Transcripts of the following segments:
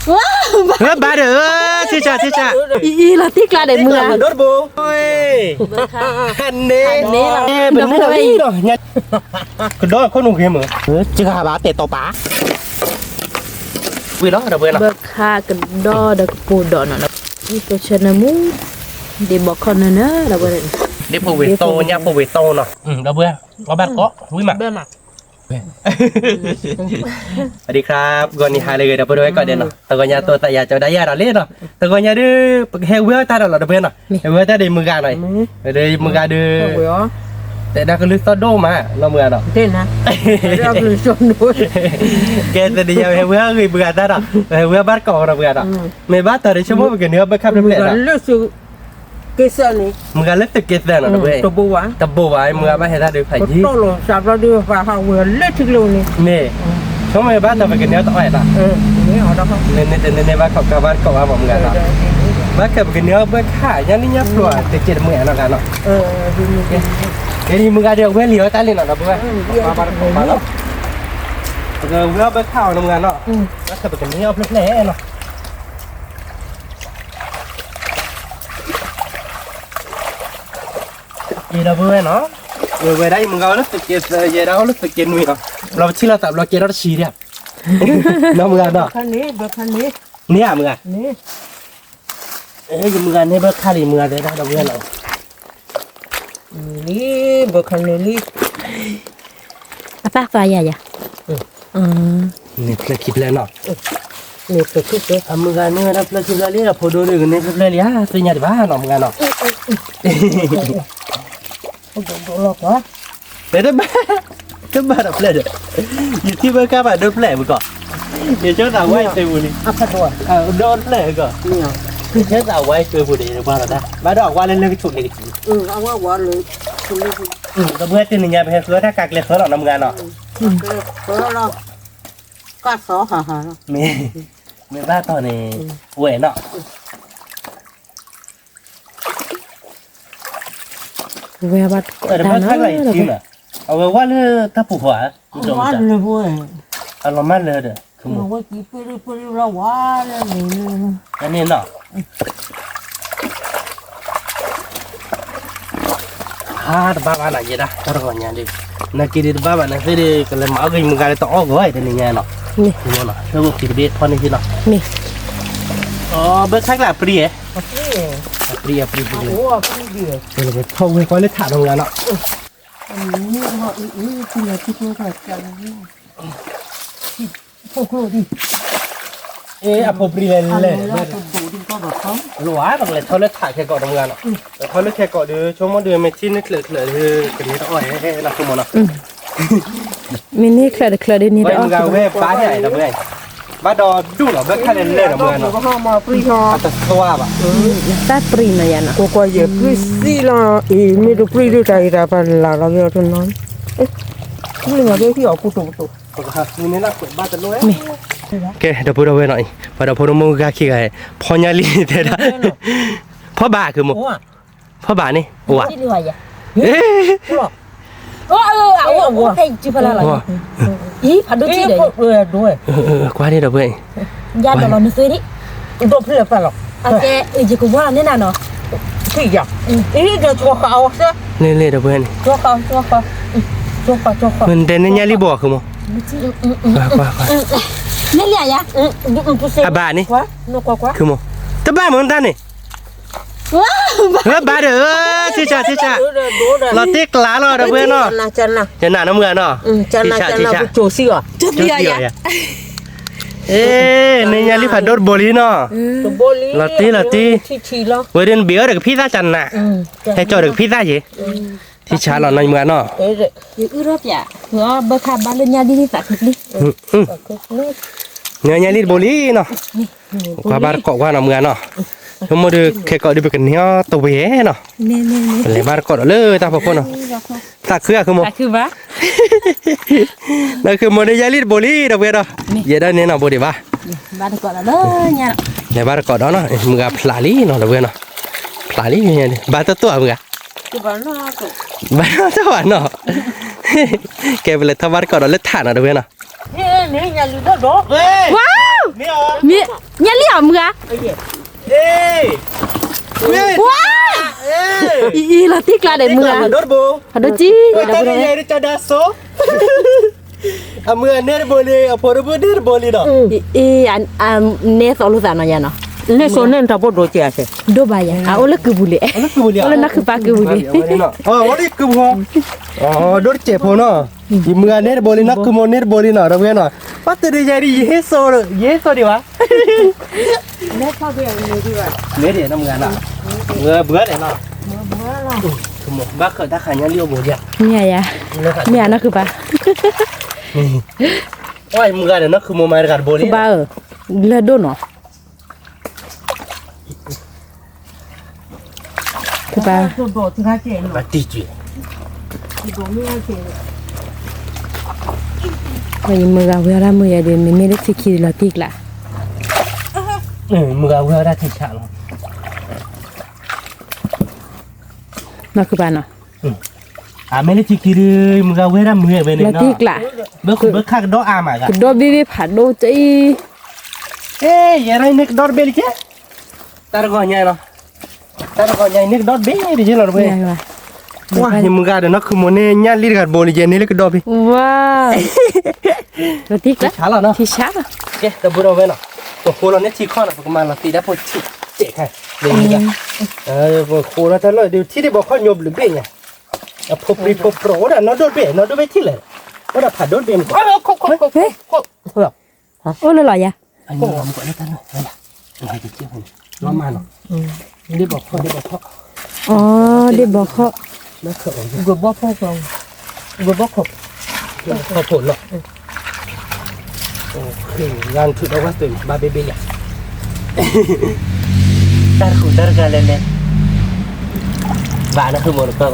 ဝါ ဘၣ်ဒီး ထံၣ်ဆး ထံၣ်ဆး အံၤ အံၤ လီၤတံၢ်ကျါဒီးမုၢ်ဂၤ ဒိတဘိ န့ၣ် ပနၢ်အံၤလီၤ ကဒီးခိၣ်နူာ်ဂ့ၤမုၢ် စှၤဘၣ်တဲာ်တီပာ် ဝံၤလီၤ ဒီပုၢ်ဝဲၢ်နီၤ ဘၣ်ခးကဒီးဒီးကပိာ်ဒီးနီၤ အံၤ ပဆၢနၢမူ ဒ်ဘီခီၣ်နၢနၢ ဒီပုၢ်ဝဲၢ် ဒ်ဖိဝ့ၤတီ ညၣ်ဖိဝ့ၤတီနီၤ ဒီပုၢ်ဝဲၢ် အီၣ်ဘၣ်တကိး ဝံၤမး สวัสดีครับ ဂီၤနံၤဟါလၢအဂ့ၤဒီပုၢ်ဝဲၢ်ကိးဂၤဒဲးနီၤ တဂီၤညါတိသးယၤကၠီဒၣ်ယၤဒီးလံနီၤ တဂီၤညါဒုး ပကဟဲဝံၤအီၣ်တၢ်ဒီးလီၤဒီပုၢ်ဝဲၢ်နီၤ ဟဲဝံၤအီၣ်တၢ်ဒီးမုၢ်ဂၤနီၤ ဒီးမုၢ်ဂၤဒုး တဲဒၣ်ကလုၢ်သီၣ်ဒိၣ်မး နီၢ်မုၢ်ဂၤဒီး ကဲသ့ၣ်ညါဟဲဝံၤအီၣ်ဂ့ၤမုၢ်ဂၤတၢ်ဒီး ဟဲဝံၤအီၣ်ဘၣ်တကိးဒီးမုၢ်ဂၤဒီး မ့ၢ်ဘၣ်တီၤဒီးဆိကမိၣ်ပကန့ၢ်အီၣ်ဘၣ်ခးဖျၢၣ်ဖျၢၣ်ဒီး မုၢ်ဂၤလၢသုးက့သၢနီၤ တဘိဘၣ် တဘိဘၣ် မုၢ်ဂၤဘၣ်ဟဲတၢ်ဒုးဖးယံၤ မ့ၢ် ဆိကမိၣ်ဘၣ်တီၤပကန့ၢ်အီၣ်တအီၣ်နီၤ န့ၣ်တန့ၢ်ဘၣ်ခးကဘၣ်တကိးဘၣ်မုၢ်ဂၤနီၤ ဘၣ်ခးပကန့ၢ်အီၣ်ဘၣ်ခး ညါန့ၣ်ညါဖျိတကဲးတမုၢ်ဂၤနီၤ ကဲဒ်မုၢ်ဂၤဒီးအဝဲလံၤအီၣ်တၢ်လံနီၤ ဒီပုၢ်ဝဲၢ် ဘၣ်တကိးဘၣ်နီၤ ပကဝံၤအီၣ်ဘၣ်ခးအီၤနီၤမုၢ်ဂၤနီၤ ဘၣ်ခးပကန့ၢ်အီၣ်ဖျၢၣ်ဖျၢၣ်နီၤ အံၤဒီပုၢ်ဝဲၢ်နီၤ ဝဲဒၣ်အံၤမုၢ်ဂၤအိၣ်လၢသုးက့သၢ ယဲဒၣ်အိၣ်လၢသုးက့နွံနီၤ ဘျီပထံၣ်လိာ်သးဘျီကဲထီၣ်တဆံဒံး နီၢ်မုၢ်ဂၤနီၤ န့ၢ်ဧါမုၢ်ဂၤ ယမုၢ်ဂၤန့ၢ်ဘၣ်ခးလံ မုၢ်ဂၤတဲဒၣ်ဒီပုၢ်ဝဲၢ်နီၤ လံ ဘၣ်ခးန့ၢ်လံ အသၣ်သွါယၤယၤ န့ၣ်ဖျၢၣ်ခံဖျၢၣ်နီၤ အမုၢ်ဂၤန့ၢ်ဝဲဒၣ်ဖျၢၣ်ခံဖျၢၣ်လံ အဖိဒိၣ်ဒုးကန့ၢ်ဖျၢၣ်ဖျၢၣ်လံဧါ သ့ၣ်ညါဒံးဘၣ်နီၤ မုၢ်ဂၤနီၤ တဘၣ် တဘၣ်ဒီးဖျၢၣ်ဒီး ယထံၣ်ဘၣ်ခါဘၣ်ဒိဖျၢၣ်ပူၤကီး ယဆိသးဝဲအံၤသ့ပူၤလံ ဒိဖျၢၣ်ကီး ယဆိသးဝဲအံၤသ့ပူၤဒီး ယဘၣ်ဒီးတၢ် ဘၣ်ဒီးအဝဲလၢလၢကဆူးန့ၣ်ကဆူး ဒီပုၢ်ဝဲၢ်တနံၤညါ ပဟဲဃုအီၣ်တၢ်ကးကျဲဃၢလီၤနီၤ မုၢ်ဂၤနီၤ မ့ၢ်ဘၣ်တီၤန့ၣ် ဝဲနီၤ ဝဲဘၣ်တကိးတၢ်နီၤ အဝဲဝဲလၢတၢ်ပူၤဃီဧါ အလီၤမၢ်လၢဒီး အန့ၣ်နီၤ ဟါတဘၣ်ဘၣ်နၤယဲဒၣ် တၢ်တဂီၤညါဒုး နက့ၤဒုးတဘၣ်ဘၣ်နၤသ့ၣ်ဒုး ကလဲၤမၤအီၣ်ဂ့ၤမုၢ်ဂၤလၢတအီၣ်ဂီၤတနံၤညါနီၤ မ့ၢ်နီၤ လၢဂိၢ်ခံတဘ့ၣ်ဖီၣ်န့ၢ်ဟံၣ်နီၤ မ့ၢ် အဘၢခါကျါအပြံဧါ အပြံအပြံ ထီၣ်ဝဲကွၢ်လၢထးနီၤမုၢ်ဂၤနီၤ အ့ အဖိပြံလဲၤလဲၤ လိၣ်ဧါ ပကလဲၤထီၣ်လၢထးခဲကိာ်တမုၢ်ဂၤနီၤ လဲၤထီၣ်လၢခဲကိာ်ဒီး ဆိကမိၣ်ဒီး မ့ၢ်ထံၣ်န့ၢ်ချၢးချၢးဒီး ကန့ၢ်တအီၣ်ဟဲဟဲလီၤဆိကမိၣ်နီၤ မ့ၢ်န့ၢ်ချၢးတချၢးဒီးန့ၢ်တအီၣ် မုၢ်ဂၤဝဲဘါထဲအံၤတမုၢ်ဂၤ ဘၣ်ဒီးဒူၣ်လီၤ ဘၢခါလဲၤလဲၤတမုၢ်ဂၤနီၤ အတသွါဘၣ် တၢ်ပြံနီၤယၤနီၤ ကွၢ်ကွၢ်ယဲၢ်ပြံစံလီၤ အ့ မ့ၢ်တပြံဒုးတၢ်ဂ့ၤတၢ်ပာ်လၢ်လီၤ မ့ၢ်အီၤတနီၤ ပြံမၤဒ်ဟံၣ်အီၤပူၤတိၤပူၤတိၤ ကဲ ဒီပုၢ်ဒီဝဲၢ်နီၤ ပှၤဒီးဖိဒိၣ်မုၢ်ဂၤခံဂၤ ဖီညါလံတဲဒၣ် ဖီဘၣ်ခုမိၢ် ဖီဘၣ်န့ၣ် အိၣ်ဧါ ကွၢ်န့ၣ်ဒီပုၢ်ဝဲၢ် လ့လ့ဒီပုၢ်ဝဲၢ်န့ၣ် မ့ၢ်တဲန့ၢ်ညါလံဘိးခုမိၢ် အဘၣ်န့ၣ် ခုမိၢ် တဘၣ်မ့ၢ်တၢ်န့ၣ် ဘၣ်ဒီး ထံၣ်ဆးထံၣ်ဆး လီၤတ့ၢ်ကျါလီၤဒီပုၢ်ဝဲၢ်နီၤ ယနၤနီၢ်မုၢ်ဂၤနီၤ ထံၣ်ဆးထံၣ်ဆး အ့ န့ၢ်ညါလံဖးဒိၣ်တဘိလံနီၤ လီၤတ့ၢ်လီၤတ့ၢ် ဝဲဒၣ်နဘ့ၣ်အီၣ်ဒီးကဖံးသၣ်ကနၤ ဟဲကၠီၣ်ဒီးကဖံးသၣ်ယဲ ထံၣ်ဆးလီၤနီၢ်မုၢ်ဂၤနီၤ ဘၣ်ခါဘၣ်လၢညါဒ်န့ၣ်သးချ့ချ့ ညါလံတဘိလံနီၤ ကွၢ်ဘၣ်တကိးကွၢ်နီၢ်မုၢ်ဂၤနီၤ ဆိကမိၣ်ဒီးခဲကိာ်ဒီးပကန့ၢ်အီၣ်တဝ့ၢ်နီၤ ပလဲၤဘၣ်တကိးဒီးလၢတၢ်ဖီခိၣ်နီၤ သးခုဧါခုမိၢ် နီၢ်ခုမိၢ်ဒီးယါလံတဘိလံဒီပုၢ်ဝဲၢ်ဒီး ယဲဒၣ်န့ၣ်နီၤဘိဒံးဘၣ် လဲၤဘၣ်တကိးဒီးနီၤ မုၢ်ဂၤဖျးလံနီၤဒီပုၢ်ဝဲၢ်နီၤ ဖျးလံ ဘၣ်တတိၢ်ဧါမုၢ်ဂၤ ဘၣ်တတိၢ်ဘၣ်နီၤ ကဲပလဲၤထီၣ်ဘၣ်တကိးဒီးလၢထးနီၤဒီပုၢ်ဝဲၢ်နီၤ ဝါ မ့ၢ်, ညၣ်လံၣ်အီၤမုၢ်ဂၤ, ဝါ, အံၤအံၤလီၤတံၢ်ကျါဒီးမုၢ်ဂၤ, အဒိကံ, အမုၢ်ဂၤနဲတဘိလံ အဖိတဘိနဲတဘိလံဒီး, အံၤ, နဲသိးလိာ်သးနီၤယၤနီၤ, နဲသိးနဲတဘိဒိကဲး, ဒိၣ်ဘၣ်ယၤ အအိၣ်လၢကုပူၤလံ, အိၣ်လၢနီၢ်ခုပၢ်ကုပူၤလံ, ဒိၣ်တစဲးဖိနီၤ, ယမုၢ်ဂၤနဲတဘိလံ နီၢ်ခုမိၢ်နဲတဘိလံနီၤ ဒီပုၢ်ဝဲၢ်နီၤ, ပၢ်တရံးယၤဒ် ယဟ့ၣ်စိ, ယဟ့ၣ်စိဒံးဘၣ်, နဲဒံးနီၤမုၢ်ဂၤနီၤ, ဘုၣ်ဒံးနီၤ, ဘၣ်ဃးတၢ်ခးညၣ်လံၣ်အိၣ်ဘိယၤ, မ့ၢ်ယၤ, မ့ၢ်ယၤနီၢ်ခုပၢ်, မုၢ်ဂၤဒီးနီၢ်ခုမိၢ်မၤတဂၤတဘိလံ, ဘၣ်ဧၢ, လၢဒိၣ်နီၤ ကပၤ, ယမုၢ်ဂၤဝဲဒၣ်မုၢ်ယၤဒီး မ့မ့ၢ်လၢထံခံလီၤတံၢ်ကျါ, မုၢ်ဂၤဝဲဒၣ်ထံဆးလီၤ, နီၢ်ခုပၢ်နီၤ, အမ့ၢ်လၢထံခံဒီး မုၢ်ဂၤဝဲဒၣ်မုၢ်ယၤဝဲန့ၣ်, လီၤတံၢ်ကျါ, ဘၣ်ခးကဒီးအါမးဂၤ, ကဒီးဘ့ၣ်ဘ့ၣ်ဖးဒိၣ်တအံၤ, ယဲဒၣ်န့ၣ်ကဒီးတဘ့ၣ်လံကဲ, တၢ်တဂီၤညါလီၤ တၢ်တဂီၤညါအံၤန့ၣ်ကဒီးတဘ့ၣ်တယဲလီၤတဝဲ, ဝါ ယမုၢ်ဂၤဒီးနီၢ်ခုမိၢ်န့ၣ် ညၣ်လံၣ်တဂၤတဘိလံယဲန့ၣ်လၢကဒီးဘ့ၣ်, ဝါ, ထံဆးလီၤနီၤ, ထံဆးလီၤ, ကဲတဘိဒီးဝဲနီၤ, ပဃိလီၤန့ၢ်ထံခီနီၤ ပကမၤလီၤသံဒၣ်ဖိဆံးစဲးခါ, ပဃိလီၤတၢ်လီၢ်ဒုး ထံဒ့ဘီခီၣ်ညိဘျုးဘ့ၣ်ညါ, အဖိပျံၤဖိပြီၤအိၣ်ဒၣ်နီၢ်ဒိၣ်တဘ့ၣ် နီၢ်ဒိၣ်ဘ့ၣ်ထံၣ်လဲၣ်, အိၣ်ဒၣ်ဖးဒိၣ်တဘ့ၣ်မ့ၢ် အိၣ်လၢလီၤယၤ, လီၤမးနီၤ, ဒ့ဘီခီၣ်, ဒ့ဘီခီၣ်, ဂိၤဘီခိၣ်, ဂိၤဘီခိၣ်, ဂိၤဘီခိၣ်လီၤ, ဂၤနုာ်ထူၣ်ဒီးဝဲသ့ၣ်ဘၣ်ဘ့ၣ်ဘ့ၣ်ယၤ, တၢ်တဃုာ်တၢ်တဂၤလဲၣ်လဲၣ်, ဘၣ်နဃုာ်မိၢ်နကီၢ်ဝဲဒၣ်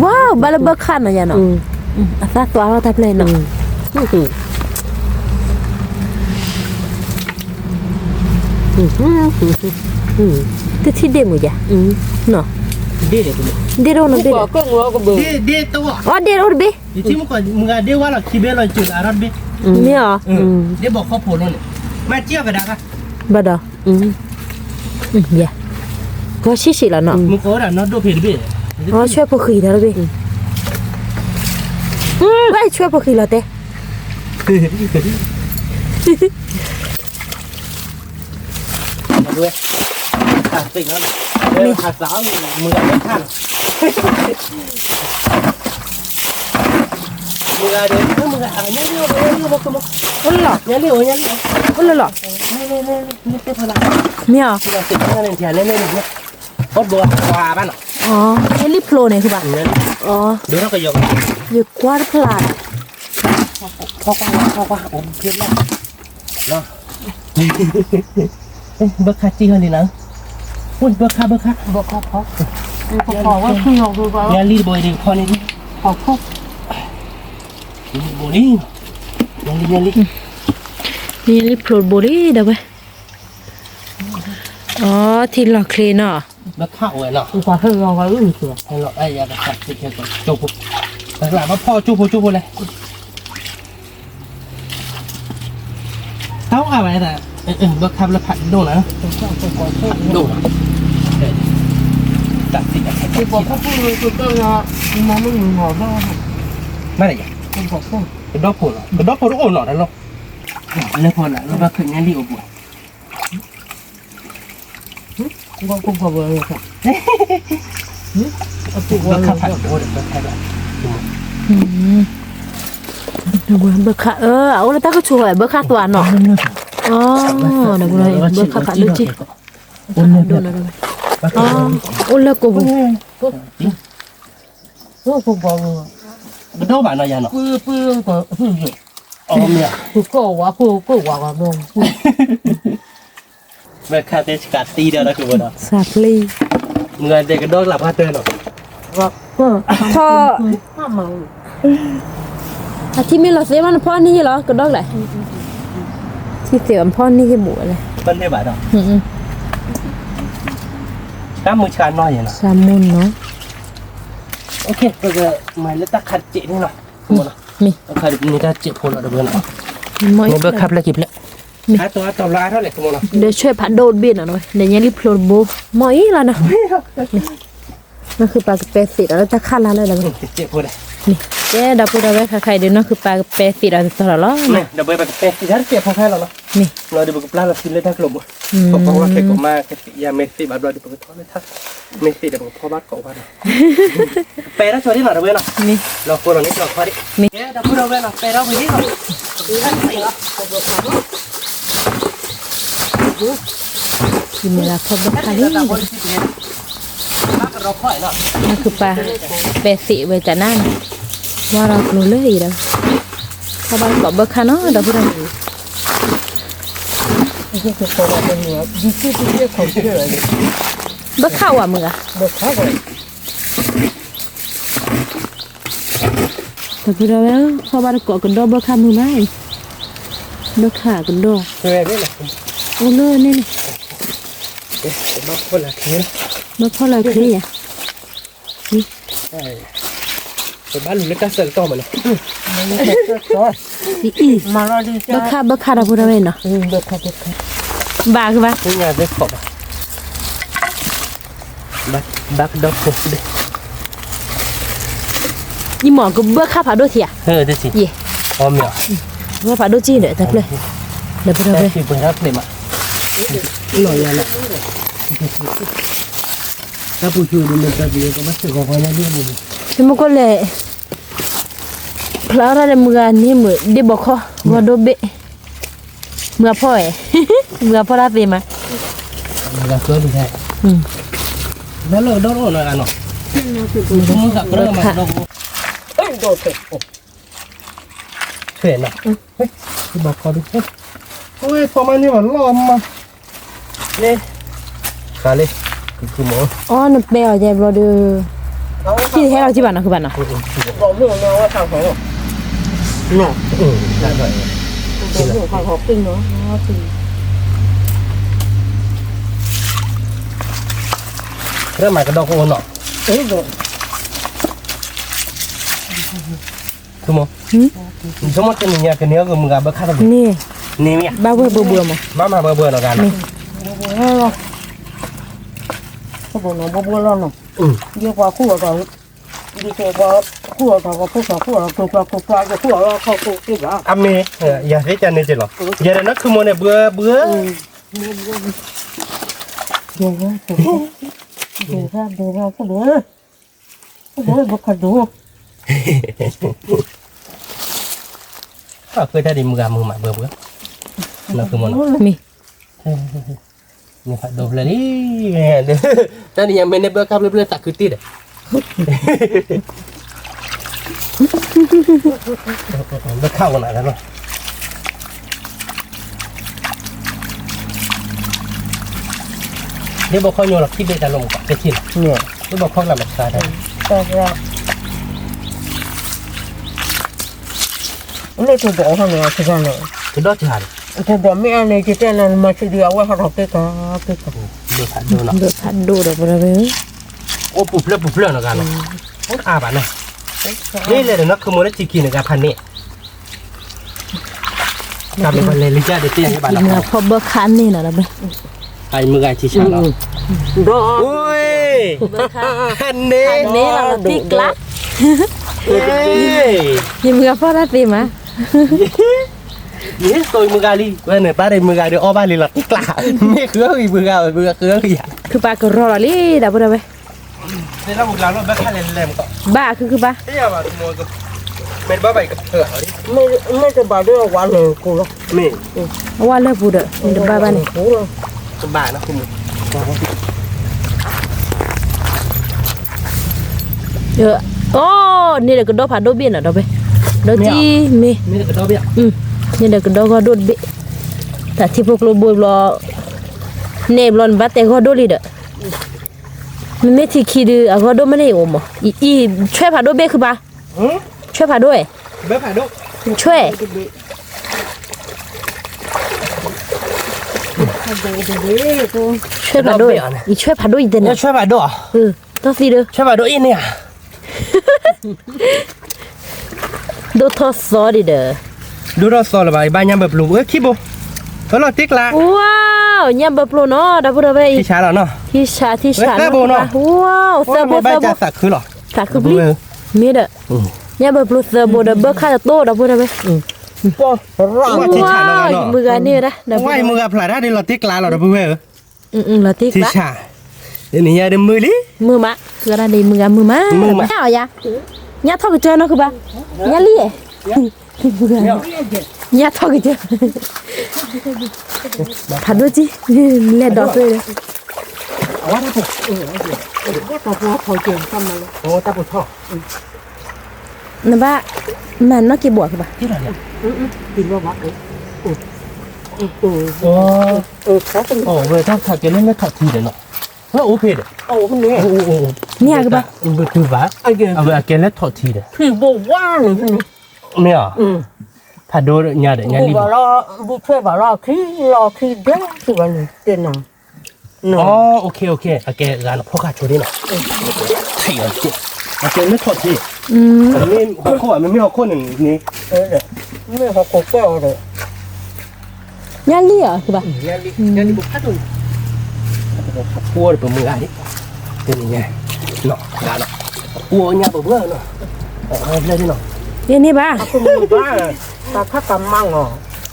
ဝါ ဘၣ်လၢဘၢခၣ်နီၤယၤနီၤ, အသၣ်သွါထီၣ်တၢ်ဖျၢၣ်နီၤ, တထံၣ်ဒ့ၣ်မုၢ်ယၤ, ဒ့ၣ်တအိၣ်နီတဘ့ၣ်, အီဒ့ၣ်တအိၣ်တဘ့ၣ်, မ့ၢ်အီၤ, ဘၣ်ဒီး ယၤ, ကီၢ်ဆံးဆံးလီၤနီၤ, အီဆွဲဖိဃံၤတၢ်တဘ့ၣ်, ဝဲဆွဲဖိဃံၤလီၤတဲ, အိၣ်လၢလီၤ, မ့ၢ်အီၤ, ညၣ်လံၣ်ဖျိန့ၣ်, ယကွၢ်တဖျါ, ဘၢခါစ့ၢ်ကီးလံနၤ, ဘၢခါဘၢခါ, ညၣ်လံၣ်တဘိအံၤဖီန့ၣ်, ဘိလံ, ညၣ်လံၣ်, ညၣ်လံၣ်ဖျိတဘိလံဒီးဝဲ, အီထံလီၢ်ချ့နီၤ, ဘၢခါအိၣ်ဝဲနီၤ, ဘၣ်ဖီၣ်ကၠိဖိကၠိဖိလဲၣ်, တၢ်အိၣ်အါဝဲဒၣ်, ဘၢခါလၢဖးဒိၣ်နၤ, ဒိၣ်နၤ, တၢ်သ့ၣ်တၢ်ခဲ, မ့ၢ်ယၤ, ကဒီဖိလီၤ, ကဒီဖိတအိၣ်နီၤတၢ်လီၤ, လၢဖီလာ်လၢဘၣ်ခၢၣ်ညါလံၣ်အိၣ်ဘှီၣ် ဘၢခါဖးဒိၣ်ဒီးဘၢခါ, ဘၢခါအၢ အအိၣ်လၢတၢ်ကဆိၣ်ဝဲ ဘၢခါသွါနီၤ, ဘၢခါဖးဒိၣ်က့, အိၣ်လၢကိာ်ပူၤ, ကဒီဘၣ်နီၤယၤနီၤ, အမ့ၢ် ဘၢခါတဲစကးတံဒီးလီၤကဝဲဒီး စးပျ့ၤ, မုၢ်ဂၤတဲကဒီကလးပှၢ်တၢၢ်နီၤ, ထီၣ်, အထံမ့ၢ်လီၤသ့မးနဖီၣ်န့ၢ်ယဲလီၤ ကဒီကလး, ထံသ့ဘၣ်နဖီၣ်န့ၢ်ယဲမူးဝဲလဲၣ်, တၢ်မုၢ်ဆါနီၤယဲနီၤ, ဆါမူနီၤ, ပကမၤလၢတၢ်ခးတစဲးန့ၣ်နီၤ, မ့ၢ် အခါန့ၣ်တၢ်စဲးဖိလီၤတဘျီနီၤ, မ့ၢ်ဘၣ်ခါဖျၢၣ်က့ၤဖျၢၣ်, ဒီးဆွဲဖးဒိၣ်တဘ့ၣ်နီၤ, ဒီးညဲလံဖျိတဘိ, မ့ၢ်အံၤလီၤနီၤ, နီၢ်ခုပၢ်ကပဲသ့ၣ်ဒီးလၢတၢ်ခးလၢ်လၢ်ဒီး, ကဲဒီပုၢ်ဒီဝဲၢ်ခါခါအံၤဒီး နီၢ်ခုပၢ်ကပဲသ့ၣ်ဒီးတတီၤလီၤလီၤ, မ့ၢ်လီၤဒီးပကပဲသ့ၣ်တၢ်တစဲးဖိခဲလၢာ်လီၤ, မ့ၢ်လီၤဒီးပကပျၢ်လီၤစုလၢတၢ်ကျိၤဘိ, ပကဝဲခဲကိးမးကသ့ၣ်ယၤမ့ၢ်သ့ၣ်ဘၣ်ဘျီဒီးပကထီၣ်လၢထါ, မ့ၢ်သ့ၣ်ဒီးပကဖီဘၣ်ကိးဝဲဒီး ပဲတၢ်ဆိဒ်နီၤတဝဲနီၤ, လီၤဃိလီၤန့ၣ်ကျီခီဒံး, ကဲဒီပုၢ်ဒီဝဲၢ်နီၤ ပဲထီၣ်ဝံၤလံနီၤ, ယမ့ၢ်လၢဖီဘၢခါလံ, နီၢ်ခုပၢ် ပဲသ့ၣ်ဝဲတနၤနီၤ, ဝါဒီးကျိၤလၢအံၤဒီး, ဖီဘၣ်ကိးဘၢခါနီၤ ဒီပုၢ်ဒီဝဲၢ် ဘၢခါဝဲမုၢ်ဂၤ, ဒီပုၢ်ဒီဝဲၢ်ဧၢ ဖီဘၣ်တကိးကဒီဘၢခါမုၢ်မး, ဘၢခါကဒီ, အိၣ်လၢန့ၣ်န့ၣ်, ဘၢဖီလာ်ချ့ယၤ ပဘၣ်လူၤလၢတၢ်ဆၢကတီၢ်မးနီၤ, အံၤ ဘၢခါဘၢခါဒီပုၢ်ဒီဝဲၢ်နီၤ, ဘၣ်ကဘၣ်, ဘၣ်ကဒီဖိ, ယမ့ၢ်ကဘၢခါဖးဒိၣ်ထံဧါ, ဘၢဖးဒိၣ်ကံဒီးတၢ်ဖျၢၣ်, ဒီပုၢ်ဒီဝဲၢ် မ့ၢ်ကီၢ်လဲၣ်, ဖျါထီၣ်ဒီးမုၢ်ဂၤန့ၣ်မုၢ်ဒ့ဘီခီ, ဂီၤဒိဘ့ၣ်, မုၢ်ဂၤဖီၣ်ဝဲ, မုၢ်ဂၤဖီၣ်တၢ်သ့မး, ထွဲနီၤ, ဘီခီဒ်, ဖီမါန့ၢ်ဘၣ်လီၤမး, န့ၣ်, ဃာ်လံ, အီ နပဲအီၤယဲဘျီဒီး, ထံၣ်တဟဲလီၤကံဘၣ်နီၤ ခုဘၣ်နီၤ, ရၢမၤကဒီကအိၣ်နီၤ, ဆိကမိၣ်တနံၤညါကန့ၢ်အီၣ်ဂ့ၤမုၢ်ဂၤဘၢခါတဂ့ၤ, န့ၣ်, ဘၣ်ဝဲဘှဲဘှဲမး, မ့ၢ်မၤဘှဲဘှဲနီၤဂၤနီၤ, ဘှဲဘှဲလီၤနီၤ, ယပှၤခူၣ်အီၤ, ယပှၤခူၣ်အီၤတၢ်ကဖိသၣ်ခူၣ်အီၤကျိၤကျါကျိၤကျါ ယခူၣ်အီၤလီၤခီၣ်ခိၣ်က့ဘၣ်, အမ့ၢ်, ယၤသ့ၣ်ကန့ၣ်က့လီၤ, ယၤဒီးနီၢ်ခုမိၢ်န့ၣ်ဘှဲဘှဲ ဒိၣ်ထါဒိၣ်ထါခိၣ်ဒိၣ်, ခိၣ်ဒိၣ်ဘၣ်ခါဒိၣ်, အဃိတၢ်ဒ်မုၢ်ဂၤမုၢ်မးဘှဲဘှဲ, နီၢ်ခုမိၢ်နီၤ, မ့ၢ်, မ့ၢ်ဖးဒိၣ်ဖျၢၣ်လံ, တၢ်ဒ်ညါမ့ၢ်န့ၢ်ဘၢခါဖျၢၣ်ဖျၢၣ်သးခုတ့ၢ်ဒီး ဘၢခါဝဲနၤလီၤ, ဒ်ဘီခီညိလီၤခံဘ့ၣ်တၢ်လီၤမူကီး ကဲထံၣ်လီၤ, ဒ်ဘီခီကလၤမၤစှၤတၢ်, လၢတဒီးဟီန့ၣ် ကဒီးတၢ်, တဒီးမ့ၢ်အန့ၣ် ယတဲနၤမၤစၢၤဒံးအဝဲဟးထီၣ်က့ၤကၤ, ဘၢဖးဒိၣ်ဒီးပရဝဲ, အိၣ်ပူၤဖျၢၣ်ပူၤဖျၢၣ်နီၤဂၤနီၤ, အိၣ်တအါဘၣ်နီၤ, မ့ၢ်လဲၤဒီးနီၢ်ခုမိၢ်လၢဆံခံန့ၣ် ဂၤဖးန့ၣ် တၢ်မ့ၢ်ပလဲၤလံကၢ်ဒ်တ့ၢ်ယၤဘၣ်နီၤ, မုၢ်ဂၤဖီၣ်ဘၢခါန့ၣ်နီၤဒီး, အမုၢ်ဂၤထံဆါလီၤ, ဒီး, န့ၣ်, န့ၣ်လီၤတံၢ်ကျါ, ယမုၢ်ဂၤဖီၣ်တၢ်သ့မး, ယဟ့ၣ်စိမုၢ်ဂၤလံ, ဝဲန့ၣ် ပၢ်ဒီးမုၢ်ဂၤဒီးအီၣ်ဘၣ်လံလီၤတံၢ်ကျါ, မ့ၢ်ဃုအီၣ်ဂံၢ်မုၢ်ဂၤဝဲ မုၢ်ဂၤဃုအီၣ်ဂံၢ်ယၤ, ခုပၢ်ကရီလီၤလံ ဒီပုၢ်ဒီဝဲၢ် ဘၣ်ခုခုပၢ်, မ့ၢ်တဘၣ်ဘၣ်အံၤကဖၢအီၤလံ, မ့ၢ်တဘၣ်ဒီးအဝၤလၢပူၤလီၤ, မ့ၢ်, အဝၤလၢပူၤဒီး မ့ၢ်တဘၣ်ဘၣ်န့ၣ်, တဘၣ်နီၤ, အိ, န့ၣ်ဒီးကဒီဖးဒိၣ်ဘ့ၣ်နီၤ ဒီပုၢ်, ဒီးကံမ့ၢ်, န့ၣ်ဒီးကဒီဂီၢ်ဒိၣ်တဘ့ၣ်, တၢ်ထံဖိကျိဘိဘျီ, န့ၣ်ဘျီနဘၣ်တဲဂီၢ်ဒိၣ်လံဒီး မ့မ့ၢ်ထံခံဒုး အဂီၢ်ဒိၣ်မ့ၢ်န့ၣ်အံၤအိၣ်မး, အံၤ, အံၤ, ဆွဲဖးဒိၣ်ဘ့ၣ်ခုပၢ်, ဆွဲဖးဒိၣ်, ဆွဲ, ဆွဲဖးဒိၣ်, အံၤဆွဲဖးဒိၣ်အံၤတဲနၤ, ဆွဲဖးဒိၣ်, ဒီးသံဒီး, ဆွဲဖးဒိၣ်အံၤန့ၣ်ဧါ, ဒိၣ်ထီၣ်သီဒံးဒီး, ဒိၣ်ထီၣ်သီလၢၤဘၣ် ယဘၣ်ညၣ်ဘၢပျိၤ အၢ ခံဘိ, ဖဲလီၤတံၢ်ကျါ, ဝါ, ညၣ်ဘၢပျိၤနီၤ ဒီပုၢ်ဒီဝဲၢ်အံၤ, ထံဆးလီၤနီၤ, ထံဆးသၢဘိနီၤ, ဝါ, သၢဘိသၢဘိ, သးခုပျံၤ, မ့ၢ်ဒီး, ညၣ်ဘၢပျိၤသၢဘိဒီး ဘၢခါတတိၢ် ဒီပုၢ်ဒီဝဲၢ်, ဝါ, ယမုၢ်ဂၤန့ၢ်ဝဲဒၣ်, ဝါ, ယမုၢ်ဂၤဖျါတၢ်ဒ်လီၤတံၢ်ကျါလီၤ ဒီပုၢ်ဝဲၢ်ဧၢ လီၤတံၢ်ကျါ, နံၤညါဒ်မုာ်လံ, မုာ်မး, ဃုဒၣ်ဒ်မုၢ်ဂၤမုာ်မး, မုာ်မး, ညၣ်ထီၣ်ကစၢၢ်နီၤ ဃုဘၣ်, ညၣ်လံ, ညၣ်ထီၣ်ကစၢၢ်, ဖးဒိၣ်ကံ, လဲၤဒီးသွဲဒီး, နဘၣ်, မၤနီၣ်က့ၤဘိး ဃုဘၣ်, ဝဲတၢ်ခးကဲလၢလဲၤထီၣ်ထံဒီးနီၤ, အိၣ်ဖဲဒီး, န့ၣ်အကဘၣ်, ဘုဘၣ်, အဝဲအကဲလဲၤထီၣ်ထံဒီး, မ့ၢ်ဧါ, ဖးဒိၣ်ညါဒီး ညၣ်လံ, ဘုထွဲဘၣ်လီၤခံလီၤခံဒဲး သုဘၣ်န့ၣ်တဲနီၤ, အကဲဂၤနီၤ ဖီခါဆိဒ်နီၤ, အကဲလဲၤထီၣ်ထံ, မ့ၢ်ဟီၣ်ခိၣ်ဘၣ် မ့မ့ၢ်ဟီၣ်ခိၣ်န့ၣ်န့ၣ်, မ့ၢ်ဟီၣ်ခိၣ်ကွဲၢ်အီၤဒီး ညၣ်လံဧါ ဃုဘၣ်, ညၣ်လံ, ပဖးဒိၣ်, ပဖးဖှိၣ်ဒီးပမုၢ်ဂၤဒံး, တနံၤညါ, နီၤ, ဂၤနီၤ, ပဖှိၣ်ညၣ်ပဘၣ်နီၤ, လၢဒ်နီၤ, န့ၣ်ဘၣ်, တၢ်ခါတၢ်မၤနီၤ,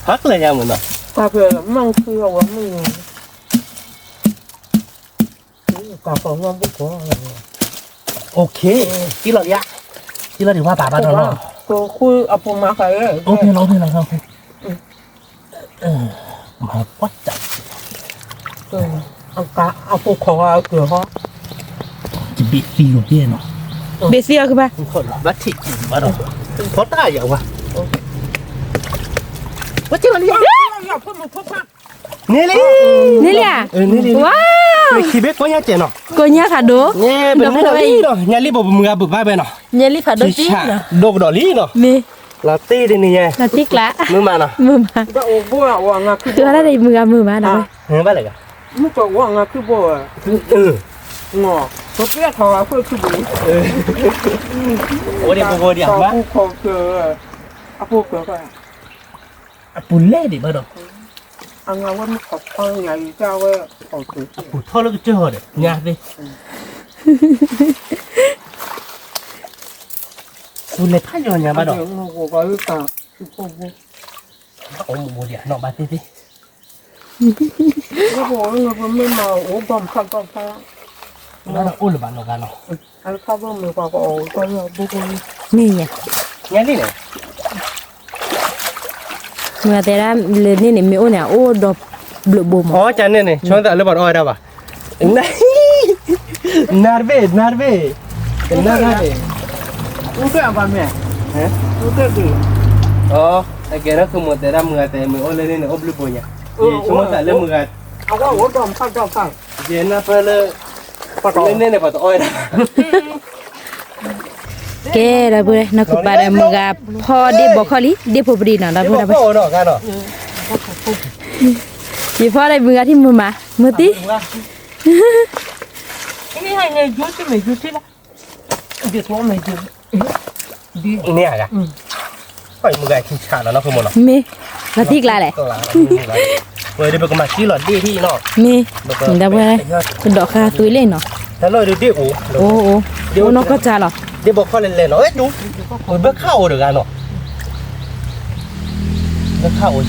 ဟးကျဲညါမ့ၢ်နီၤ, တၢ်ဖဲမၤခုအဝဲမုၢ် OK, ကံလီၤဒံးဧါ, ကံလီၤဒံးဝါပာ်ဘၣ်ဒီးလီၤ, အပူၤမၤဃာ်, OK လီၤ OK လီၤ OK, မၤကွၢ်တၢ်, အပူၤခိးအကၢၤဟီ, တဘ့ၣ်သံလီၤပျဲၢ်နီၤ, ဘ့ၣ်သံအီၤကဘၣ်, ဘၣ်ထံၣ်ဘၣ်ဒီး, ဖီတၢ်ယၤဝါ ဝဲကံလီၤဒံးဧါ န့ၣ်လံ, န့ၣ်လံဧါ, ဝါ, ခံဘ့ၣ်ကိးညါကဲနီၤ, ကိးညါဖးဒိၣ်, ညၣ်လံဘိပမုၢ်ဂၤဘုးဘၣ်ဝဲနီၤ, ညၣ်လံဖးဒိၣ်တံၢ်, ဒိၣ်ကဒီးလံနီၤ, မ့ၢ်, လီၤတံၢ်တနံၤညါ, လီၤတံၢ်ကျါ, မုာ်မးနီၤ, မုာ်မး, ဃုဒၣ်ဒ်မုၢ်ဂၤမုာ်မးဒီးဝဲ, ဘၣ်လဲၣ်ဂၤ, မုၢ်ကဝီၤငါခုဘိဝဲ, အိၣ်ဒံးဘိဘိဒံး, အပူၤလဲၣ်ဒံးဘၣ်ဒီး အပူၤထီၣ်လၢကစၢၢ်ဟီဒီး ညါသ့ၣ်, ပူၤလဲၤဖးယီၤညါဘၣ်ဒီး, အိၣ်မူးဘိဒံးနီၢ်ဘၣ်သ့ၣ်သ့ၣ်, မ့ၢ်မၤအိၣ်လၢၤဘၣ်နီၢ်ဂၤနီၤ, မ့ၢ်ယါ, ညါလံန့ၣ် မ့ၢ်တဲဒၣ်လၢန့ၣ်န့ၣ် မ့ၢ်အိၣ်န့ၣ် အအိၣ်ဒီးဘျုးဘိမး, အီကန့ၣ်န့ၣ် ဆိသးလၢပှၤတအီၣ်ဝဲဒၣ်ဘၣ်, နၤတဘ့ၣ် နၤတဘ့ၣ်, နၤတဘ့ၣ်, အကဲဒၣ်ကမိၣ်တဲဒၣ်မုၢ်ဂၤတဲမ့ၢ်အိၣ်လၢန့ၣ်န့ၣ် အိၣ်ဘျုးဘိညါ, ဆိကမိၣ်သးလၢမုၢ်ဂၤ, ယနၢ်ပၢၢ်လၢ, န့ၣ်န့ၣ်ပှၤတအီၣ်ဝဲဒၣ် ကဲဒီပုၢ်ဝဲၢ် နီၢ်ခုၣ်ပၢ်ဒီးမုၢ်ဂၤဖီဒ့ဘီခီၣ်လံ ဒ့ဖိပဒံနီၤ ဒီပုၢ်ဝဲၢ်, ယဖီဒီးမုၢ်ဂၤထံၣ်မုာ်မး မုာ်သံ, န့ၣ်ဂၤ, မ့ၢ်, လီၤတံၢ်ကျါလဲၣ်, ပကမၤကံလီၤဒ့ၣ်ထံၣ်နီၤ, မ့ၢ်, ဒီပုၢ်ဝဲၢ်, ပဒိးဃါသွံလ့ၣ်နီၤ, အိၣ်, အိၣ်နီၢ်ကီၢ်စၢ်လီၤ, ဒ့ဘီခီၣ်လဲၤလဲၤနီၤ, ဘၢခၣ်အိၣ်တဂၤနီၤ,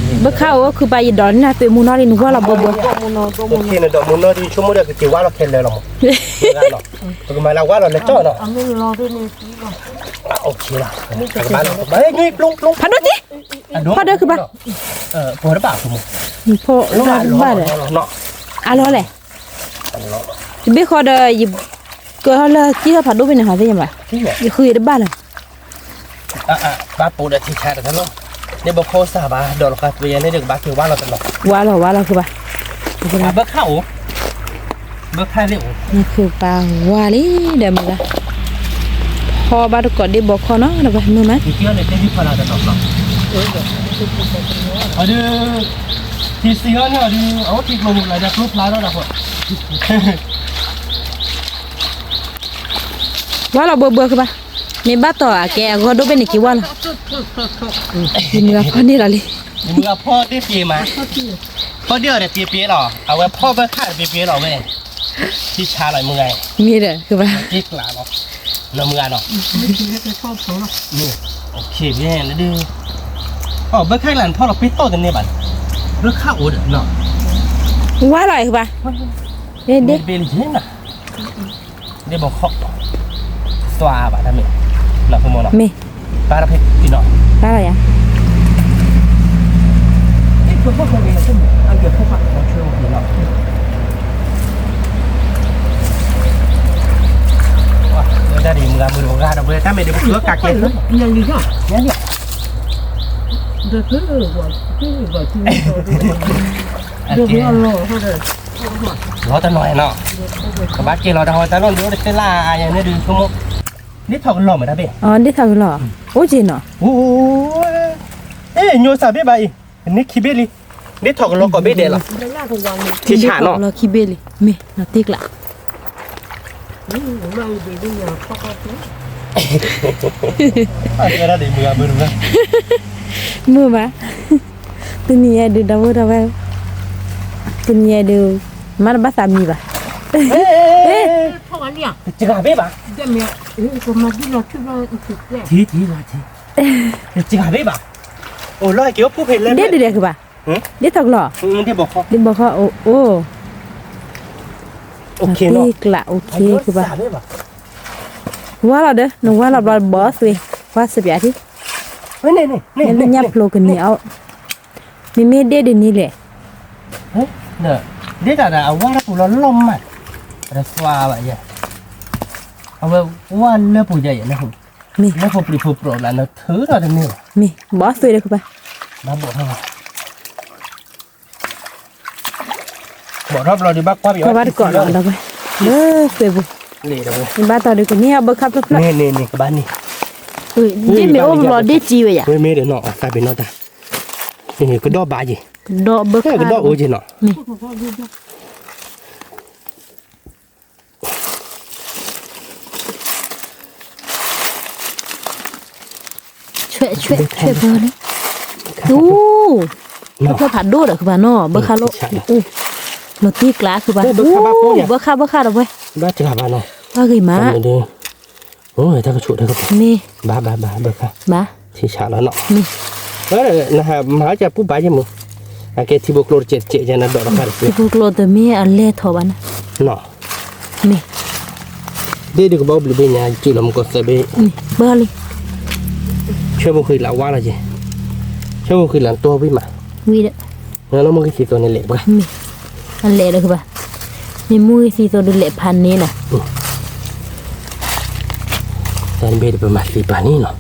ဘၢခၣ်အိၣ်ခုၣ်ပၢ် ယဒိးန့ၢ်နၤသွံမူနီၢ်လံ နဝါလီၤဘိဘိ, နဒိးမူနီၢ်ဒီးကက့ၤဝါလီၤခဲလၢာ်လီၤမး, ပကမၤလၢဝါလီၤလဲၤကၠီၣ်နီၤ, ဖးဒိၣ်တံၢ်, ဖီဒၢခုၣ်ပၢ်, ဖီဒၢတဘၣ်ဒီး, အလီၢ်လဲၣ်, တဘ့ၣ်ဃီဒီး ယကဟီလၢကံၢ်ထီၣ်ဖးဒိၣ်ဖဲန့ၣ်ဟီသ့ၣ်ညါဘၣ်, ယဃုယတဘၣ်လၢၤ ဘၣ်ပိာ်ဒီးထံဆါတခါလီၤ, ဒ့ဘီခီၣ်စၢ်ဘၣ် ဒီးလီၤဃာ်သွံယၤန့ၣ်ဒီးကဘၣ်က့ၤဝါလီၤတနီၤ, ဝါလီၤ ဝါလီၤခုၣ်ပၢ်, ဘၢခၣ်အိၣ်, ဘၢခၣ်သ့ၣ်အိၣ်, နခုၣ်ပၢ်ဝါလံ ဒီးမုၢ်ဂၤ, ဖီဘၣ်တကိးဒ့ဘီခီၣ်နီၤ ဒီးမုာ်မး, အဒုး, ထံစံးအီၤန့ၣ်အီၤဒုး အအိၣ်ထံကျိမုၢ်လၢဒၢကျိဖျါထီၣ်ဒၣ်ဃီ, ဝါလီၤဘိဘိခုၣ်ပၢ် မ့ၢ်ဘၣ်တီၢ်အကဲအဂီၢ်ဒိၣ်ဘ့ၣ်န့ၣ်က့ၤဝါလီၤ. ယမုၢ်ဂၤဖီၣ်န့ၢ်လီၤလံ. ယမုၢ်ဂၤဖီၣ်တ့ၢ်ပှ့ၤမး, ဖီၣ်တ့ၢ်အီၤဒီးပှ့ၤပှ့ၤလီၤ, အဝဲဖီၣ်ဘၢခၣ်တ့ၢ်ပှ့ၤပှ့ၤလီၤဝဲ, ထံဆါလီၤမုၢ်ဂၤ, မ့ၢ်ဒီးကဘၣ်, က့ၤကျးလီၤ, နီၢ်မုၢ်ဂၤနီၤ, မ့ၢ်, အိၣ်ခ့ဘ့ၣ်လၢဒုး, အဘၢခၣ်ကျးန့ၣ်ဖီၣ်လီၤပ့ၤတီၢ်တန့ၢ်ဘၣ်, ဘၢခၣ်အိၣ်ဒီးနီၤ, ဝါလီၤကဘၣ်, ဒ် ဒ်ဘီခီၣ်, သွါဘၣ်တၢ်မ့ၢ်, မ့ၢ်, ဘၣ်လီၤယၤ, တၢ်ဒ်မုၢ်ဂၤမုၢ်တဂၤဒီး တၢ်မ့ၢ်ဒ်ပကကးကဲ, လီၤတနီၤနီၤ, ကဘၣ်က့ၤလီၤတၢ်ဟီတၢ်လီၢ်ဒ်အိၣ်တသ့လၢအယၤန့ၣ်ဒုးဆိကမိၣ်, ဒ်ထီၣ်ကလီၤမးတၢ်ဘ့ၣ်, ဒ်ထီၣ်ကလီၤ, အိၣ်က့ၤနီၤ, အဲ ညိစၢ်ဘ့ၣ်ဘၣ်အံၤ, န့ၣ်ခံဘ့ၣ်လံ, ဒ်ထီၣ်ကလီၤကီးဘ့ၣ်ဒဲးလီၤ, ထံဆးနီၤ, လီၤခံဘ့ၣ်လံ, မ့ၢ်လီၤတ့ကျး မုာ်ဘၣ်, တနံၤအံၤဒုးဒီပုၢ်ဒီဝဲၢ်, တနံၤအံၤဒုး, မ့ၢ်တဘၣ်သးမံဘၣ်, စှၤဘ့ၣ်ဘၣ်, ထံထံထံ, စှၤဘ့ၣ်ဘၣ်, အိၣ်လီၤက့ၤအိၣ်ဖှိၣ်ဖဲလဲၣ်, ဒ်ဒ်ဒဲးကဘၣ်, ဒ်ထီၣ်ကလီၤ, ဒ်ဘီခီ, အိၣ်, တ့ကျးအိᣣ်ခ့ကဘၣ်, ဝါလီၤဒီး နဝါလီၤဘျီဘီသွံၣ်, ဝါစပျးထံ, လၢညၣ်ဖျိကန့ၢ်အီၤ, မ့မ့ၢ်ဒ့ၣ်ဒ်န့ၣ်လဲၣ်, ဒ်တၢ်ဒီးအဝါတပူၤလီၤလီၤမး, တသွါဘၣ်ယဲ, အဝဲဝါလၢပူၤယဲယဲ, မ့ၢ်လၢဖိပျံၤဖိပြီးနၤ နထုးထီၣ်တန့ၢ်ဘၣ်, မ့ၢ်ဘီသွံၣ်ဒီးကဘၣ်, ဘၣ်ဘီၣ်ထီၣ်ဘၣ် ဘီၣ်ထီၣ်ဘျီဒီး ဘၣ်ကွၢ်ဘၣ်ကီးဒီး, လၢသွဲပူၤ, ဘၣ်တီၢ်ဒီးကန့ၢ်အဘၢခၣ်ဖျၢၣ်ဖျၢၣ်, န့ၣ်န့ၣ်န့ၣ် ကဘၣ်န့ၣ်, ဒ်မ့ၢ်အိၣ်ဘျီဒ့ၣ်ကံဝဲယၤ, မ့မ့ၢ်ဒီးနီၤ အသးပ့ၤနီၣ်တၢ်, ကဒီၣ်ဘၣ်ယဲ, ကဒီၣ်ဘၢခၣ်, ကဒီၣ်အိၣ်ယဲနီၤ, မ့ၢ် ဆွဲဆွဲဆွဲပၢၢ်လံ, တူ, ဘၢခၣ်ဖးဒိၣ်ဒီးကဘၣ်နီၤ ဘၢခၣ်လီၤ, လီၤတ့ကျးကဘၣ်, ဘၢခၣ်ဘၣ်ခၣ်ဒီးဝဲ, ဘၣ်ဂ့ၤမး, တၢ်ကဆိးတၢ်ကပၤ, မ့ၢ်, ဘၣ်ဘၣ်ဘၣ် ဘၢခၣ်, ဘၣ်, ထံဆးလီၤနီၤ, မ့ၢ်, နဟးမၤဟါကပူၤဘၣ်ယဲမုၢ်, အကဲထံဖိကျိတစဲးတစဲးယဲနဒီးတခါတစဲး, ထံဖိကျိတမ့ၢ်အလဲၤထီၣ်ဘၣ်န့ၣ်, နီၤ မ့ၢ်, ဒ့ၣ်ဒုးကဘၣ်အိၣ်ဘျုးဘ့ၣ်ညါ ယစုၣ်လီၤမူကီၢ်သၢဘ့ၣ်, ဘၣ်လံ, ဆွဲဘိဃံလၤဝါလီၤက့ၤ, ဆွဲဘိဃံလၤတီဝံၤမး, ဝံၤဒီး, လၢမူဂံၢ်သံသိးန့ၣ်လဲၤဘၣ်, အလဲၤဒီးကဘၣ်, မ့ၢ်မူဂံၢ်သံသိးဒုးလဲၤဖးန့ၢ်နၤ, တၢ်တဘ့ၣ်တပမၤသံပာ်န့ၣ်နီၤ,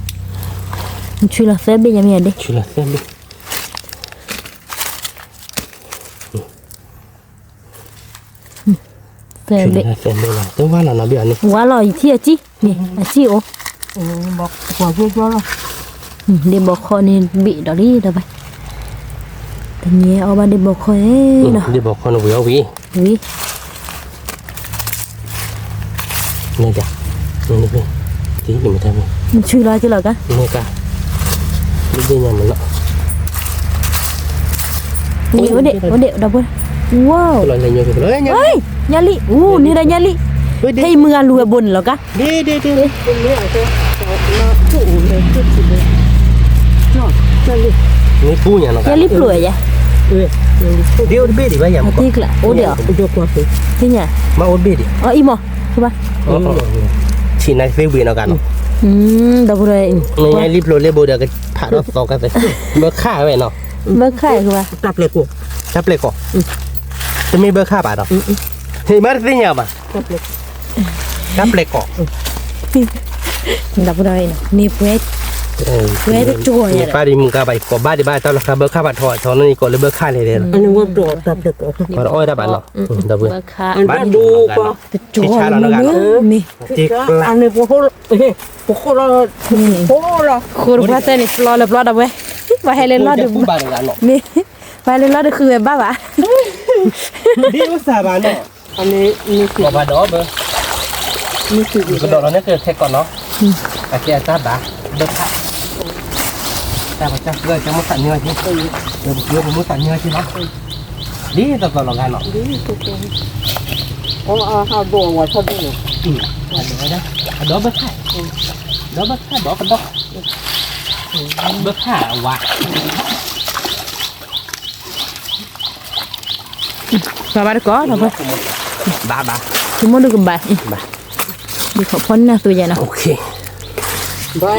နဆူလီၤသၢဘ့ၣ်ညါမ့ၢ်ဒ့ၣ်, ဆူလီၤသၢဘ့ၣ် သၢဘ့ၣ်, သၢဘ့ၣ်လီၤ တဝါလီၤနီၤဘ့ၣ်အီၤန့ၣ်, ဝါလီၤယထံၣ်အစံၣ်, န့ၣ် အစံၣ်အိၣ်, ဒ့ၣ်ဘီခီန့ၣ်ဘ့ၣ်ဒီးလံဒီးဘၣ်, တညဲအီၣ်ဘၣ်ဒ့ၣ်ဘီခီန့ၣ်နီၤ, ဒ့ၣ်ဘီခီန့ၣ်ဝံၤအီၣ်ဝံၤ, ဝံၤ န့ၣ်, နဆူလီၤကလီၤကါ, န့ၣ်ကါ, ဒ့ၣ်ညါမနီၤ, အိၣ်ဒ့ၣ် အိၣ်ဒ့ၣ်ဒီပုၢ်, ဝါ, ညါလံ, အိၣ်န့ၣ်ဒီးညါလံ, ဖဲယမုၢ်ဂၤလူၤဝဲဘိန့ၣ်လီၤကါ, ညါလံပျိၢ်ယါ, သ့ၣ်ညါ, မ့ၢ်အိၣ်တဘ့ၣ်ဒံးဘၣ်ယါ, အံၤမး, ဘၣ်, ထံၣ်န့ၣ်သ့ဝံၤနီၤကါနီၤ, ဒီပုၢ်ဒီဝဲၢ်, ညါလံပျိၢ်လၢဘိဒီးကဖးထီၣ်သီကသ့, ဘၢခၣ်ဝဲနီၤ, ဘၢခၣ်, တၢ်ပျဲၢ်ကီး, တၢ်ပျဲၢ်ကီး, တမ့ၢ်ဘၢခၣ်ဘၣ်ဒီး, ဟဲမၤတသ့ၣ်ညါဘၣ်, တၢ်ပျဲၢ်ကီး, ဒီပုၢ်ဒီဝဲၢ်, န့ၣ်ပှဲၤ, ပှဲၤတကီၢ်ညါ, ပၢ်ဒံးမုၢ်ကါဘၣ် ကိးဘၣ်ဒံးဘၣ် တၢ်လီၤဃာ်ဘၢခၣ်ဘၣ်ထီၣ်ထီၣ်န့ၣ် ကိးလၢဘၢခၣ်လဲၣ်လဲၣ်, ပှၤတအီၣ်ဝဲဒၣ်ဘၣ်နီၤ, ဒီပုၢ်, ဘၣ်ဒိကီး, တကီၢ်လီၤနီၤ, မ့ၢ်, ပဃိလီၤ, ဃိတပှၢ်သၢန့ၣ် ပျီလၢပျီဒီးဝဲ, ပှၤဟဲလၢလီၢ်ဒုး, မ့ၢ်, ပှၤဟဲလၢလီၢ်ဒုးဃုဝဲဘၣ်ဘၣ်, ဒ်အိၣ်သးဘၣ်နီၤ, ကဘၣ်ဒီးဘၢ, ကဒီးလီၤန့ၣ်ခဲကီးနီၤ အကဲအတၢ်ဘၣ်, ဘၣ်ခါ, တၢ်ပတၢ်ကဲမိၣ်သးမံအီၤက့, ပကဲပမိၣ်သးမံအီၤက့လီၤ, ဒ်သိးသိးလီၤဂၤနီၤ, အဒိးဝဲဒၣ်, အဒိးဘၣ်ခါ, ဒီးဘၣ်ခါဒီးကဒီး, ဘၣ်ခါအဝါ ဘၣ်ဘၣ်တကိး, ဘၣ်ဘၣ်, သုမိၢ်ဒုကဘၣ်, ဘၣ်, ဒ်ခီဖီနၢ်သိယဲနီၤ, ဒုး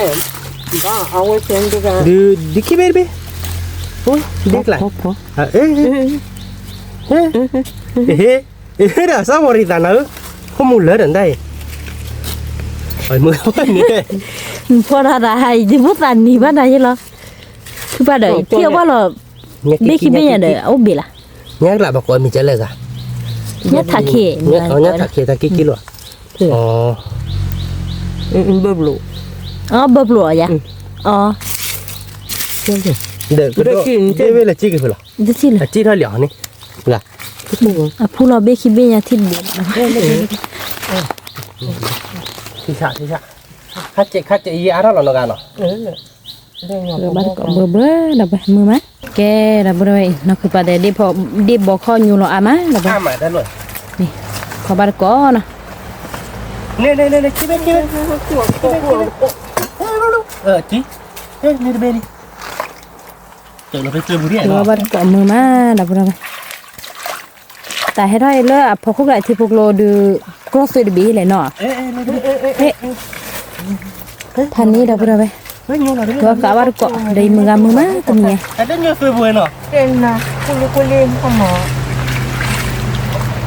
ဒုးခံဘ့ၣ်တဘ့ၣ်, ဒ်ကျါ, ဟ့ၣ်ဒီးစၢ်ဝီၤရံသးနၤဧၢ, ခိၣ်မူလၢတၢ်ဒၣ်အံၤ, မုၢ်ဖီတၢ်တၢ်ဟါအံၤ ဒ်မိၣ်သးနံၤဘၣ်နၤယ့လီၤ, ဖုပၢ်ဒီး ထံၣ်အဝဲလီၤ, ဘ့ၣ်ခံဘ့ၣ်ညါဒီး အိၣ်ဘ့ၣ်လၢ်, ညါကျးဘၣ်ကိးမံၤကလဲၣ်ဂၤ, ညါထးခ့, ညါထးခ့တၢ်က့က့လီၤ, ဘၣ်ဘျိ, အဘၣ်ဘျိအယါ, အ, ဒီးကဒီး, ဘ့ၣ်ဝဲလၢက့က့ဖဲလီၤ, အက့ထီၣ်လံအီၤန့ၣ်, အဖူလီၤဘ့ၣ်ခံဘ့ၣ်ညါထံၣ်တဘ့ၣ်, ထံၣ်ဆၣ်ထံၣ်ဆၣ်, ခါစဲးခါစဲးယံအါထီၣ်လီၤနီၤဂၤနီၤ ဘၣ်တကိးဘၣ်ဘၣ်ဒီးဘၣ်မုာ်မး, ကဲဒီးဘၣ်ဒီးဝဲအံၤ နီၢ်ခုပာ်ဒီး ဒ့ၣ်ဘီခီၣ်ညိလီၤအါမးဒီးဘၣ်, ခီဘၣ်တကိးနီၤ, ဘၣ်တကိးမုာ်မးဒီးဘၣ်ဒီးဝဲ တၢ်ဟဲထီၣ်အံၤလၢအဖီခိၣ်ကျါထံဖိကျိဒုး ကျီၢ်သုးတဘ့ၣ်လဲၣ်နီၤ, ဖးန့ၣ်ဒီးပဒီးဝဲ, ဒီးကးဘၣ်တကိး ဒီးယမုၢ်ဂၤမုာ်မးတနံၤညါ, မ့ၢ်ဧါ, ဖီဘၣ်တကိး ဖီဘၣ်တကိး အိၣ်ဒီးဖးဒိၣ်,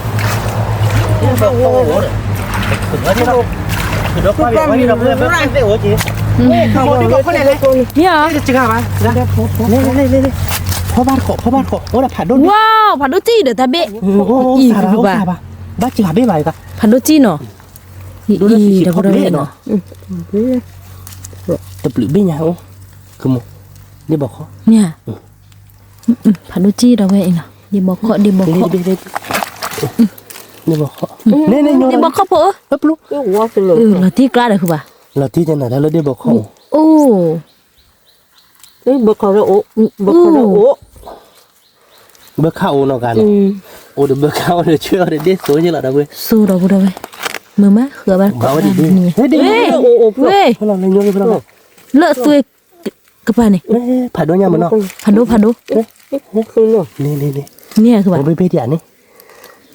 ဝါ, ဖးဒိၣ်စံၣ်ဒီးတၢ်ဘ့ၣ်, ဘၣ်စံၣ်ဘ့ၣ်ဘၣ်, ဖးဒိၣ်စံၣ်နီၤ, အံၤဒီးပဒီးဝဲအံၤနီၤ, တပျုးဘ့ၣ်ညါအိၣ်, မ့ၢ်ဧါ, ဖးဒိၣ်စံၣ်ဒီးဝဲအံၤနီၤ, ဒ့ၣ်ဘီခီၣ် ဒ့ၣ်ဘီခီၣ်, ဒ့ၣ်ဘီခီၣ်ဖိဧၢ, လီၤတံၢ်ကျါဒီးဃုဘၣ်, လီၤတံၢ်တနၤလၢဒ့ၣ်ဘီခီၣ်, အိၣ် ဘၢခါအိၣ်နီၢ်ဂၤနီၤ, အိၣ်ဒီးဘၢခါအိၣ်ဒီးဆှၢအီၤဒီးဒ့ၣ်သိယ့လီၤဒီးဝဲ, သိဒီးပဒီးဝဲ, မုာ်မးဃုဘၣ်တကိး, ဝဲ, လၢသွဲကပၤန့ၣ်, ဖးဒိၣ်ညါမနီၤ, ဖးဒိၣ် ဖးဒိၣ်, န့ၣ်န့ၣ်န့ၣ်, န့ၣ်ဃုဘၣ်, ပ့ၢ်ပ့ၢ်တယၤန့ၣ်,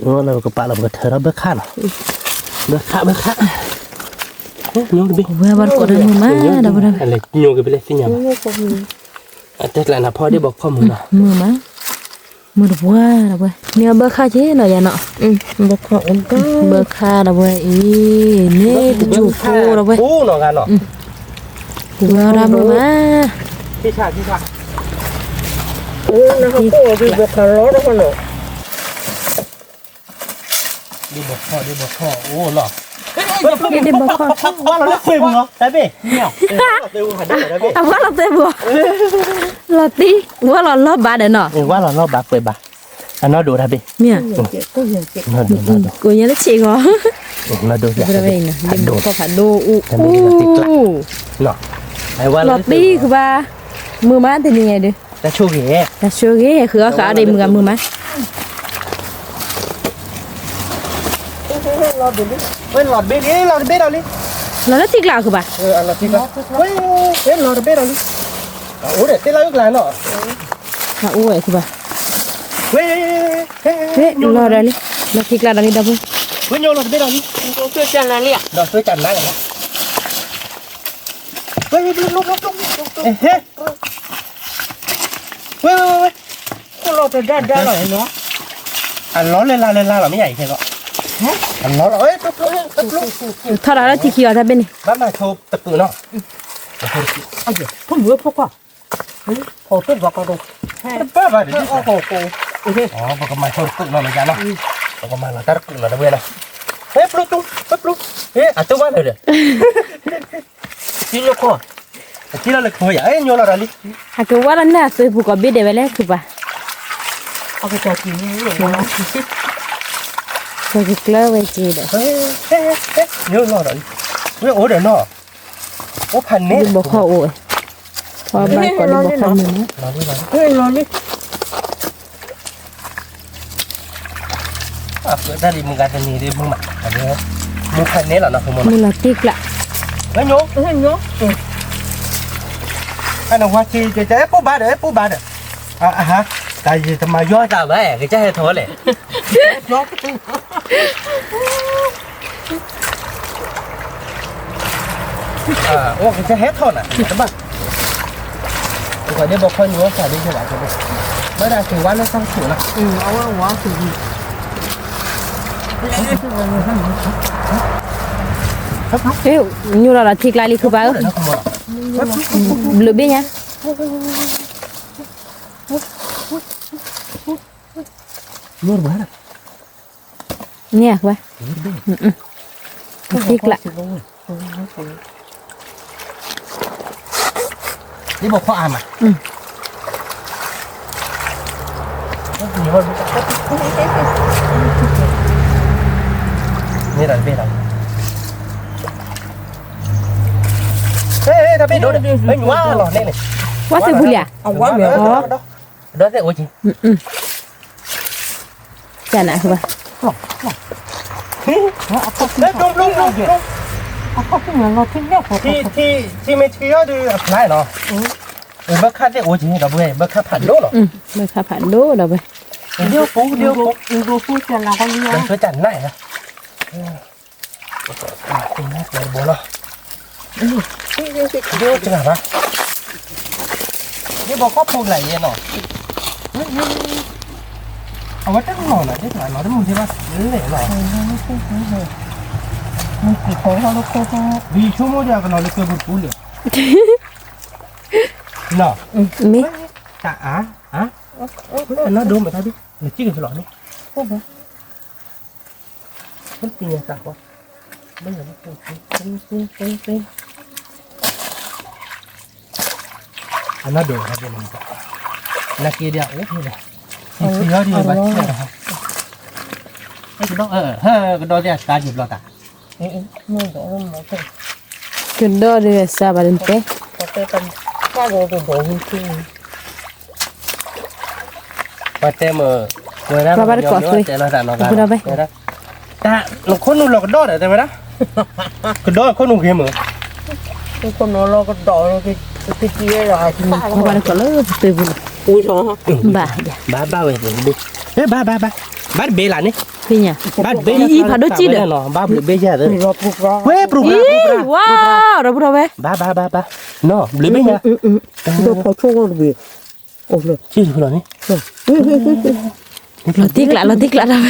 လၢကပာ်လီၤပကထၢထီၣ်ဘၢခါနီၤ, ဘၢခါဘၢခါ, ဝဲဘၣ်တကိးဒီးမုာ်မးဒီးပဒီးဝဲ, ညိကပလဲသ့ၣ်ညါဘၣ်, အတဲကျါနၤဖီဒ့ၣ်ဘီခီၣ်မုာ်နီၤ, မုာ်မး, မုာ်တပှၢ်ဒီးပှၢ်, မ့ၢ်အဘၢခါက့ၤနီၤယၤနီၤ, ဘၢခါဒီးပှၢ်အံၤ, န့ၣ်တကၠူဖိဒီးပှၢ်, ဝဲဒၣ်မုာ်မး, ဒ့ၣ်ဘီခီၣ် ဒ့ၣ်ဘီခီၣ်အိၣ်နီၤ, ဒ့ၣ်ဘီခီၣ်, ဝါလီၤလၢပှဲၤပူၤလီၤ, တၢ်ဘ့ၣ်, အဝါလီၤပှဲၤပူၤ, လီၤတံၢ်, ဝါလီၤလီၤဘၣ်ဒီးနီၤ, ဝါလီၤလီၤဘၣ်ပှဲၤဘၣ်, အနီၢ်ဒိၣ်တၢ်ဘ့ၣ်, မ့ၢ်, ကိးညါလၢဆံးဂီၤ, ဒ့ၣ်ဘီခီၣ်ဖးဒိၣ်အိၣ်, လီၤတံၢ်ဃုဘၣ်, မုာ်မးတနံၤညါဒီး, တၢ်ဆိၣ်ဂ့ၤ, တၢ်ဆိၣ်ဂ့ၤ ဃုအီၣ်ဃုအီဒီးမုာ်ဂၤမုာ်မး ဝဲလီၤတဘ့ၣ်လံ လီၤတဘ့ၣ်ဒီးလံ, လီၤလၢထံကျါအီၤဃုဘၣ်, ဝဲလီၤတဘ့ၣ်ဒီးလံ, အိၣ်ဒီးသ့ၣ်လၢအုၣ်ကျါနီၤ, အိၣ်ဝဲဃုဘၣ်, ဝဲ, လီၤဒီးလံ, လီၤထံကျါဒီးလံဒီပုၢ်, ဝဲညိလီၤတဘ့ၣ်ဒီးလံ, ဒီးသွဲကနါလီၤ, သွဲကနါလီၤ, ဝဲ, ဝဲ, ဝဲ, ဝဲ, ဝဲ ခိၣ်လီၤတဒါဒါလီၤနီၤ, အလီၤလၢလါလၢလါလီၤ မ့ၢ်ယၤအံၤခဲကီး, အလီၤလီၤ, ထီၣ်ဒါလၢထံခံအီၤတၢ်ဘ့ၣ်န့ၣ်, ဘၣ်မၤဆိတကုာ်နီၤ, ဖိမုၣ်ဖိခွါ, ဟီၣ်တဘၣ်ကီး, တဘၣ်ဘၣ်ဒီး, ပကမၤဆိတကုာ်နီၤမ့ၢ်ယၤနီၤ, ပကမၤလီၤတၢ်တကုာ်နီၤတဝဲနီၤ, ဟဲပျူတူ, ဟဲပျူ, ဟဲအတဝါလၢာ်ဒီး ထံလၢခိ, အထံလၢလၢခိယၤ, အဲ ညိလီၤဒီးလံ, အကဝါလီၤနၢ်အသွဲပူၤကီးဘ့ၣ်ဒဲးဝဲလဲၣ်ခုပၢ်, ပကကျၢၤဝဲက့ၤဒီး, ညိလီၤဒီးလံ, ဝဲအိၣ်ဒီးနီၤ, အိၣ်ဖးန့ၣ်, ဘီခီၣ်အိၣ်, ဖီဘၣ်ကီးလၢဘီခီၣ်မုၢ်န့ၣ်, အတၢ်ဒ်မုၢ်ဂၤတနံၤဒ်မုၢ်မး, မုၢ်ဖးန့ၣ်လီၤနီၤ, မုၢ်လီၤတံၢ်ကျး, ညိ, အနဝါစံ, အဲ ပူၤဘၣ်ဒီး, အဲ ပူၤဘၣ်ဒီး, အဟါ, တၢ်ယတမၤယီၢ်တၢ်ဘၣ်, ကစၢ်ဟဲထီၣ်လဲၣ် အိၣ်ကစၢ်ဟဲထီၣ်နၤ, တဘၣ်, ပှၤဒ်ဘီခီညိဝဲဖးဒ်ကဘၣ်, ဘၣ်ဒၣ်က့ၤဝါလၢတၢ်ဆိးလီၤ, ညိလီၤလီၤထံကျါလံ ခုပၢ်ဧၢ, ဘျုးဘ့ၣ်ညါ, န့ၣ်ဝဲ, ထံကျါ, ဒ်ဘီခီအါမး, န့ၣ်ဒီးတဘ့ၣ်လီၤ, တဘ့ၣ်ဒိၣ်ဒီး, ဝါလီၤန့ၣ်န့ၣ်, ဝါသ့ၣ်ပူၤလံဧါ, ဒီးသ့ၣ်အိၣ်က့ၤ ကနၤဘၣ်, ထံမ့ၢ်ဆှံအီၤဒီးအဖျါလီၤ, ဘၢခါသ့ၣ်အိၣ်က့ၤဒီးဘၢ, ဘၢခါဖးဒိၣ်လီၤ, ဘၢခါဖးဒိၣ်ဒီးဘၢ, ဒိၣ်ပူၤဒိၣ်ပူၤ, ဒိၣ်ပူၤကနၤ, ဒိၣ်တဂၤဘၣ်, ဒ်ဘီခီဖိကလၢ်ယဲနီၤ, အဝဲတလီၤနၤ, ဒ်လီၤတမုာ်ဒ်ဘၣ်လဲၣ်လီၤ, ဘံဆိကမိၣ်ဒီးကလီၤလၢကဲပူၤတပူၤလဲၣ်, နီၤ, မ့ၢ်, တၢ်အါ, အါ, အနီၢ်ဒိၣ်မးတၢ်ဒ်, နစံၣ်က့ၤဖဲလီၤန့ၣ်, ပသ့ၣ်ညါတၢ်ဃီ, အနီၢ်ဒိၣ်ဟဲက့ၤန့ၣ်, နက့ၤဒ်အအိၣ်ဖဲလဲၣ်, ယံၤယီဒ်ဘၣ်ဆဲး, ကဒီး, ကဒီးသ့ၣ်အစးက့ၤဘျီတၢ်, ကဒီးဒ်အစးဘၣ်ဒ်တဲ ပှၤတဲမ့ၢ်, ဝဲဒၣ်တဲလီၤတၢ်နီၤ, တၢ်နခိၣ်နူာ်လီၤကဒီးဒီးတဲဝဲဒၣ်, ကဒီးခိၣ်နူာ်ဂ့ၤမ့ၢ်, ခိၣ်နူာ်လီၤကဒီး, ပှၤဘၣ်တကိးလၢပသုးပူၤလီၤ, ဘၣ်, ဘၣ်ဘၣ်ဝဲ, ဘၣ်ဘၣ်ဘၣ်, ဘၣ်တဘ့ၣ်လၢန့ၣ်, ဘၣ်တဘ့ၣ်, ဖးဒိၣ်ကံဒီး, ဘၣ်ဘျုးဘ့ၣ်ယဲ, ဝဲပရူၤ, ဝါ, ဒီပုၢ်ဒီဝဲၢ်, ဘၣ်ဘၣ်ဘၣ်ဘၣ်, နီၤ ဘျုးဘ့ၣ်ယဲ, ဒိၣ်ဖီဆိၣ်ဂီၢ်တဘ့ၣ် အိၣ်လၢ ထံၣ်တဖုလီၤန့ၣ်, လီၤတံၢ်ကျး လီၤတံၢ်ကျးတၢ်ဝဲ,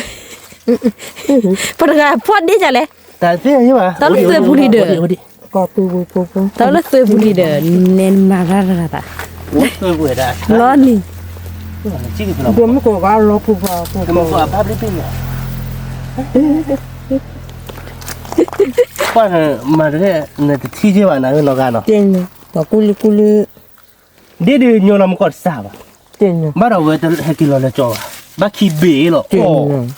ပတဂၤဖီၣ်ဒ့ၣ်ဒ်လဲၣ်, တၢ်သ့ၣ်ညါဘၣ်, တၢ်လၢသုးပူၤလံဒီး, တၢ်လၢသုးပူၤလံဒီး, နဲမၤတၢ်တဂၤသး, လီၤနံၤ, မုၢ်ကဘၣ်လီၤပူၤပှၤ, ပှၤ, မၤတဂၤ, နတထံၣ်က့ၤဘၣ်နၤနီၢ်ဂၤနီၤ, ပှၤကူလံကူလံ ဒ်ဒုးညိလီၤမူကီၢ်တစၢ်ဘၣ်, ဘၣ်ဒီးဝဲတဟဲက့ၤလီၤလၢကၠီဘၣ်, ဘၣ်ခံဘ့ၣ်လီၤ,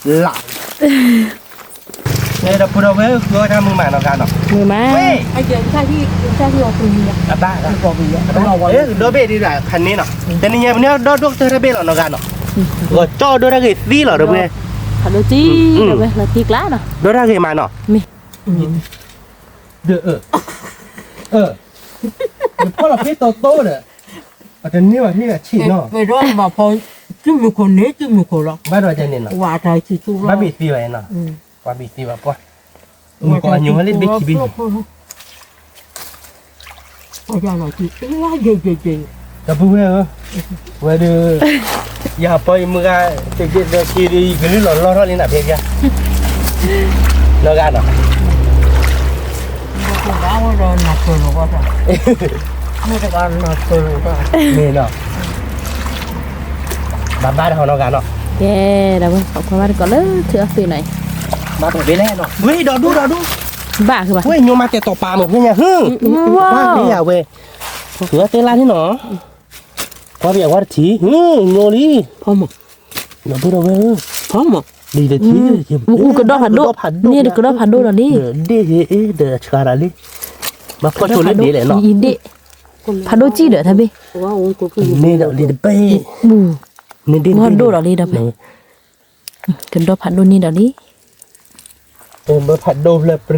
လၢ, ဒီပုၢ်ဒီဝဲၢ် ဃုအီၣ်တၢ်မုာ်မးနီၢ်ဂၤနီၤ, မုာ်မး, အဘၣ်, ဒီဘ့ၣ်ဒ်ဒၣ်ခါန့ၣ်နီၤ, တနံၤညါပန့ၢ်ဒီဒိၣ်ကတၢၢ်တၢ်ဘ့ၣ်လီၤနီၢ်ဂၤနီၤ, ဂီၤကၠီဒိၣ်တၢ်ဂ့ၤသံလီၤဒီပုၢ်ဝဲၢ်, လီၤတံၢ်, လီၤတံၢ်ကျးနီၤ, ဒိၣ်တၢ်ဂ့ၤမးနီၤ, မ့ၢ် ဒီး, ဖီၣ်လီၤဖဲတီတီဒီး, အတန့ၢ်ဘၣ်ထံၣ်အဆံးနီၤ, ဝဲဒီးဘၣ်ဖီ, စုမုၢ်ခိၣ်န့ၣ် စုမုၢ်ခိၣ်လီၤ, ဘၣ်ဒီးန့ၣ်နီၤ, ဘၣ်ဘ့ၣ်သံဘၣ်နီၤ, ပှၤဘ့ၣ်သံဘၣ်ပှၤ, မုၢ်ကီၢ်အညိလၢဘ့ၣ်ခံဘ့ၣ် ဒီပုၢ်ဝဲၢ်ဧၢ, ဝဲဒုး, ယၤပီယမုၢ်ဂၤ, တက့ၢ်ဒီးက့ၤဒီး ယကလုၢ်လီၤလီထီၣ်လံနၤဖဲယါ, နီၢ်ဂၤနီၤ, မ့ၢ်နီၤ, ဘၣ်ဘၣ်တဟီနီၢ်ဂၤနီၤ, ကဲ, ဒီပုၢ်ဝဲၢ်တကိးလၢထံအီၤသ့ၣ်နီၤ, ဘၣ်တဘ့ၣ်လဲၣ်နီၤ, ဝဲဒီးဒူဒီးဒူ, ဘၣ်, ဝဲညိမးတဲာ်တီၤပာ်မးဖဲညါ, ဘၣ်ဖဲယါဝဲ, ဝဲတဲလါန့ၣ်နီၤ, ကွၢ်ဘၣ်အဝဲတထံၣ်, ညိလံ, ဒီပုၢ်ဒီဝဲၢ်ဧၢ, ဖီမး လံတထံၣ်, အူကဒီးဖးဒိၣ်, န့ၣ်ကဒီးဖးဒိၣ်ဒီးလံ, ဒ့ၣ်ဟ့ၣ်အ့ၣ်ဒီးဆှါတၢ်လံ, ဘၣ်ဖီၣ်ဆိလၢဒ့ၣ်လဲၣ်နီၤ, ဒ့ၣ်, ဖးဒိၣ်စံၣ်ဒီးတၢ်ဘ့ၣ်, န့ၣ်ဒီးလံတဘ့ၣ်, န့ၣ်ဒ့ၣ်တဘ့ၣ်, ဒိၣ်ဒီးလံဒီးဖဲ ကဒီးဖးဒိၣ်န့ၣ်ဒီးလံ. ဘၣ်ဖးဒိၣ်ဖျၢၣ်ပြံ, ဒ့ၣ်တ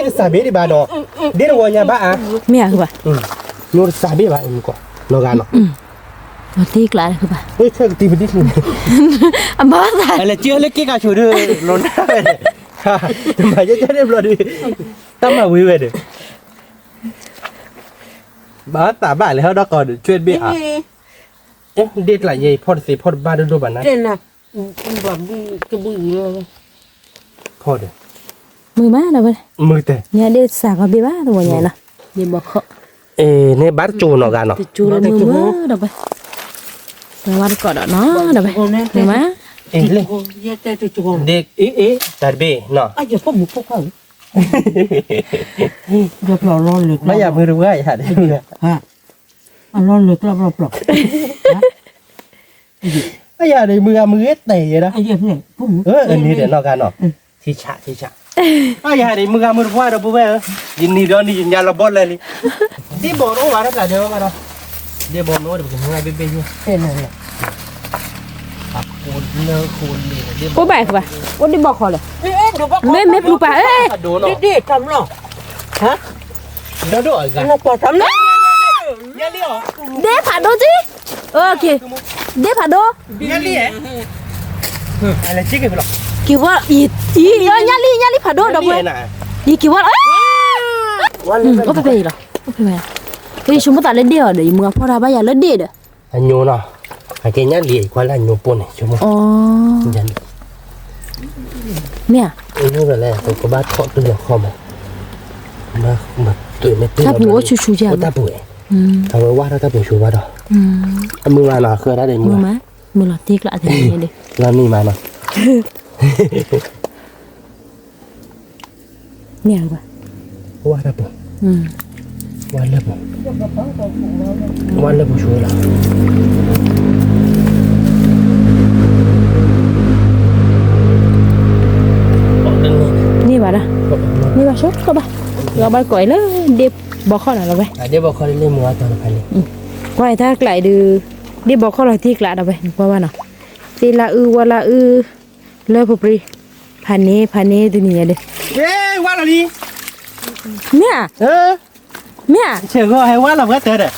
စးဘ့ၣ်ဒံးဘၣ်နီၤ, ဒ့ၣ်တဝီညါဘၣ်ဧါ, မ့ၢ်ဧါ, ညိတစးဘ့ၣ်ဘၣ်, နီၢ်ဂၤနီၤ, တ့ကျးဘၣ်, အဘၣ်သး, လၢက့ၤလၢက့ၤကဆိးဒီး, လီၤနၢ်ဝဲ, မၤယဲကန့ၣ်ဘျီဒီး, တၢ်မၤဝံၤဝဲဒီး, ဘၣ်သးဘၣ်လဲၤဟီၣ်ဒီးကီးဒီး ဆွဲတဘ့ၣ်ဧါ, ဒ့ၣ်ကျးယဲအံၤ ဖီၣ်တသ့ဖီၣ်တဘၣ်ဒိၣ်ဒိၣ်ဘၣ်နၤ, ဖီၣ်ဒီး, မုာ်မးဒီးဝဲ, မုာ်တဲ, ညါဒ့ၣ်စးကီးဘ့ၣ်ဘၣ်တဝီညါလီၤ, န့ၣ်ဘၣ်တကၠိနီၢ်ဂၤနီၤ, တကၠိလၢမုာ်မုာ်ဒီးဝဲ, ဝဲဝါတကိးဒီးနီၤဒီးဝဲ, မုာ်မး, တၢ်တဘ့ၣ်နီၤ, ဘၣ်ယၤမုာ်တဝဲယၤဒ်, အယၤဒ်မုာ်ဂၤမုာ်ဂ့ၤတဲာ်ယဲဒၣ်, န့ၣ်ဒီးနီၢ်ဂၤနီၤ, ထံဆးထံဆး, အယၤဒ်မုာ်ဂၤမုာ်တပှၢ်ဒီးပုၢ်ဝဲၢ်ဧၢ, ယနံၤဒီးနံၤယညါလီၤဘီၣ်လၢာ်လံ, ဒ့ၣ်ဘီၣ်တအိၣ်ဘၣ်တၢ်ကျးဒဲးဘၣ်ဒီး, ဒ့ၣ်ဘီၣ်မ့ၢ်အိၣ်ဒီးပကမုာ်ဂၤဘ့ၣ်ဘ့ၣ်ယဲ, အိၣ်ဘၣ်ဘၣ်, အိၣ်ဒ့ၣ်ဘီၣ်ခီလဲၣ်, မ့ၢ်မ့ၢ်ပျူပၢ်, ဒ့ၣ်ဖးဒိၣ်က့, ဒ့ၣ်ဖးဒိၣ်, က့ၤဝဲ, ညါလံ ညါလံဖးဒိၣ်ဒီးဝဲ, ယက့ၤဝဲလီၤ, အိၣ်ဖဲဖဲအံၤလီၤ, အိၣ်ဖဲဖဲ, ယဆိကမိၣ်သးလၢဒ့ၣ်အီၤဒီး ယမုာ်အဖီၣ်တၢ်ဘၣ်ယၤလၢဒ့ၣ်ဒီး, အညိနီၤ, အကဲညါလံ ကွၢ်လၢအညိပိၢ်န့ၣ် ဆိကမိၣ်, မ့ၢ်ဧါ, မ့ၢ်လဲၣ် ပကဘၣ်ထီၣ်တုၤလီၤခီမး, တၢ်ပူၤအိၣ်ဆူၣ်ဆူၣ်ယၤ, တၢ်ပူၤ, အဝဲဝါထီၣ်တၢ်ပူၤဆိဘၣ်ဒီး, အမုာ်မးနီၤ ဃၢတၢ်ဒီးမုာ်, မုာ်လီၤတ့ကျးတန့ၣ်ဒီး, လီၤနံၤမးနီၤ မ့ၢ်ဧါ, ဝါတၢ်ပူၤ, ဝါလၢပူၤ, ဝါလၢပူၤဆိလီၤ, န့ၢ်ဘၣ်ဒၣ်, န့ၢ်ဘၣ်ဆိကဘၣ်, လီၤဘၣ်ကိးအံၤလၢ ဒ့ၣ်ဘီခီၣ်နီၤလီၤဝဲ, ဒ့ၣ်ဘီခီၣ်လၢမုာ်အတၢ်တဖၣ်န့ၣ်, ကွၢ်အံၤတၢ်ကျးအံၤဒုး, ဒ့ၣ်ဘီခီၣ်လီၤတ့ကျးဒီးဝဲ ကွၢ်ဘၣ်နီၤ, သ့လၢအု ဝါလၢအု လၢပပျံၤ, ဖးန့ၣ် ဖးန့ၣ်တနံၤညါဒီး, ဝါလီၤလံ, မ့ၢ်ဧါ, မ့ၢ်ဧါ, ဆဲးဂီၤဟဲဝါလီၤပှၤတၢ်ဒီး,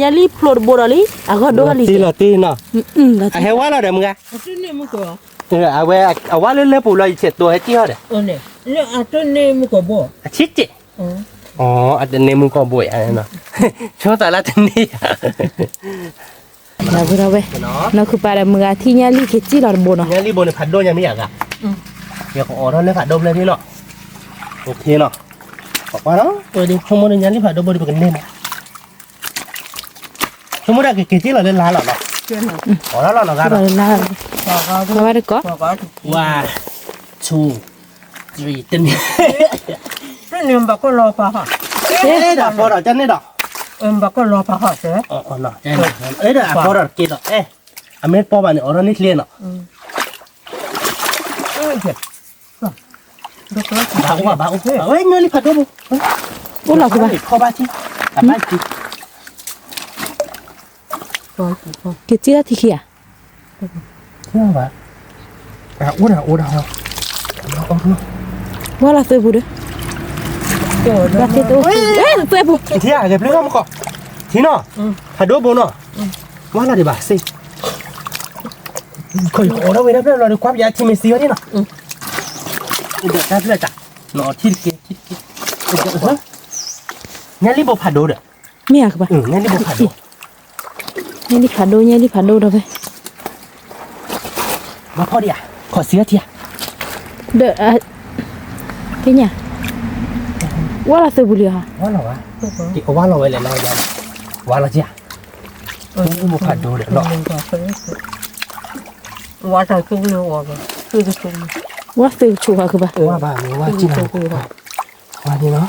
ဒီပုၢ်ဒီဝဲၢ်န့ၣ်ဒီး ညါလံဖျိတဘိဒီးလံ အဂီၢ်ဒိၣ်လံ, လီၤတ့လီၤတ့နီၤ, အဟဲဝါလီၤဒီးမုၢ်ဂၤ, အဝဲအဝါလၢလၢပူၤလီၤ ယဆဲးတိၤဟဲတ့ၢ်အီၤဒီး, အဆံးက့, အတန့ၢ်မုၢ်ကီၢ်ဘိယါ, ဆိသးလၢတန့ၢ်ယါ ဒီပုၢ်ဒီဝဲၢ်, နီၢ်ခုၣ်ပၢ်ဒီးမုၢ်ဂၤထံၣ်ညါလံက့ၤစံၣ်လီၤတဘိနီၤ, ညါလံဘိန့ၣ်ဖးဒိၣ်ညါမ့ၢ်ယၤဂၤ, ယကအိးထီၣ်လၢဖးဒိၣ်ဖျၢၣ်န့ၣ်လီၤ, အိၣ်ခ့နီၤ, ဆိကမိၣ်ဒီးညါလံဖးဒိၣ်ဘိဒီးပကန့ၢ်နီၤ, ဆိကမိၣ်ဒီးကက့ၤစံၣ်လီၤလၢလါလီၤနီၤ, အိးထီၣ်လီၤနီၤဂၤဒီး, ဝါတကီး, one, two, three, တန့ၢ်, တန့ၢ်ဘၣ်ကီၢ်လီၤပာ်ဟီ, တန့ၢ်ဒီးအဖီဒီး တန့ၢ်ဒီး, ဘၣ်ကီၢ်လီၤပာ်ဟီ, အဖီဒီးတက့ၢ်ဒီး, အမ့ၢ်တပီၢ်ဘၣ်န့ၣ် အိးထီၣ်န့ၢ်ချ့နီၤ, ဘၣ်အိၣ်ဘၣ်ဘၣ်အိၣ်, အဝဲညါလံဖးဒိၣ်ဘိ, အိၣ်လီၤကဘၣ်, ဖီဘၣ်ထံ, အဘၣ်ထံ က့ၤစံၣ်လၢထံခံဧါ, ဘၣ်, အိၣ်ဒၣ်အိၣ်ဒၣ်ဟီ, ဝါလီၤသုးပူၤဒီး, ဘၣ်သ့ၣ်တအိၣ်, သုးပူၤ, ထံဧါ ကဲၤပျုၢ်ထီၣ်မုၢ်ကီၢ်, ထံနီၤ, ဖးဒိၣ်ဘိနီၤ, ဝါလီၤဒံးဘၣ်စ့, ခီၣ်ယကအိးထီၣ်ဝဲဒၣ်ဖျၢၣ်လီၤဒီး ကွၢ်ပယါထံမ့ၢ်စံဝဲဒၣ်နီၤ, တၢ်ဖျၢၣ်တၢ်, ထံတက့ၢ်, ထံတက့ၢ်, ညါလံဘိဖးဒိၣ်ဒီး, မ့ၢ်ဧါကဘၣ်, ညါလံဘိဖးဒိၣ်, ညါလံဖးဒိၣ် ညါလံဖးဒိၣ်ဒီးဖဲ, ဘၣ်ဖီဒံးဧါ, ခီၣ်စံထံဧါ, ဒီး, ကညါ, ဝါလီၤသုးပူၤလံဧါ, ဝါလီၤဝဲလဲၣ်နီၤ, ဝါလီၤက့ဧါ, ဘိဖးဒိၣ်ဒီးနီၤ, ဝါတၢ်ဆိကမိၣ်, ဝါသုးကဆိးဧါကဘၣ်, ဝါဘၣ်, ဝါက့ဧါ, ဝါန့ၣ်နီၤ,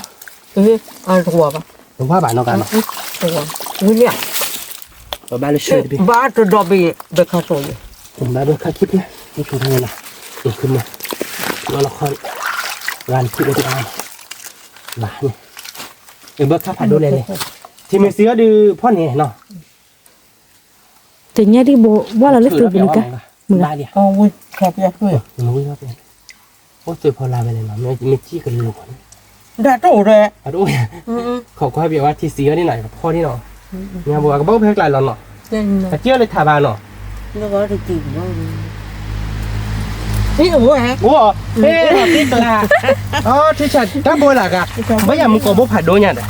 ဝါဘၣ်နီၤကနီၤ, ဝါ, ဝါ, ဝါလၢဆၢတဘ့ၣ်, ဘၣ်တဒီဘ့ၣ် ဘၣ်ခါသိးယဲ ဘၣ်ဘၣ်ခါခံဖျၢၣ် ခံဖျၢၣ်န့ၣ်လီၤ, ယခုမ့ၢ် လီၤလီၤခီ ဂၤတထံၣ်ဝဲတအါ ဘၣ်န့ၣ်, အဘၢခါဖးဒိၣ်လဲၣ်လဲၣ်, ထံမ့ၢ်စံးအီၤဒုးဖီၣ်န့ၣ်နီၤ, တညါဒ်ဘိ ဘၣ်လီၤလၢသုးပူၤန့ၣ်ကါ, မုၢ်ဂၤ, အိၣ်သုးဖီလာ်ဝဲလဲၣ်နီၤ, မ့ၢ်ကံၢ်ကလိာ်န့ၣ်, ဒၣ်တအိၣ်ဒီး, ခိးကွၢ်ပျဲဝဲထံစံးအီၤန့ၣ်နီၤ ဖီၣ်န့ၣ်နီၤ, ညါဘိ အကဘၣ်အိၣ်ဖဲကျါလီၤနီၤ, အကၢၢ်လၢထးဘၣ်နီၤ, အိၣ်, ဟဲလီၤတ့ကျါ, အထံဆးတၢ်ဘိလၢက, ဘၣ်ယၤမူကီၢ်ဘိဖးဒိၣ်ညါဒီး,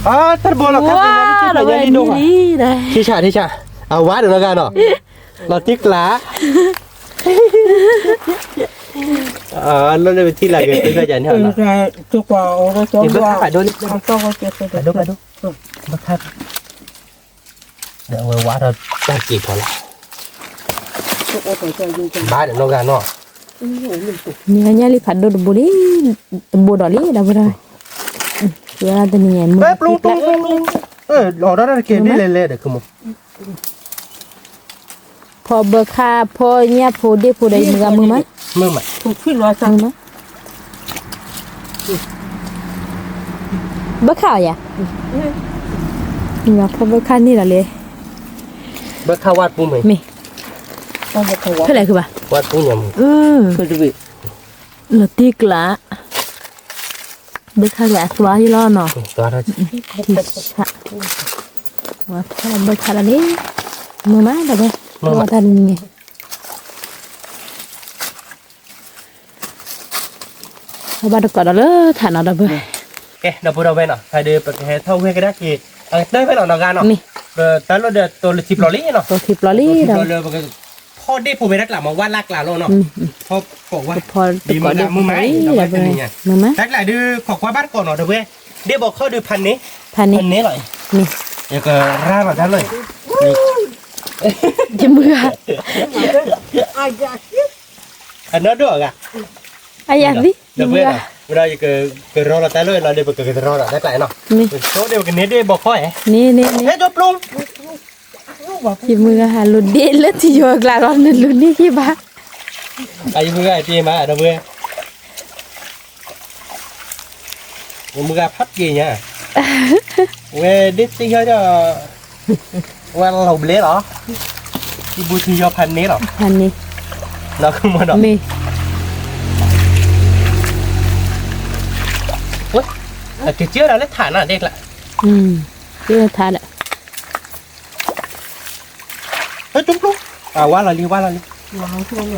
အတၢ်ဘိလီၤခါပ့ၤနီၤ ထံဆး ထံဆး, အဝါဒီးနီၤဂၤနီၤ, လီၤတ့ကျါ လၢလၢပထံၣ်လၢက့ၤသ့ၣ်ညါန့ၣ်, ဘၣ်ခါဖးဒိၣ်လံ, ဘၣ်ခါ, ဒီးအဝဲဝါထီၣ်တၢ်က့ၤဖီလာ်, ဘၣ်ဒီးနီၤဂၤနီၤ, မ့ၢ်ညါလံဖးဒိၣ်တဘိလံ, တဘိဒီးလံဒီပုၢ်ဒီဝဲၢ်, တနံၤညါမုၢ်, လီၤဒီးတၢ်က့ၤဒ်လဲၣ်လဲၣ်ဒီး ဖီဘၢခါ ဖီညၣ်ဖိဒ့ၣ်ဖိဒီး ယမုၢ်ဂၤမုာ်မး, မုာ်မး, ဘၢခါအီၤယၤ, မုၢ်ဂၤဖီဘၢခါန့ၣ်လီၤလဲၣ်, ဘၢခါဝၣ်ပူၤမ့ၢ်, မ့ၢ်, ဖဲလဲၣ်ခုဘၣ်, ဝၣ်ပူၤညါမုၢ်, လီၤတ့ကျါ ဘၢခါကလဲၣ်အသွါယလီၤနီၤ, ထံဆး, ဝါထီၣ်ဘၢခါလီၤန့ၣ်, မုာ်မးဒီပုၢ်ဝဲၢ်, မုာ်မးတၢ်တနံၤန့ၣ်, အဘၣ်တကိးဒီးလၢထးနီၤဒီပုၢ်ဝဲၢ်, ကဲ ဒီပုၢ်ဒီဝဲၢ်နီၤ, ဖဲဒီးပကဟဲထီၣ်ဝဲကဒါက့ၤ အကတၢၢ်ဖဲလီၤနီၤဂၤနီၤ, မ့ၢ်, ပတၢ်လီၢ်ဒီးတိၤလၢထံပျီလံနီၤ, တိၤလၢထံပျီလံဒီး ဖီဒ့ၣ်ဖိဝဲတၢ်ကျးမး ဝါလၢကျးလီၤနီၤ, ဖီကိးဝါ, ဖီတကိးဒ့ၣ်ဖိလံ, တၢ်ကျးဒုး ခိးကွၢ်ဘၣ်တကိးနီၤ ဒီပုၢ်ဝဲၢ်, ဒ့ၣ်ဘီခီဒုးဖးန့ၣ်, ဖးန့ၣ်လီၤ, မ့ၢ်, ယကရၢ်လီၤတၢ်လီၢ်, ယမုၢ်ဂၤ, အနီၢ်ဒိၣ်အဂၤ, အယၤသံ, ဒီပုၢ်ဝဲၢ်, ဝဲဒၣ်ယကရၢ်လီၤတၢ်လီၢ်လီၤဒီး ပကကရၢ်လီၤတၢ်ကျးနီၤ, မ့ၢ်, ဒီးပကန့ၢ်ဒ့ၣ်ဘီခီဧါ, န့ၣ်န့ၣ်န့ၣ် ဟဲဒိပျူ ယမုၢ်ဂၤဟးလိၤဒ့ၣ်လၢထံယိၤအကျါလီၤ နလူၤန့ၢ်ယဘၣ်, အယမုၢ်ဂၤတ့မး ဒီပုၢ်ဝဲၢ်, ယမုၢ်ဂၤဖးပျ့ၤညါ, ဝဲဒ့ၣ်တယီဒီး, ဝဲလီၤဘျဲလီၤ, ထံဘူထံယီဖးန့ၣ်လီၤ, ဖးန့ၣ်, လီၤမးဒီး, မ့ၢ်, အကစၢ်ဒၣ်လၢထးနၤဒ့ၣ်ကျါ, ကစၢ်ထးဒီး ဟဲတူၢ်ပျူ, အဝါလီၤလံ ဝါလီၤလံ,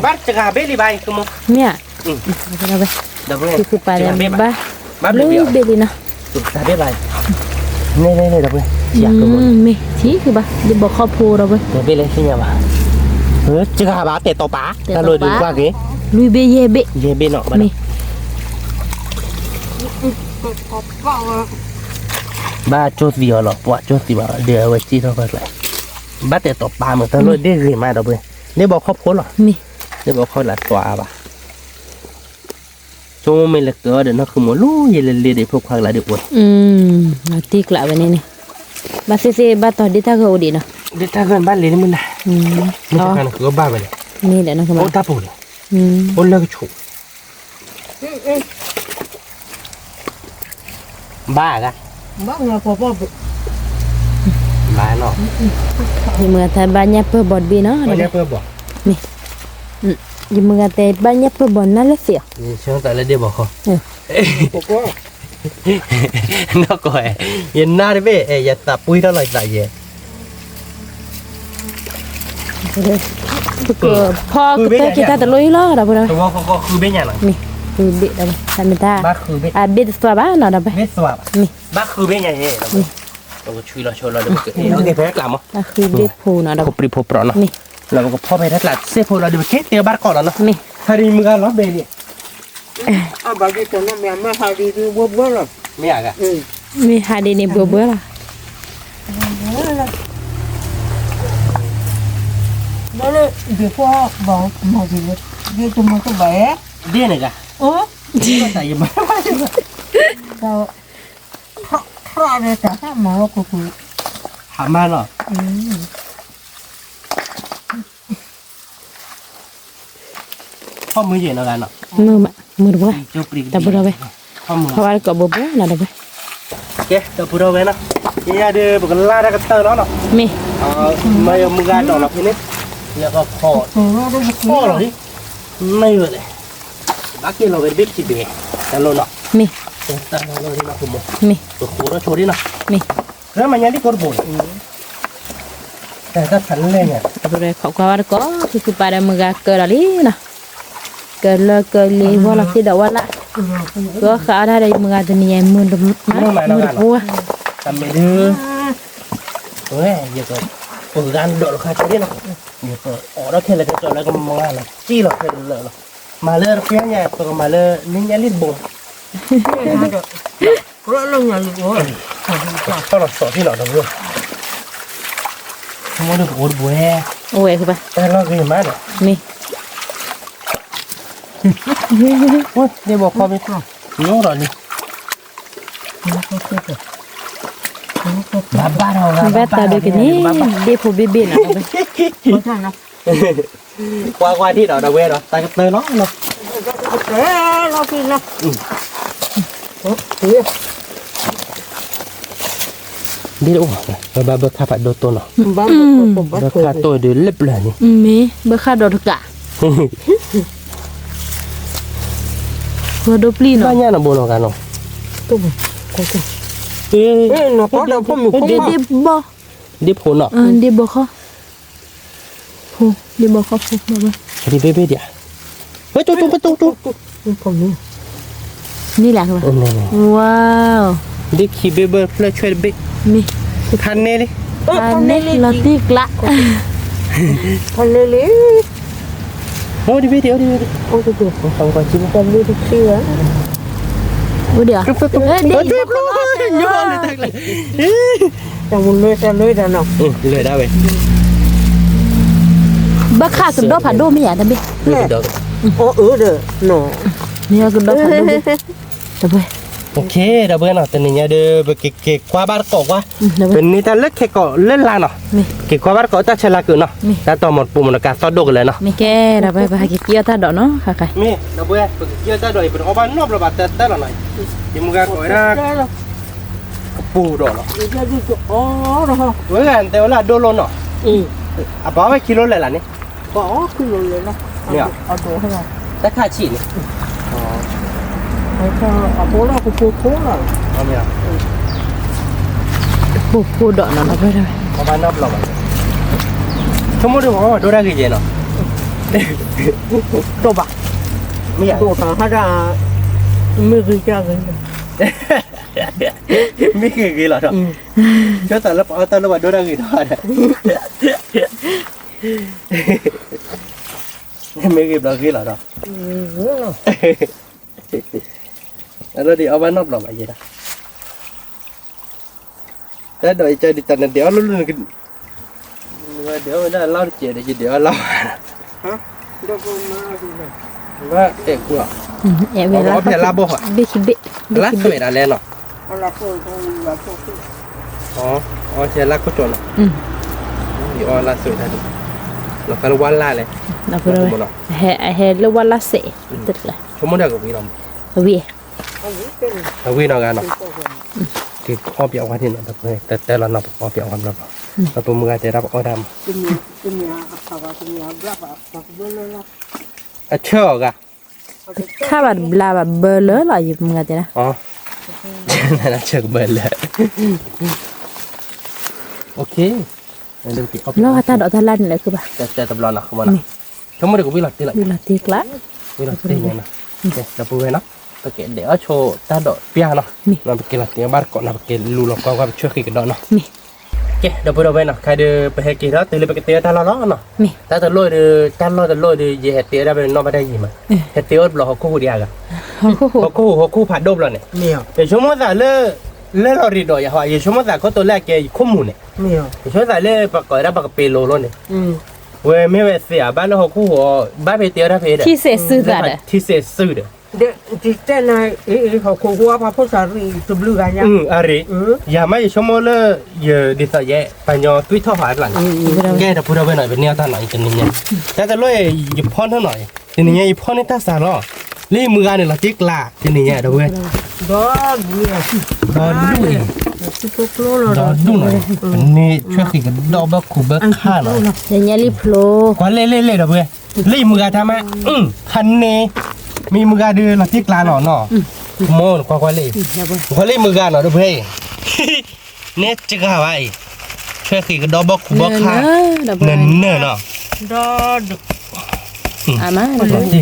ဘၣ်တဂၤဘ့ၣ်လံဘၣ်အံၤ မ့ၢ်ဧါ, ဒီပုၢ်ဝဲၢ်, ဘၣ်ဘ့ၣ်လံနီၤ, တဂၤဘ့ၣ်ဘၣ်, န့ၣ်န့ၣ်န့ၣ် ဒီပုၢ်ဝဲၢ်, မ့ၢ်ထံၣ်ဘၣ် ဒ့ၣ်ဘီခီဖိ ဒီပုၢ်ဝဲၢ်, တဂၤဘ့ၣ်လၢသ့ၣ်ညါဘၣ်, တဂၤဘၣ် တဲာ်တီၤပာ် တၢ်လီၢ်ဒုးကွၢ်က့ၤ, လွံၢ်ဘ့ၣ်ယဲၢ်ဘ့ၣ်, ယဲၢ်ဘ့ၣ်နီၤ, မ့ၢ် ဘၣ်ကၠိသံအီၤလီၤ ပှၤကၠိသံဘၣ်ဒီး အဝဲစံၣ်ထီၣ်ပှၤကျါ, ဘၣ်တဲာ်တီၤပာ်မး တၢ်လီၢ်ဒ့ၣ်ဂ့ၤမး ဒီပုၢ်ဝဲၢ်, ဒ့ၣ်ဘီခီဖိလီၤ, ဒ့ၣ်ဘီခီလၢသွါဘၣ်, ဆိကမိၣ်မ့ၢ်လဲၤကၢၤအီၤဒီး နီၢ်ခုမိၣ်လူၤယဲၢ်လဲၤလဲၤဒီး ဖိခွါကလါဒုးအိၣ်, တံၢ်ကျးဝဲန့ၣ်န့ၣ်, ဘၣ်သ့ၣ်သ့ၣ်ဘၣ်တီၤဒ့ၣ်တၢ်ဂၢၢ်အိၣ်ဒံးနီၤ, ဒ့ၣ်တၢ်ဂၢၢ်ဘၣ်လဲၤလၢမုၢ်နၤ, မ့ၢ်တခါန့ၣ် ဃုဘၣ်ဝဲလဲၣ်, မ့ၢ်ဒီးနီၢ်ခုမိၣ်, အိၣ်တၢ်ပူၤန့ၣ်, အိၣ်လၢကဆူး ဘၣ်ဂၤ, ဘၣ်နီၤ, ယမုၢ်ဂၤတဘၣ်ညၣ်ပၢၢ်ဘီတဘ့ၣ်နီၤ, မ့ၢ်, ယမုၢ်ဂၤတဘၣ်ညၣ်ပၢၢ်ဘီနၤလၢသ့ၣ်အီၤ, နီၢ်ကီၢ်, ယနၢ်တဘ့ၣ် ယသးပှ့ၤထီၣ်လီၤယသးယဲ ပကဖီကတၢၢ်က့ၤတၢ်တလိၣ်အံၤလီၤ ဒီပုၢ်ဝဲၢ်, မ့ၢ်, ဃုဘ့ၣ်ဒီး, တၢ်မ့ၢ်တၢ်, အဘ့ၣ်တသွါဘၣ်နီၤ ဒီပုၢ်ဝဲၢ်, မ့ၢ်, ဘၣ်ဃုဘ့ၣ်ညါယဲ, ဘၣ်ဃုဘ့ၣ်ဖိနီၤ ဒီပုၢ်ဝဲၢ်, လၢပကဖီဖဲတၢ်ကျးစ့ၢ်ဖိလီၤ ဒီးပက့ၤတဲဘၣ်တကိးလီၤနီၤ, မ့ၢ်, ဟးဒ်မုၢ်ဂၤလီၤဘဲလံ မ့ၢ်ဟးဒ်န့ၣ်ဘှၢဘှၢလီၤ, ဘၣ်လၢဒ့ၣ်ဖိဘၣ်မၤဒ်န့ၣ်, ဒ့ၣ်တမၤကဘၣ်, ဒ့ၣ်န့ၣ်ဂၤ, ယမၤ, ထီၣ်ရဲတၢ်ဟးမၤလီၤ, ဟးမၤလီၤ. မုၢ်ယဲၢ်နီၤဂၤနီၤ, မုၢ်မး မုၢ်တပှၢ်, တၢ်ပူၤထီၣ်ဝဲ, ခီဝဲတကိးဘိဘိနီၤ ဒီပုၢ်ဝဲၢ်, ကဲ ဒီပုၢ်ဝဲၢ်နီၤ, ယဲဒုး ပကလါတၢ်ကတၢၢ်လီၤနီၤ, မ့ၢ်, မ့ၢ်ယမုၢ်ဂၤဒီးလီၤဖဲန့ၣ်, ယကဖီၣ်, ဖီၣ်လီၤလံ, မ့ၢ်ဝဲလဲၣ်, ဘၣ်က့ၤလီၤဝဲတဘ့ၣ်ခံဘ့ၣ်, တၢ်လီၤနီၤ, မ့ၢ်, မ့ၢ်, ပဃိထီၣ်ဆိဒ်နီၤ, မ့ၢ် ရၢမညါလံကိတဘိန့ၣ်, တၢ်ဖးလဲၢ်ညါ, ခိးကွၢ်ဝဲတကိး ခုၣ်ခုၣ်ပာ်ဒီးမုၢ်ဂၤကၢၤဒီးလံနီၤ, ကၢၤလၢကၢၤလံၤ ဝီလီၤသ့ဒီးဝဲလၢ, ကဃးအီၣ်တၢ်ဒီးမုၢ်ဂၤတနံၤညါ မုၢ်တပှၢ်, တမ့ၢ်ဒုး, ဝဲ ယက, ပဂၤဒိးတခါကဲဒ်နီၤ, ယကအီၣ်ဒီးခဲလၢာ်ကစီၣ်လၢကမၤလီၤ က့ၢ်လီၤခဲလၢာ်လီၤ, မၤလၢတပျၢ်ညါ ပကမၤလၢနညါလံတဘိ လၢညါလံ, ထီၣ်လီၤစီၤထံလီၤဒီး, မ့ၢ်ဒ်ပအိၣ်တဘိ, အိၣ်ဝဲဃုဘၣ်, တၢ်လီၢ်ဂ့ၤမးဒီး, မ့ၢ်, ဒ့ၣ်ဘီခီမ့ၢ်, ညိဒီးလံ, ဘၣ်ဘၣ်ဒီး, ဘၣ်တၢ်ဒုးကန့ၣ်, ဒ့ၣ်ဖိဘ့ၣ်ဘ့ၣ်နီၤ ကွၢ်ကွၢ်ထံၣ်ဒီး ဒီပုၢ်ဝဲၢ်ဒီး တၢ်ကတၢၢ်လီၤနီၤ, ဒ်အိၣ်, ဘၣ်ဘၣ်ခါဖးဒိၣ်တိၢ်နီၤ, ဘၣ်ခါတိၢ်ဒုးလၢပျၢၤန့ၣ်, မ့ၢ်ဘၣ်ခါဒီးတကး, ဝဲဒိပျံၤနီၤ, ဘၣ်ညါနီၤဘိနီၤဂၤနီၤ, ဒ့ၣ်ဘီ, ဒ့ၣ်ဖိနီၤ, ဒ့ၣ်ဘီခီ, ဖိ, ဒ့ၣ်ဘီခီဖိ, ဒ့ၣ်ဘ့ၣ်ဘ့ၣ်ဒံး, ဝဲကၠိကၠိကၠိကၠိ, န့ၣ်လၢ, ဝါ, ဒ့ၣ်ခံဘ့ၣ်ဘၢဖျၢၣ်ဆွဲၣ်တဘ့ၣ်, မ့ၢ်, ခါန့ၣ်လံ, ခါန့ၣ်လီၤတံၢ်ကျး, ခါန့ၣ်လံ, အိၣ်ဒံးဘ့ၣ်ဒံး, အိၣ်ဒံးဘ့ၣ်ဒံး, အိၣ်ဒံး, အိၣ်ဒံး, ဘၣ်ခါကဒီဖးဒိၣ်မ့ၢ်ဧါ တဘ့ၣ်, အၢဒီး, မ့ၢ်ကဒီဖးဒိၣ်, တဘ့ၣ်, ဒီပုၢ်ဝဲၢ်နီၤ တနံၤညါဒီး ပကက့ၤကွၢ်ဘၣ်တကိးကွၢ်, ပန့ၢ်တၢ်လၢခဲကိးလၢလါနီၤ, က့ၤကွၢ်ဘၣ်တကိးတၢ်ဆဲးလၤကုာ်နီၤ, တၢ်တီၤမီၤတပူၤမီၤတကးသီၣ်ဒိၣ်ကလဲာ်နီၤ, ကဲ ဒီပုၢ်ဝဲၢ်ပဟဲက့ၤက့ၤအီၣ်တၢ်ဒီးနီၤ, မ့ၢ် ဒီပုၢ်ဝဲၢ် ပကက့ၤအီၣ်တၢ်ဒီးအံၤ ပတအီၣ်ဘၣ်နီတဘျီဘၣ် တၢ်တၢ်လီၤနီၤ, ယမုၢ်ဂၤကိးဝဲဒၣ် ကပူၤဒီးလီၤ, ဝဲဂၤတဲဝဲလၢအဒိၣ်လိနီၤ, အဘၣ်ဝဲခံလိလဲၣ်လၢန့ၣ်, တၢ်ခါဆံးန့ၣ်, ဖိဖိဒီးနီၤ ဘၣ်နီတဘျီဘၣ်, ဆိကမိၣ်ဒ်ပအီၣ်ဘၣ်ဒိၣ်တၢ်ဂ့ၤယဲနီၤ, ဒိၣ်ဘၣ်, မ့ၢ်ဧါ, ဒိၣ်တၢ်ဟါဒၣ်, မ့ၢ်ဂ့ၤကဂ့ၤ, မ့ၢ်ဂ့ၤဂ့ၤလီၤဒီး, ဆိသးလၢပအီၣ်တၢ်လၢပှၤဒိၣ်တၢ်ဂ့ၤဒီး, မ့ၢ်ဂ့ၤဘျီဂ့ၤလီၤဒီး, အလီၢ်ဒ်အီၣ်ဘၣ်နီတဘျီဘၣ်ယဲဒၣ်, တၢ်ဒီးယကဒ်တၢ်နဒဲးအီၣ်လိၣ်လိၣ်န့ၣ်, ဒဲးအီၣ်ဝဲဒၣ်လီၢ်တကဲးဒီး ယဒဲးအီၣ်လီၢ်, ဘၣ်အဲၣ်ကူလီၤ, အဲၣ်ဝဲလၢအီၣ်ဖဲလါဘီၣ်, ဘ့ၣ်ခံဘ့ၣ်, လါသွဲးဒၣ်လဲၣ်နီၤ, အီၣ်ဖဲလါခိၣ်ကၠီနီၤ, ယအီၣ်လါသွဲးတၢ်ဒ်, လီၤဖဲလၢဝါလၢ်လဲၣ်, ဟဲလၢဝါလၢ်စဲး, ဆိကမိၣ်ဒၣ်ကဝံၤလီၤ, အဝံၤ, အဝံၤနီၤဂၤနီၤ, က့ၤအီၣ်ပျီဝါန့ၣ်နီၤ, တတဲလီၤနီၤ ပကအီၣ်ပျီဝါဘျီဘျီ, ပမုၢ်ဂၤတဲဒၣ်ပအီၣ်တၢ်မး, အဆၢအီၤဂၤ, ခါဘၣ်တဘျါဘၣ်ဘၢလၢလီၤ ယမုၢ်ဂၤတဲဒၣ်, ဆၢကဘၢလၢ, လီၤဂၤတၢ်ဒိးတၢ်လၢ်န့ၣ်လၢကဘၣ်, တဘျီနီၤ, ဆိကမိၣ်ဒၣ်ကဝံၤလီၤတ့ၢ်လီၤ, ဝံၤလီၤတ့ၢ်လီၤ, ဒီပုၢ်ဝဲၢ်နီၤ, ပကဒဲးအီၣ်ဆိတၢ်ဒိးပျီနီၤ, ပက့ၤလီၤတ့ၢ်ဘၣ်တကိးနီၤ ပက့ၤလူလီၤကွၢ်ကွၢ်ပဆွဲဃံကဒီးနီၤ, ကဲ ဒီပုၢ်ဝဲၢ်နီၤ ခဲဒုး ပဟဲက့ၤဒီးတုၤလၢပကတဲတၢ်လီၢ်လီၤနီၤ, တၢ်တလိၣ်ဒီး တၢ်လီၢ်တလိၣ်ဒီး ယဟဲတဲဒၣ်ဖဲနီၢ်ဘၣ်တၢ်ယံၤမး, ဟဲတဲအီၣ်တဘျီဟီၣ်ခိၣ်ဟူးဒံးအါဂၤ, ဟီၣ်ခိၣ်ဟူး ဟီၣ်ခိၣ်ဖးဒိၣ်ဘျီန့ၣ်, ယဆိကမိၣ်သးလၢ လၢလီၤရ့းဒီးယၤဟီ ယဆိကမိၣ်သးခီတိၤလၢအကဲယခိၣ်မူၤန့ၣ်, ယဆိကမိၣ်သးလၢပကိးဝဲဒၣ်ပကပ့ၤလိၤလိၤန့ၣ်, ဝဲမ့ၢ်ဝဲသ့ဧါ ဘၣ်လၢဟီၣ်ခိၣ်ဟူး ဘၣ်ဖဲတဲအီၣ်တၢ်ဖဲဒီး, ထံစဲးစုဒီး အရ့, ယၤမးယဆိကမိၣ်လၢ ယဒ်သိးယဲ ပှၤညီသွံၣ်ထီၣ်ဟီအကျါန့ၣ်, ကဲ ဒီပုၢ်ဝဲၢ်နီၤ ပန့ၢ်အီၣ်တၢ်နီၤ ယတနံၤညါ, တၢ်တလိၣ် ယဖီၣ်နီၢ်နီၤ တနံၤညါယဖီၣ်န့ၢ်တၢ်စးလီၤ, လၢယမုၢ်ဂၤန့ၣ်လီၤတံၢ်ကျါ, တနံၤညါဒီပုၢ်ဝဲၢ်, ဒီဒူၣ်, ဒီဒူၣ်န့ၣ်, န့ၢ်ဆွဲဃံးကဒီၣ်ဘၢခူးဘၢခါနီၤ, ကွၢ်လ့လ့လ့ဒီပုၢ်ဝဲၢ်, လၢယမုၢ်ဂၤတၢ်မး, ဟါန့ၣ်, မ့ၢ်ယမုၢ်ဂၤဒီးလီၤတံၢ်ကျါလီၤနီၤ, မိၢ်ကွၢ်ကွၢ်လ့, ကွၢ်လၢယမုၢ်ဂၤနီၤဒီပုၢ်ဝဲၢ်အံၤ န့ၣ်တဂၤဘၣ်အံၤ, ဆွဲဃံးကဒီၣ်ဘၢခူးဘၢခါ, နၢ်နၢ်နီၤ, လီၤတံၢ်ကျါ, ပီ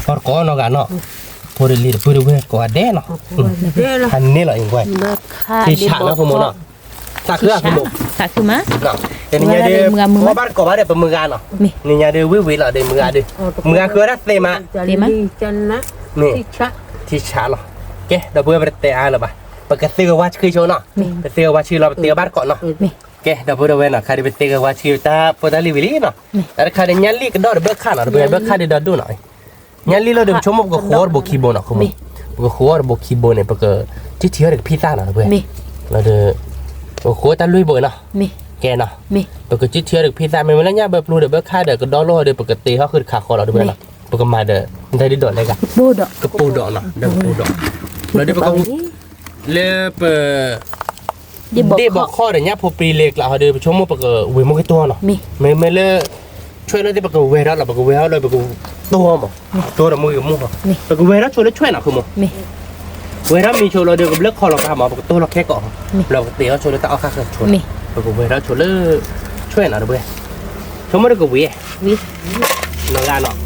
တကိးနီၢ်ဂၤနီၤ, ဖိတလံၤတပုၢ်တဝဲၢ်ကိးဂၤဒဲးနီၤ, ဟါန့ၣ်လီၤအံၤကွၢ်, ထံဆးနီၤဃိမိၢ်နီၤ, သးခုဧါဃိမိၢ်, တနံၤညါဒီး, ဘၣ်တကိးဘၣ်ဒီးပမုၢ်ဂၤနီၤ, နံၤညါဒီးဝံၣ်ဝံၣ်လီၤဒီးမုၢ်ဂၤဒီး, မုၢ်ဂၤဃုဝဲဒၣ်သ့မး, ထံဆးလီၤ, ကဲ ဒီပုၢ်ဝဲၢ်ပတတဲအါလၢၤဘၣ်, ပကသ့ဂ့ၤဝါဆှံဆိနီၤ, ပသ့ဂ့ၤဝါဆှံလီၤ ပတ့ဘၣ်တကိးနီၤ, ကဲ ဒီပုၢ်ဒီဝဲၢ်နီၤ, ခါဒီးပသ့ဂ့ၤဝါဆှံတၢ်ဖိတၢ်လံၤဝံၤလံနီၤ, တၢ်တခါဒီးညၣ်လံၣ်ကဒီၣ်ဒီးဘၢခါနီၤ, ဒီပုၢ်ဝဲၢ် ဘၢခါဒီးဒီဒူၣ်နီၤ, ညၣ်လံၣ်လီၤဒီးပဆိကမိၣ်ပကဃိးတဘိခံဘိနီၤ, ပကဃိးတဘိခံဘိန့ၣ် ပကထံၣ်ထံထီၣ်ဒီးကဖံသၣ်နီၤ ဒီပုၢ်ဝဲၢ်, လီၤဒီး, ပကဃိးတၢ်လွံၢ်ဘိနီၤ, ကဲနီၤ, ပကထံၣ်ထံထီၣ်ဒီးကဖံသၣ် မ့မ့ၢ်လၢညၣ်ဘၢပျိဒီးဘၢခါဒီးကဒီၣ်လိာ်ဒီး ပကတ့ဟီၣ်ဃုာ်တခါဃီလီၤ ဒီပုၢ်ဝဲၢ်နီၤ, ပကမၤဒီး, နတၢ်ဒ်ဒီးလဲၣ်ဂၤ, ကပိၢ်ဒီးနီၤ, ဒီးကပိၢ်ဒီး, လီၤဒီးပက, လၢပ ဒ့ၣ်ဘီခီၣ်ဒီးညၣ်ဖိပြံလ့ၤကျးဟီဒီး ပဆိကမိၣ်ပကဝ့ၤမိၢ်က့ၤတိၢ်နီၤ, မ့မ့ၢ်လၢ, ဆွဲလၢသ့ၣ်ပကဝဲၤထီၣ်လီၤ ပကဝဲၤထီၣ်လၢပကတိၢ်မး, တိၢ်ဒီးမိၢ်က့ၤမိၢ်ဟီ, ပကဝဲၤထီၣ်ဆိလၢဆွဲနီၤ ဃိမိၢ်, ဝဲၤထီၣ်မံၤဆိလီၤဒီးကဘျၢခီလီၤကါမး ပကတိၢ်လီၤခဲကိာ်, လီၤပကတ့အီၣ်ဆိလၢတၢ်အီၣ်ခါဃၢၤဆိ, ပကဝဲၤထီၣ်ဆိလၢ, ဆွဲနီၤ ဒီပုၢ်ဝဲၢ်, ဆိကမိၣ်ဒီးကဝံၤ, နီၢ်ဂၤနီၤ,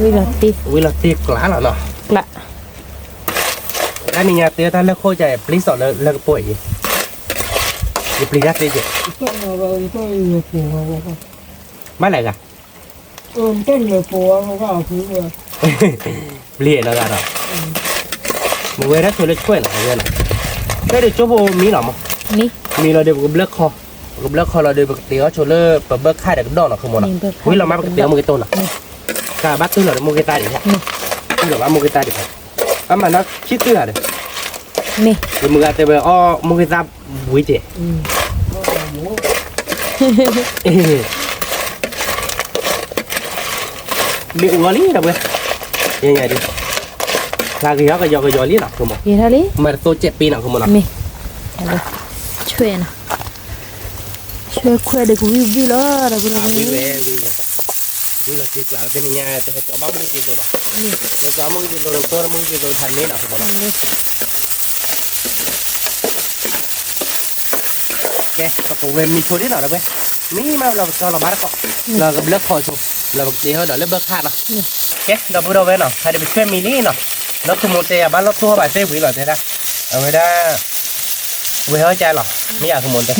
ဝံၤလီၤတ့ကျးလီၤနီၤ, တနံၤညါတဲတၢ်လၢခိၣ်ကပျံၤစီၣ်လၢကပိာ်အံၤ, ယပျံၤတၢ်သ့ကဲ, ဘၣ်လဲၣ်ဂၤ, ပျံၤနီၢ်ဂၤဒီး, မ့ၢ်ဝဲဒၣ်ဆိလၢဆွဲနီၤ, ဆွဲဒီးကၠိဖိမံၤလီၤမး, မံၤလီၤဒီးပကဘျၢခီ, ပကဘျၢခီလီၤဒီးပကတ့အီၣ်ဆိလၢပဘၢခါဒီးကဒီၣ်နီၤ ဃိမိၢ်နီၤ, ဝံၤလီၤမးပကတ့အီၣ်မိၢ်က့ၤတိၢ်နီၤ, ကဘၣ်တုၤလီၤဒီးမိၢ်က့ၤသၣ်ဒံး, တုၤလီၤဘၣ်မိၢ်က့ၤသၣ်ဒံး, အမၤနီၢ်ခံတုၤဧါဒီး, ယမုၢ်ဂၤတဲဝဲအီၣ်မိၢ်က့ၤသၣ်ဝံၤကဲး မ့ၢ်အူအီၤလံဒီပုၢ်ဝဲၢ်, ယဲယဲဒုး, ဖျါကယီကယီကယီလံနီၤ ဃိမိၢ်, မၤတသိးကဲးပ့ၤနီၤ ဃိမိၢ်နီၤ, ဆွဲနီၤ, ဆွဲခွဲးဒီးကဝံၣ်ဝံၣ်လီၤ ဒီပုၢ်ဝဲၢ်, ဝံၣ်လီၤစ့ကျးတနံၤညါ တဟဲကၠီဘၣ်မိၢ်က့ၤသ့သိးဘၣ်, ဟဲကၠီမိၢ်က့ၤသ့သိး တိၢ်မိၢ်က့ၤသ့သိးဖးန့ၣ်နီၤ ဃိမိၢ်နီၤ ကဲ ပကဝဲၤမံၤဆိဒ်နီၤ ဒီပုၢ်ဝဲၢ်, မံမးလီၤပကၠီလီၤဘၣ်တကိး, လီၤကဘျၢခီဆိ, လီၤပကတ့ဟီၣ်ဒီးလၢဘၢခါနီၤ, ကဲ ဒီပုၢ်ဒီဝဲၢ်နီၤ ခါဒံးပဆွဲမံၤလံနီၤ, လၢဃိမိၢ်တဲယၤဘၣ်လီၢ်တိၢ်ဘၣ်သ့ဝံၤလီၤတဲဒၣ်, အဝဲဒၣ်, ဝဲၤဟီၣ်ကၢလီၤ, မ့ၢ်ယၤဃိမိၢ်တဲ,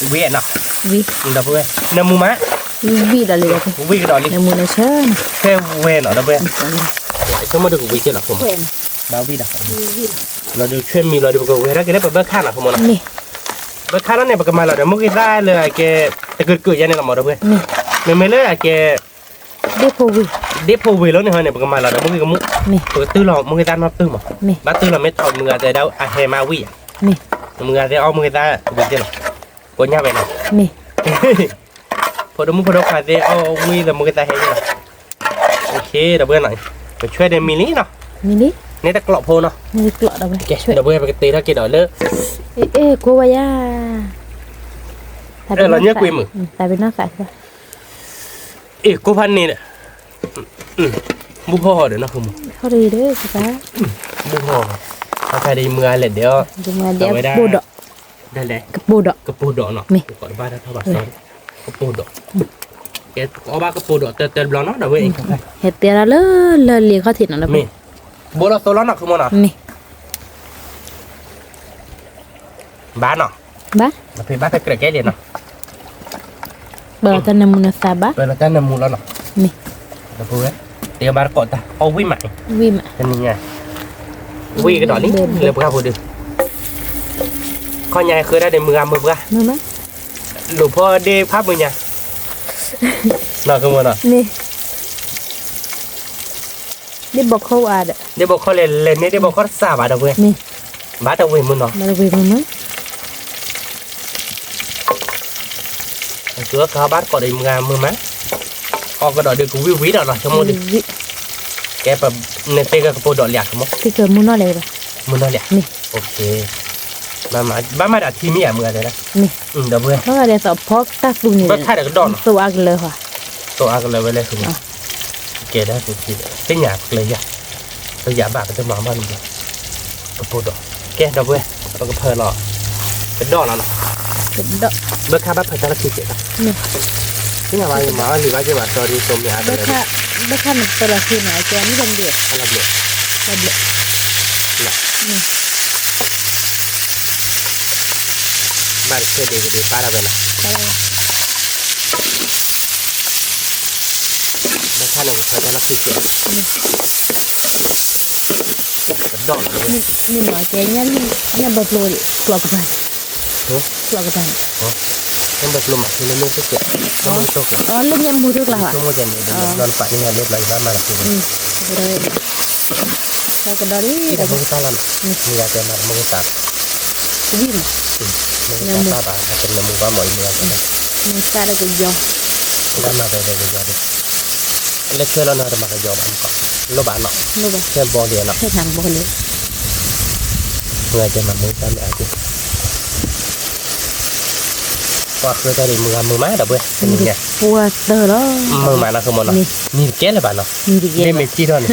ဝံၤနီၤ, ဒီပုၢ်ဝဲၢ် နၢမူမး, ဝံၤကဒီးလံ, ဝံၤကဒီးလံ, နၢမူနၢဆၢ, ဖဲဝဲၤနီၤ ဒီပုၢ်ဝဲၢ်, ဆိကမိၣ်ဒီးကဝံၤကဲလီၤ ဘၣ်ဝံၤဒီး, လီၤဒီးဆွဲမံၤလီၤဒီး ပကဝဲၤထီၣ်က့ၤလၢပဘၢခါနီၤ ဃိမိၢ်နီၤ, ဘၢခါလီၤန့ၣ် ပကမၤလီၤဒီးမိၢ်က့ၤသၣ်လၢအကဲ, တကၢၢ်တကၢၢ်ယါန့ၣ်လီၤမး ဒီပုၢ်ဝဲၢ်, မ့မ့ၢ်လၢအကဲ ဒ့ၣ်ဖိဝ့ၤလီၤန့ၣ်ဟီန့ၣ် ပကမၤလီၤဒီးမိၢ်က့ၤကမူၣ်, ပကတုၤလီၤမိၢ်က့ၤသၣ်နီၢ်တုၤမး, ဘၣ်တုၤလီၤမ့ၢ်ထီၣ်မုၢ်ဂၤတဲဒၣ်အဟဲမးဝံၤဧါ, မုၢ်ဂၤတဲအီၣ်မိၢ်က့ၤသၣ်ဝံၤကဲလီၤ, ကိးညါဝဲနီၤ, ဖိဒိၣ်မုၣ်ဖိဒိၣ်ခွါသ့ၣ်အီၣ်ဝံၤဒီးမိၢ်က့ၤသၣ်ဟဲကဲလီၤ, ဒီပုၢ်ဝဲၢ်နီၤ, ပဆွဲဒီးမံၤလံနီၤ, န့ၣ်တကျိးဖိနီၤ, ဒီပုၢ်ဝဲၢ် ပကတ့ထီၣ်က့ၤဒီးလၢ, ကိးဝဲယၤ, လီၤညၢကွံာ်မုၢ် အ့ၣ် ကိးဖးန့ၣ်, ဘူၣ်ဟီၣ်ဒီးနီၢ်ဃိမိၢ်, ဘူၣ်ဟီၣ်, အခါဒီးယမုၢ်ဂၤလဲၤဒဲးအီၤ, ဝဲဒၣ်, ကပိၢ်ဒိးနီၤ, ကပိၢ်ဒိး, ကပိၢ်ဒိး, ကဘၣ်ကပိၢ်ဒိးတၢ်တဘျီနီၤ ဒီပုၢ်ဝဲၢ်, ဟဲတဲဒၣ်လၢလၢလံၤခီၣ်ထံးနီၤ ဒီပုၢ်ဝဲၢ်, ဘိလီၤသိလီၤနီၢ်ဃိမိၢ်နီၤ, ဘၣ်နီၤ, ဘၣ်, ဖဲဘၣ်ဖဲကြၢးကဲလံနီၤ, ပတၢ်နၢမူနသးဘၣ်, ပတၢ်နၢမူလီၤနီၤ, ဒီပုၢ်ဝဲၢ်, တဲဘၣ်တကိးတၢ် အီၣ်ဝံၣ်မး, တနံၤညါ, ဝံၣ်ကဒီးလံ, လၢပှၢ်ဖိဒုး, ခီညါဃုဒၣ်ဒီးမုၢ်ဂၤမုၢ်ပှၢ်, လိာ်ဖိဒ့ဖးမုၢ်ညါ, နီၢ်ဃိမိၢ်နီၤ ဒ့ၣ်ဘီခီၣ်ဝဲဒီး, ဒ့ၣ်ဘီခီၣ်လဲၤလဲၤန့ၢ်ဒ့ၣ်ဘီခီၣ်တစှၤဘၣ်ဒီပုၢ်ဝဲၢ်, ဘၣ်တဝ့ၤမုၢ်နီၤ, ဘၣ်တဝ့ၤမုၢ်နီၤ, ကဘၣ်တကိးဒီးမုၢ်ဂၤမုၢ်မး, အီၣ်ကဒီးဒုးကဝံၣ်ဝံၣ်ဒီးလီၤ ဆိကမိၣ်ဒုး, ကဲပနသ့ၣ်ကကပိာ်ဒိးလံ ဆိကမိၣ်, မုၢ်နီၢ်လဲၣ်, မုၢ်နီၢ်လဲၣ်, ဘၣ်မၤဒၣ်ထံမ့ၢ်ဧါ မုၢ်ဂၤတဲဒၣ်, ဒီပုၢ်ဝဲၢ်, ဘၣ်ဃးဒီးသီဖီတၢ်သူန့ၣ်, ဘၣ်ခါဒီးကဒီးနီၤ, သိအါကလၢၤ, သိအါကလၢၤဝဲလဲၣ်, ကဲဒၣ်, သ့ၣ်ညါပကျဲယၤ, ပယၤဘၣ်ပတမၤဘၣ်န့ၣ်, ကပိာ်ဒိး, ကဲဒီပုၢ်ဝဲၢ်, ပကဖၢလီၤ, ကဒီးလီၤနီၤ, ဘၣ်ခါဘၣ်ဖၢတၢ်လီၢ်ခံကဲး, သ့ၣ်ညါဘၣ် ယမၤအီၣ်လံဘၣ်က့ၤဘၣ်တီဒ်သိးမ့ၢ်အါတလၢ, ဘၣ်ခါနပၢလီၤသ့န့ၣ် အကဲမုၢ်တဘျုး, ဘျုး, ဘၣ်တဆဲးဒ့ကဒ့ပၢ်တၢ်ဝဲနီၤ, ဘၣ်ခါန့ၣ်ပဖၢတၢ်လီၢ်ခံကဲး, ကဒီးလီၤ, မ့ၢ်မၤကဲညၣ်ဘၢဖျိ, ကျီကပၤန့ၣ်, ကျီကပၤန့ၣ်, ညၣ်ဘၢဖျိမၤသ့လၢလၢတကဲး, လၢညၣ်မူထူကျါဘၣ်, ဒီးနပာ်န့ၢ်ယၤလၢဘျီယဘၣ်မၤလီၤသ့န့ၣ်, ကဒီးလံ, မုၢ်ဂၤတဲမၤမုၢ်ဂၤသး, ဝံၣ်မး, မုၢ်ဂၤသးဘၣ် တနၢမူဘၣ်မၤအံၤမုၢ်ဂၤတဲ, မုၢ်ဂၤသးဒီးကယီၤ, မုၢ်ဂၤမၤဒီးကယီၤဒီး, လၢခဲလီၤနီၤတမၤကယီၤဘၣ်မကီး, လိၣ်ဘၣ်နီၤ, ခဲဘီလံနီၤ, ခဲနၤဘီလံ, မုၢ်ဂၤတဲမၤမုၢ်ဂၤသးမ့ၢ်အါက့ၤ ပှၤဃၢတၢ်ဒ်မုၢ်ဂၤမုာ်မးဒီပုၢ်ဝဲၢ်, ပှၤသၢလီၤ, မုာ်မးနီၤ ဃုမီၤနီၤ, မံၤတကဲလၢၤဘၣ်နီၤ, မ့ၢ်မ့ၢ်ကံၣ်ထီၣ်န့ၣ်,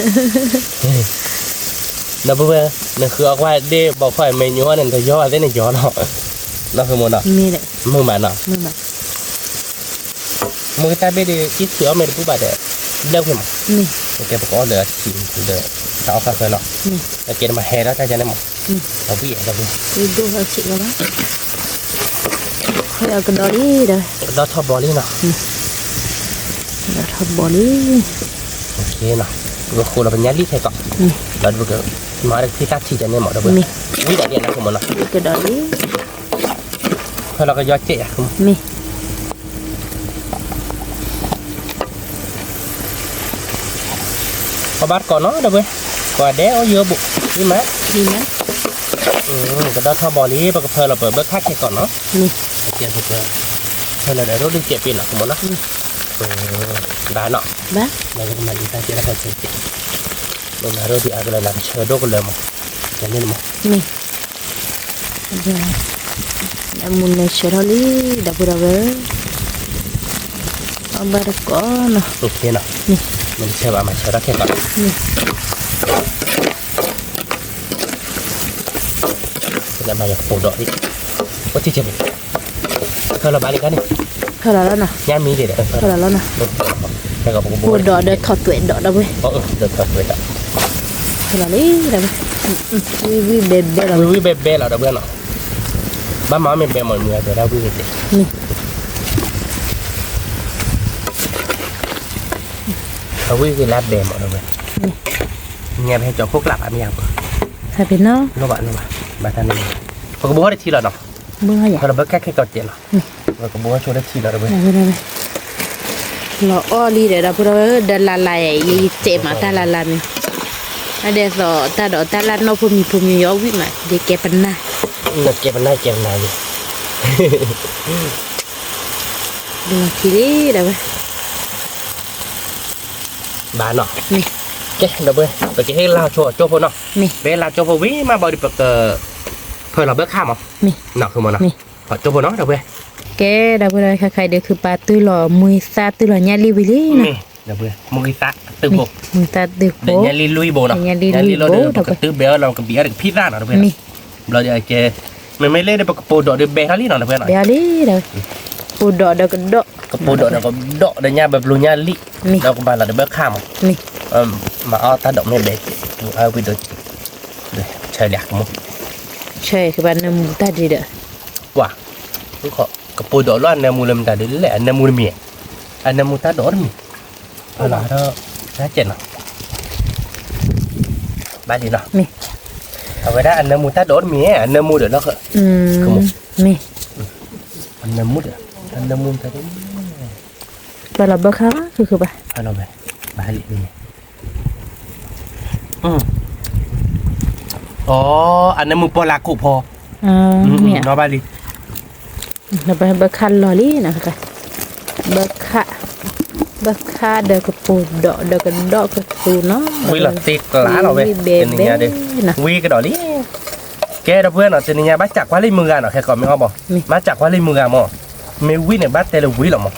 ဒီပုၢ်ဝဲၢ်, နဃုအီၣ်ကွၢ်ဒ့ၣ်ဘီခွါမ့ၢ်ညိၣ်အီၣ်န့ၣ် နတယီၤဘၣ်သ့ၣ်န့ၣ်ယီၤနီၤ, နီၤ ဃုမီၤနီၤ, မုာ်မးနီၤ, မုၢ်ဂၤသးဘ့ၣ်ဒီး ကံၣ်ထံးအီၣ်မ့ၢ်တပူၤဘၣ်ဒီး, ဘျၢၣ်ကွံာ်မး, ကဲပကအီၣ်လၢအထံးဒီး, တၢ်အီၣ်ဃၣ်ဃၢလီၤ, အကဲတမၤဟဲဒီးတၢ်ယါန့ၣ်မး, အဝံၣ်ဒီပုၢ်ဝဲၢ်, ကဒီးလံဒီး, ကဒီးထီၣ်ဘီလံနီၤ, ကဒီးထီၣ်ဘီလံ, ပကဃိလီၤပညါလံခဲကီး, ဒီးပကမၤတဖံသၣ်ထံးယါန့ၣ်မးဒီပုၢ်ဝဲၢ်, ဝံၣ်ဒၣ်လံနီၤ ဃုမီၤနီၤ, ကဒီးလံ, ဖဲလီၤကယီၤကဲးယါ, မ့ၢ် ပဘၣ်တကိးနီၤ ဒီပုၢ်ဝဲၢ်, ကိးဂၤဒဲးအိၣ်ယိဘိး, မ့ၢ်မး, ကဒီးထီၣ်ဘီလံ ပကဖၢလီၤပဘၢခၣ်ခဲကိးနီၤ, ပကဖၢလီၤဒီးရိဒုးကဲးပ့ၤနီၤ ဃုမီၤနီၤ, ဘၣ်နီၤ, မၤဒ်တၢ်ကဲထီၣ်ဖဲဆၢကဲး, မၤရိဒုးအါကလၢၤလၢကဆၢဒိၣ်ကလၢၤမး, ကဲန့ၣ်မး, မ့ၢ် မူနဆၢထီၣ်လံ ဒီပုၢ်ဒီဝဲၢ်, အဘၣ်တကိးနီၤ, မ့ၢ်ဆၢဘၣ်မၤဆၢထီၣ်ခဲကိး, မ့ၢ်ယကပိာ်ဒိးလံ, အိၣ်ထံဆၢ, ဖၢလီၤဘၣ်လံခါန့ၣ်, ဖၢလီၤလီၤနီၤ, ညါမံၤဒံးဒီး, ဖၢလီၤလီၤနီၤ, ပိာ်ဒိးဒီးထီၣ်သွဲးဒီး ဒီပုၢ်ဝဲၢ်, ဒီးထီၣ်သွဲးဒီး, ဖၢလီၤလံ, ဝံၣ်ဝံၣ်ဘဲဘဲလီၤ, ဝံၣ်ဝံၣ်ဘဲဘဲလီၤ ဒီပုၢ်ဝဲၢ်နီၤ, ဘၣ်မၤအီၣ်မ့ၢ်ဘဲမး မုၢ်ဂၤတဲဒၣ်ဝံၣ်ဂ့ၤတဲ, အဝံၣ်ဂ့ၤလၢဘဲမး ဒီပုၢ်ဝဲၢ်, ညါပဟဲကၠီၤခိၣ်ကျးဘၣ်မ့ၢ်ဧါ, လိၣ်ဘၣ်လိၣ်ဘၣ်, ဘၣ်တၢ်န့ၣ်, ပကဘိဟီၣ်တထံလီၤနီၤ, ဖဲလီၤဘၢခၣ်ခဲကိးကဲးနီၤ, ပကဘိဟီၣ်ဆိလၢထံလီၤ ဒီပုၢ်ဝဲၢ်, လီၤအီၣ်လံဒီး ဒီပုၢ်ဝဲၢ် ဒီးလၢ်လၢ်အံၤ ယစဲးမးတၢ်လၢ်လၢ်န့ၣ်, အဒဲးသိးတၢ်ဒီးတၢ်လၢ်နီၢ်ဖိမံၤဖိမံၤ ယီၤဝံၣ်မး ယကဲပနၢ်, ကဲပနၢ် ကဲပနၢ်ယဲ လီၤခံလံ ဒီပုၢ်ဝဲၢ်, ဘၣ်နီၤ, ကဲ ဒီပုၢ်ဝဲၢ် ပကဟ့ၣ်လၢ်ဆိအကၠိဖိနီၤ, ပဟ့ၣ်လၢ်ကၠိဖိဝံၤမးဘၣ်ဒီး ပကဖၢလီၤဘၢခၣ်မး, နီၤ ဃုမီၤနီၤ, ကၠိဖိနီၤ ဒီပုၢ်ဝဲၢ်, ကဲ ဒီပုၢ်ဝဲၢ် ခဲခါအံၤဒီး ခုပာ်တုၤလီၤမူသၣ်တုၤလီၤညၣ်လံၣ်ဝံၤလံနီၤ, မ့ၢ် မူသၣ်တုၤဖိ, မူသၣ်တုၤဖိ, ညၣ်လံၣ်လွံၢ်ဘိနီၤ, ညၣ်လံၣ်လွံၢ်ဘိ ပကတုၤဘဲအီၤလီၤ ပကဘံးအီၤဒီးကဖံသၣ်နီၤ ဒီပုၢ်ဝဲၢ်နီၤ, ဘျီဒီးကဲ, မ့မ့ၢ်လၢဒီး ပကပိာ်ဒိးဒီးဘဲထီၣ်လံနီၤ ဒီပုၢ်ဝဲၢ်နီၤ, ဘဲထီၣ်လံဒီး, ပိာ်ဒိးဒီးကဒီး, ကပိာ်ဒိးဒီးကဒီး ဒီးညၣ်ဘၢဘျိညၣ်လံၣ်, ဒီးကဘၣ်လီၤဒီးဘၢခၣ်မး, မၤအီၣ်တၢ်ဒိးမ့ၢ်ဘဲ, အဝံၤဒီး, ဆၢလံ, ဆၢကဘၣ်နၢမူတၢ်ဒ်ဒီး, ပှၤ, ကပိာ်ဒိးလၢအနၢမူလၢမတၤဒ်လဲၣ် အနၢမူတမံၤ, အနၢမူတၢ်ဒိးတမံၤ, ဖၢလီၤဒီး, တၢ်ကဲနီၤ, ဘၣ်လံနီၤ, အဝဲဒၣ်အနၢမူတၢ်ဒိးတမံၤ အနၢမူဒီးလီၤ, မ့ၢ်, အနၢမူဒီး, အနၢမူတၢ်ဒိး, ဘၣ်လီၤဘၢခါ, ဘၣ်လီၤ, ဘၣ်လံ, အနၢမူပီၣ်လၢခိၣ်ဖီ, နီၤဘၣ်လံ, ဘၢခၣ်လီၤလံနီၤ, ဘၢခၣ်, ဘၣ်ခါဒီးကပိာ်ဒီး ဒီးကဒီးကသူနီၤ, ဝံၤလီၤသ့ကျးလီၤဝဲ, တနံၤညါဒီး ဝံၤကဒီးလံ. ကဲ ဒီပုၢ်ဝဲၢ်နီၤ, တနံၤညါဘၣ်စးကွၢ်လၢမုၢ်ဂၤနီၤ, ခဲကိးမ့ၢ်အီၣ်ဘီ, ဘၣ်စးကွၢ်လၢမုၢ်ဂၤမး, မ့ၢ်ဝံၤန့ၣ် ဘၣ်တဲလၢဝံၤလီၤမး,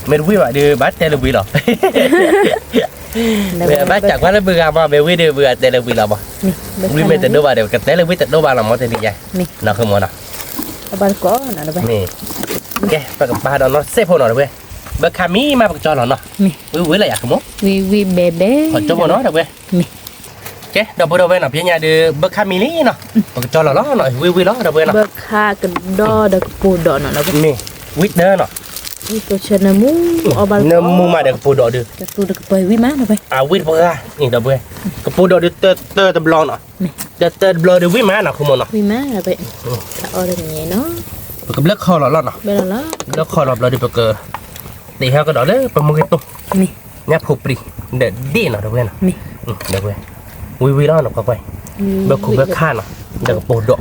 မ့ၢ်တဝံၤဘၣ်ဒီး ဘၣ်တဲလၢဝံၤလီၤ. ဘၣ်စးကွၢ်လၢမုၢ်ဂၤမး, မ့ၢ်ဝံၤဒီး ပတဲလၢဝံၤလီၤမး, ဝံၤမ့ၢ်တဒိဘၣ်ဒီး ကတဲလၢဝံၤတဒိဘၣ်လီၤမး တနံၤညါ, နီၤ ဃုမးနီၤ, မ့ၢ် ကဲ ပကပာ်ဒီးနီၢ်စဲးဖိနီၤ ဒီပုၢ်ဝဲၢ်, ဘၣ်ခါမံၤမး ပကကၠီလီၤနီၤ, ဝံၤဝံၤလီၤယၤ ဃုမး, ဝံၤဝံၤဘဲဘဲ, ခီကၠီဖိနီၤ ဒီပုၢ်ဝဲၢ်, ကဲ ဒီပုၢ်ဝဲၢ်နီၤ, ဖဲညါဒီး ဘၣ်ခါမံၤလံနီၤ, ပကကၠီလီၤလီၤနီၤ, ဝံၤဝံၤလီၤ ဒီပုၢ်ဝဲၢ်နီၤ, ဘၣ်ခါကဒီးဒီးကပိာ်ဒီးနီၤ ဒီပုၢ်ဝဲၢ်, မ့ၢ် ဝံၤတၢနီၤ, နၢမူမးဒီးကပိာ်ဒီးဒုး, အဝံၤတပှၢ်, ဒီပုၢ်ဝဲၢ်, ကပိာ်ဒီးဒုးတၢတၢတဘျီနီၤ, တၢတၢတဘျီဒီးဝံၤမးနီၤ ဃုမးနီၤ, ပကဘျၢခီၣ်လီၤလီၤနီၤ, ဘျၢခီၣ်လီၤဘျီဒီး ပက တ့ၢ်ဟဲကဒီးလၢပမူက့ၤတိၢ်, ညၣ်ဖိပြံၤ ဒီးဒ့ၣ်နီၤ ဒီပုၢ်ဝဲၢ်နီၤ, ဒီပုၢ်ဝဲၢ်, ဝံၤဝံၤလီၤနီၤ ကွၢ်ကွၢ်, ဘၢခိၣ်ဘၢခါနီၤ, ဒီးကပိာ်ဒီး,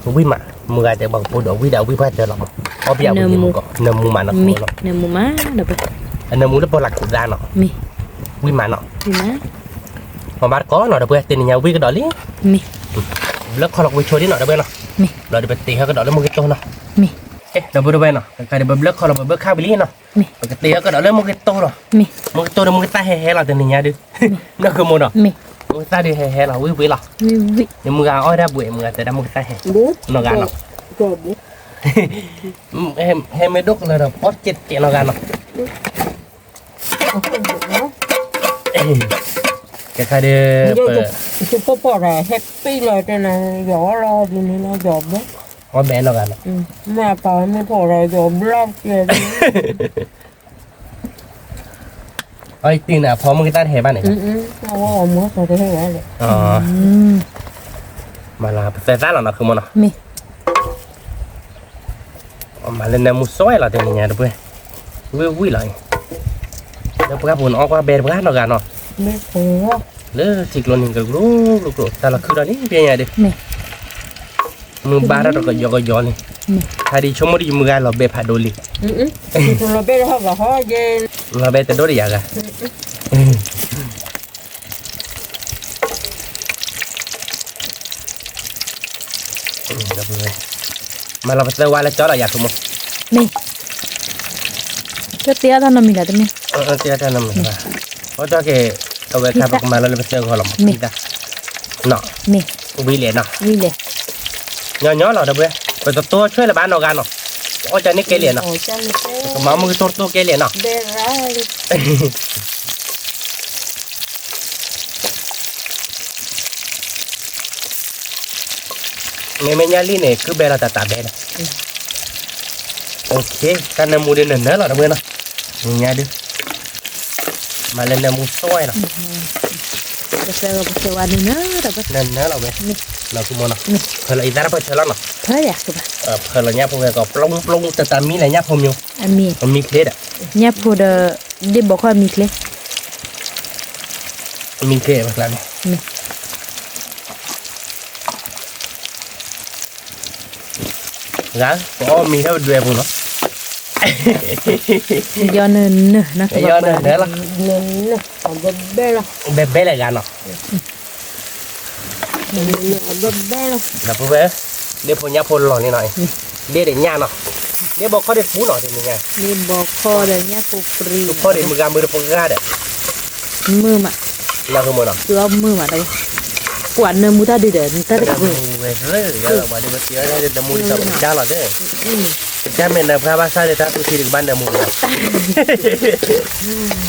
ဝံၤမး, မုၢ်ဂၤတဲဘၣ်ကပိာ်ဒီးဝံၤဒီးဝံၤပှၢ်တၢၢ်လီၤမး, အီၣ်ဘၣ်ဝံၤနၢမူမးနီၤ, နၢမူမးနီၤ, အနၢမူလၢပှၤလၢ်ခူးသးနီၤ, ဝံၤမးနီၤ, မၤဘၣ်တကိးနီၤ ဒီပုၢ်ဝဲၢ်, တနံၤညါဝံၤကဒီးလံ, ဘျၢခီၣ်လီၤကဝံၤဆိဒ်နီၤ ဒီပုၢ်ဝဲၢ်နီၤ, ဘျီဒီးပတ့ၢ်ဟဲကဒီးလၢမူက့ၤတိၢ်နီၤ, ကဲ ဒီပုၢ်ဝဲၢ်နီၤ, ကဲဒီးပဘျၢခီၣ်လီၤ ပဘၢခါဝံၤလံနီၤ, ပကတ့ၢ်ဟဲကဒီးလၢမူက့ၤတိၢ်လီၤ, မူက့ၤတိၢ်ဒီးမူက့ၤသၣ်ဟဲဟဲလီၤ တနံၤညါဒုး, နီၢ်ဃုမးနီၤ, မူက့ၤသၣ်ဒုးဟဲဟဲလီၤ ဝံၤဝံၤလီၤ, မုၢ်ဂၤအီၣ်ဒၣ်ဘှံး မုၢ်ဂၤတဲဒၣ်မူက့ၤသၣ်ဟဲ, နီၢ်ဂၤနီၤ, ဟဲမ့ၢ်ဒိၣ်ကလၢၤဒီး ပီၣ်ကဲးကဲးနီၢ်ဂၤနီၤ, ကဲခါဒီး ယဖိဖီၣ်ဒီး ဟဲပ့ၢ်လီၤတဲနၤ ယီၤလီၤဒ်န့ၣ်လီၤ ယီၤဘဲ, အီၣ်ဘဲနီၢ်ဂၤနီၤ, မ့ၢ်အပၢ်မ့ၢ်ဖီၣ်ဒီး ယီၤဘျီကဲ, အီၣ်တံၢ်န့ၣ် အဖီမုၢ်ကတၢ်တဟဲဘၣ်န့ၣ်, မၤလီၤပသၢသၣ်လီၤနီၤ ဃုမးနီၤ, မၤလၢနၢမူစိလီၤ တနံၤညါတပှဲၤ, ဝံၤဝံၤလီၤအံၤ, လၢပှၢ်ပူၤန့ၣ် အီၣ်ကွၢ်ဘဲတပှၢ်နီၢ်ဂၤနီၤ, လၢထံကျိန့ၣ် ကကျိၤကျိၤကျိၤ တၢ်လီၤခုဒီးလံ ပျဲညါဒီး, မုၢ်ဘါထီၣ်တကယီကယီလံ, ဟးဒံးဆိကမိၣ်ဒံး ယမုၢ်ဂၤလီၤဘဲဖးဒိၣ်လံ, လီၤဘဲတဒိၣ်တယၤဂၤ မၤလီၤပသၢဝါလၢကၠီလီၤယၤ ဃုမး, မ့ၢ်, တၢ်တ့အီၣ်တၢ်နီတမံၤလီၤ တမ့ၢ်, တ့အီၣ်တၢ်နီတမံၤဘၣ်, အီၣ်တၢ်က့ၤ, အဝဲခါပကမၤလီၤလၢပသၢဂီၤလီၤမး, မ့ၢ်, ဝံၤလဲၣ်နီၤ, ဝံၤလဲၣ်, ညီညီလီၤ ဒီပုၢ်ဝဲၢ်, ပတတိၢ်ဆွဲလၢၤဘၣ်နီၢ်ဂၤနီၤ, အီၣ်ကန့ၣ်ကဲလံနီၤ, ပကမၤမုၢ်ကတိၢ်တိၢ်ကဲလံနီၤ မ့မ့ၢ်ညါလံန့ၣ် ကုဘဲလီၤတၢ်တၢ်ဘဲဒီး, တၢ်နၢမူဒုးနၢၤနၢၤလီၤ ဒီပုၢ်ဝဲၢ်နီၤ, ညါဒုး, မၤလၢနၢမူစိလီၤ, နၢၤနၢၤလီၤဝဲ, ဖၢလီၤအံၤသၣ်တဖၢၣ်ဆၢလီၤနီၤ, ဖၢလီၤညၣ်ဖိဝဲကီး ပျူၤပျူၤ တတၢ်မံလၢညၣ်ဖိမံၤ, မံချ့ဒီး, ညၣ်ဖိဒီး, ဒ့ၣ်ဘီခီၣ်မံချ့, မံချ့, ဂၤ, ပအီၣ်မံထီၣ်ပဒွဲပူၤနီၤ, ယီၤနၢၤနၢၤ, ယီၤနၢၤနၢၤလီၤ, ဘဲဘဲလၢဂၤနီၤ, ဒီပုၢ်ဝဲၢ်, ဒ့ၣ်ဖိညၣ်ဖိလီၤန့ၣ်နီၤ, ဒ့ၣ်ဒီးညၣ်နီၤ, ဒ့ၣ်ဘီခီၣ်ဒ့ၣ်ပူၤနီၤ တနံၤညါ, ဒ့ၣ်ဘီခီၣ်ဒီးညၣ်ဖိပြံ, ဒ့ၣ်ဘီခီၣ်ဒီးမုၢ်ဂၤမုၢ်တပှၢ်ဂၤဒီး, မုၢ်မး, မုၢ်မး, ပှၤနၢမူတၢ်ဒုးဒီး နတၢ်တကပၤ, နၢမူလံ, ကစၢ်မ့ၢ်နၢပှၢ်ဘၣ်ဆၣ်ဒီး တၢ်သူထံဒုးကဘၣ်နၢမူလံ,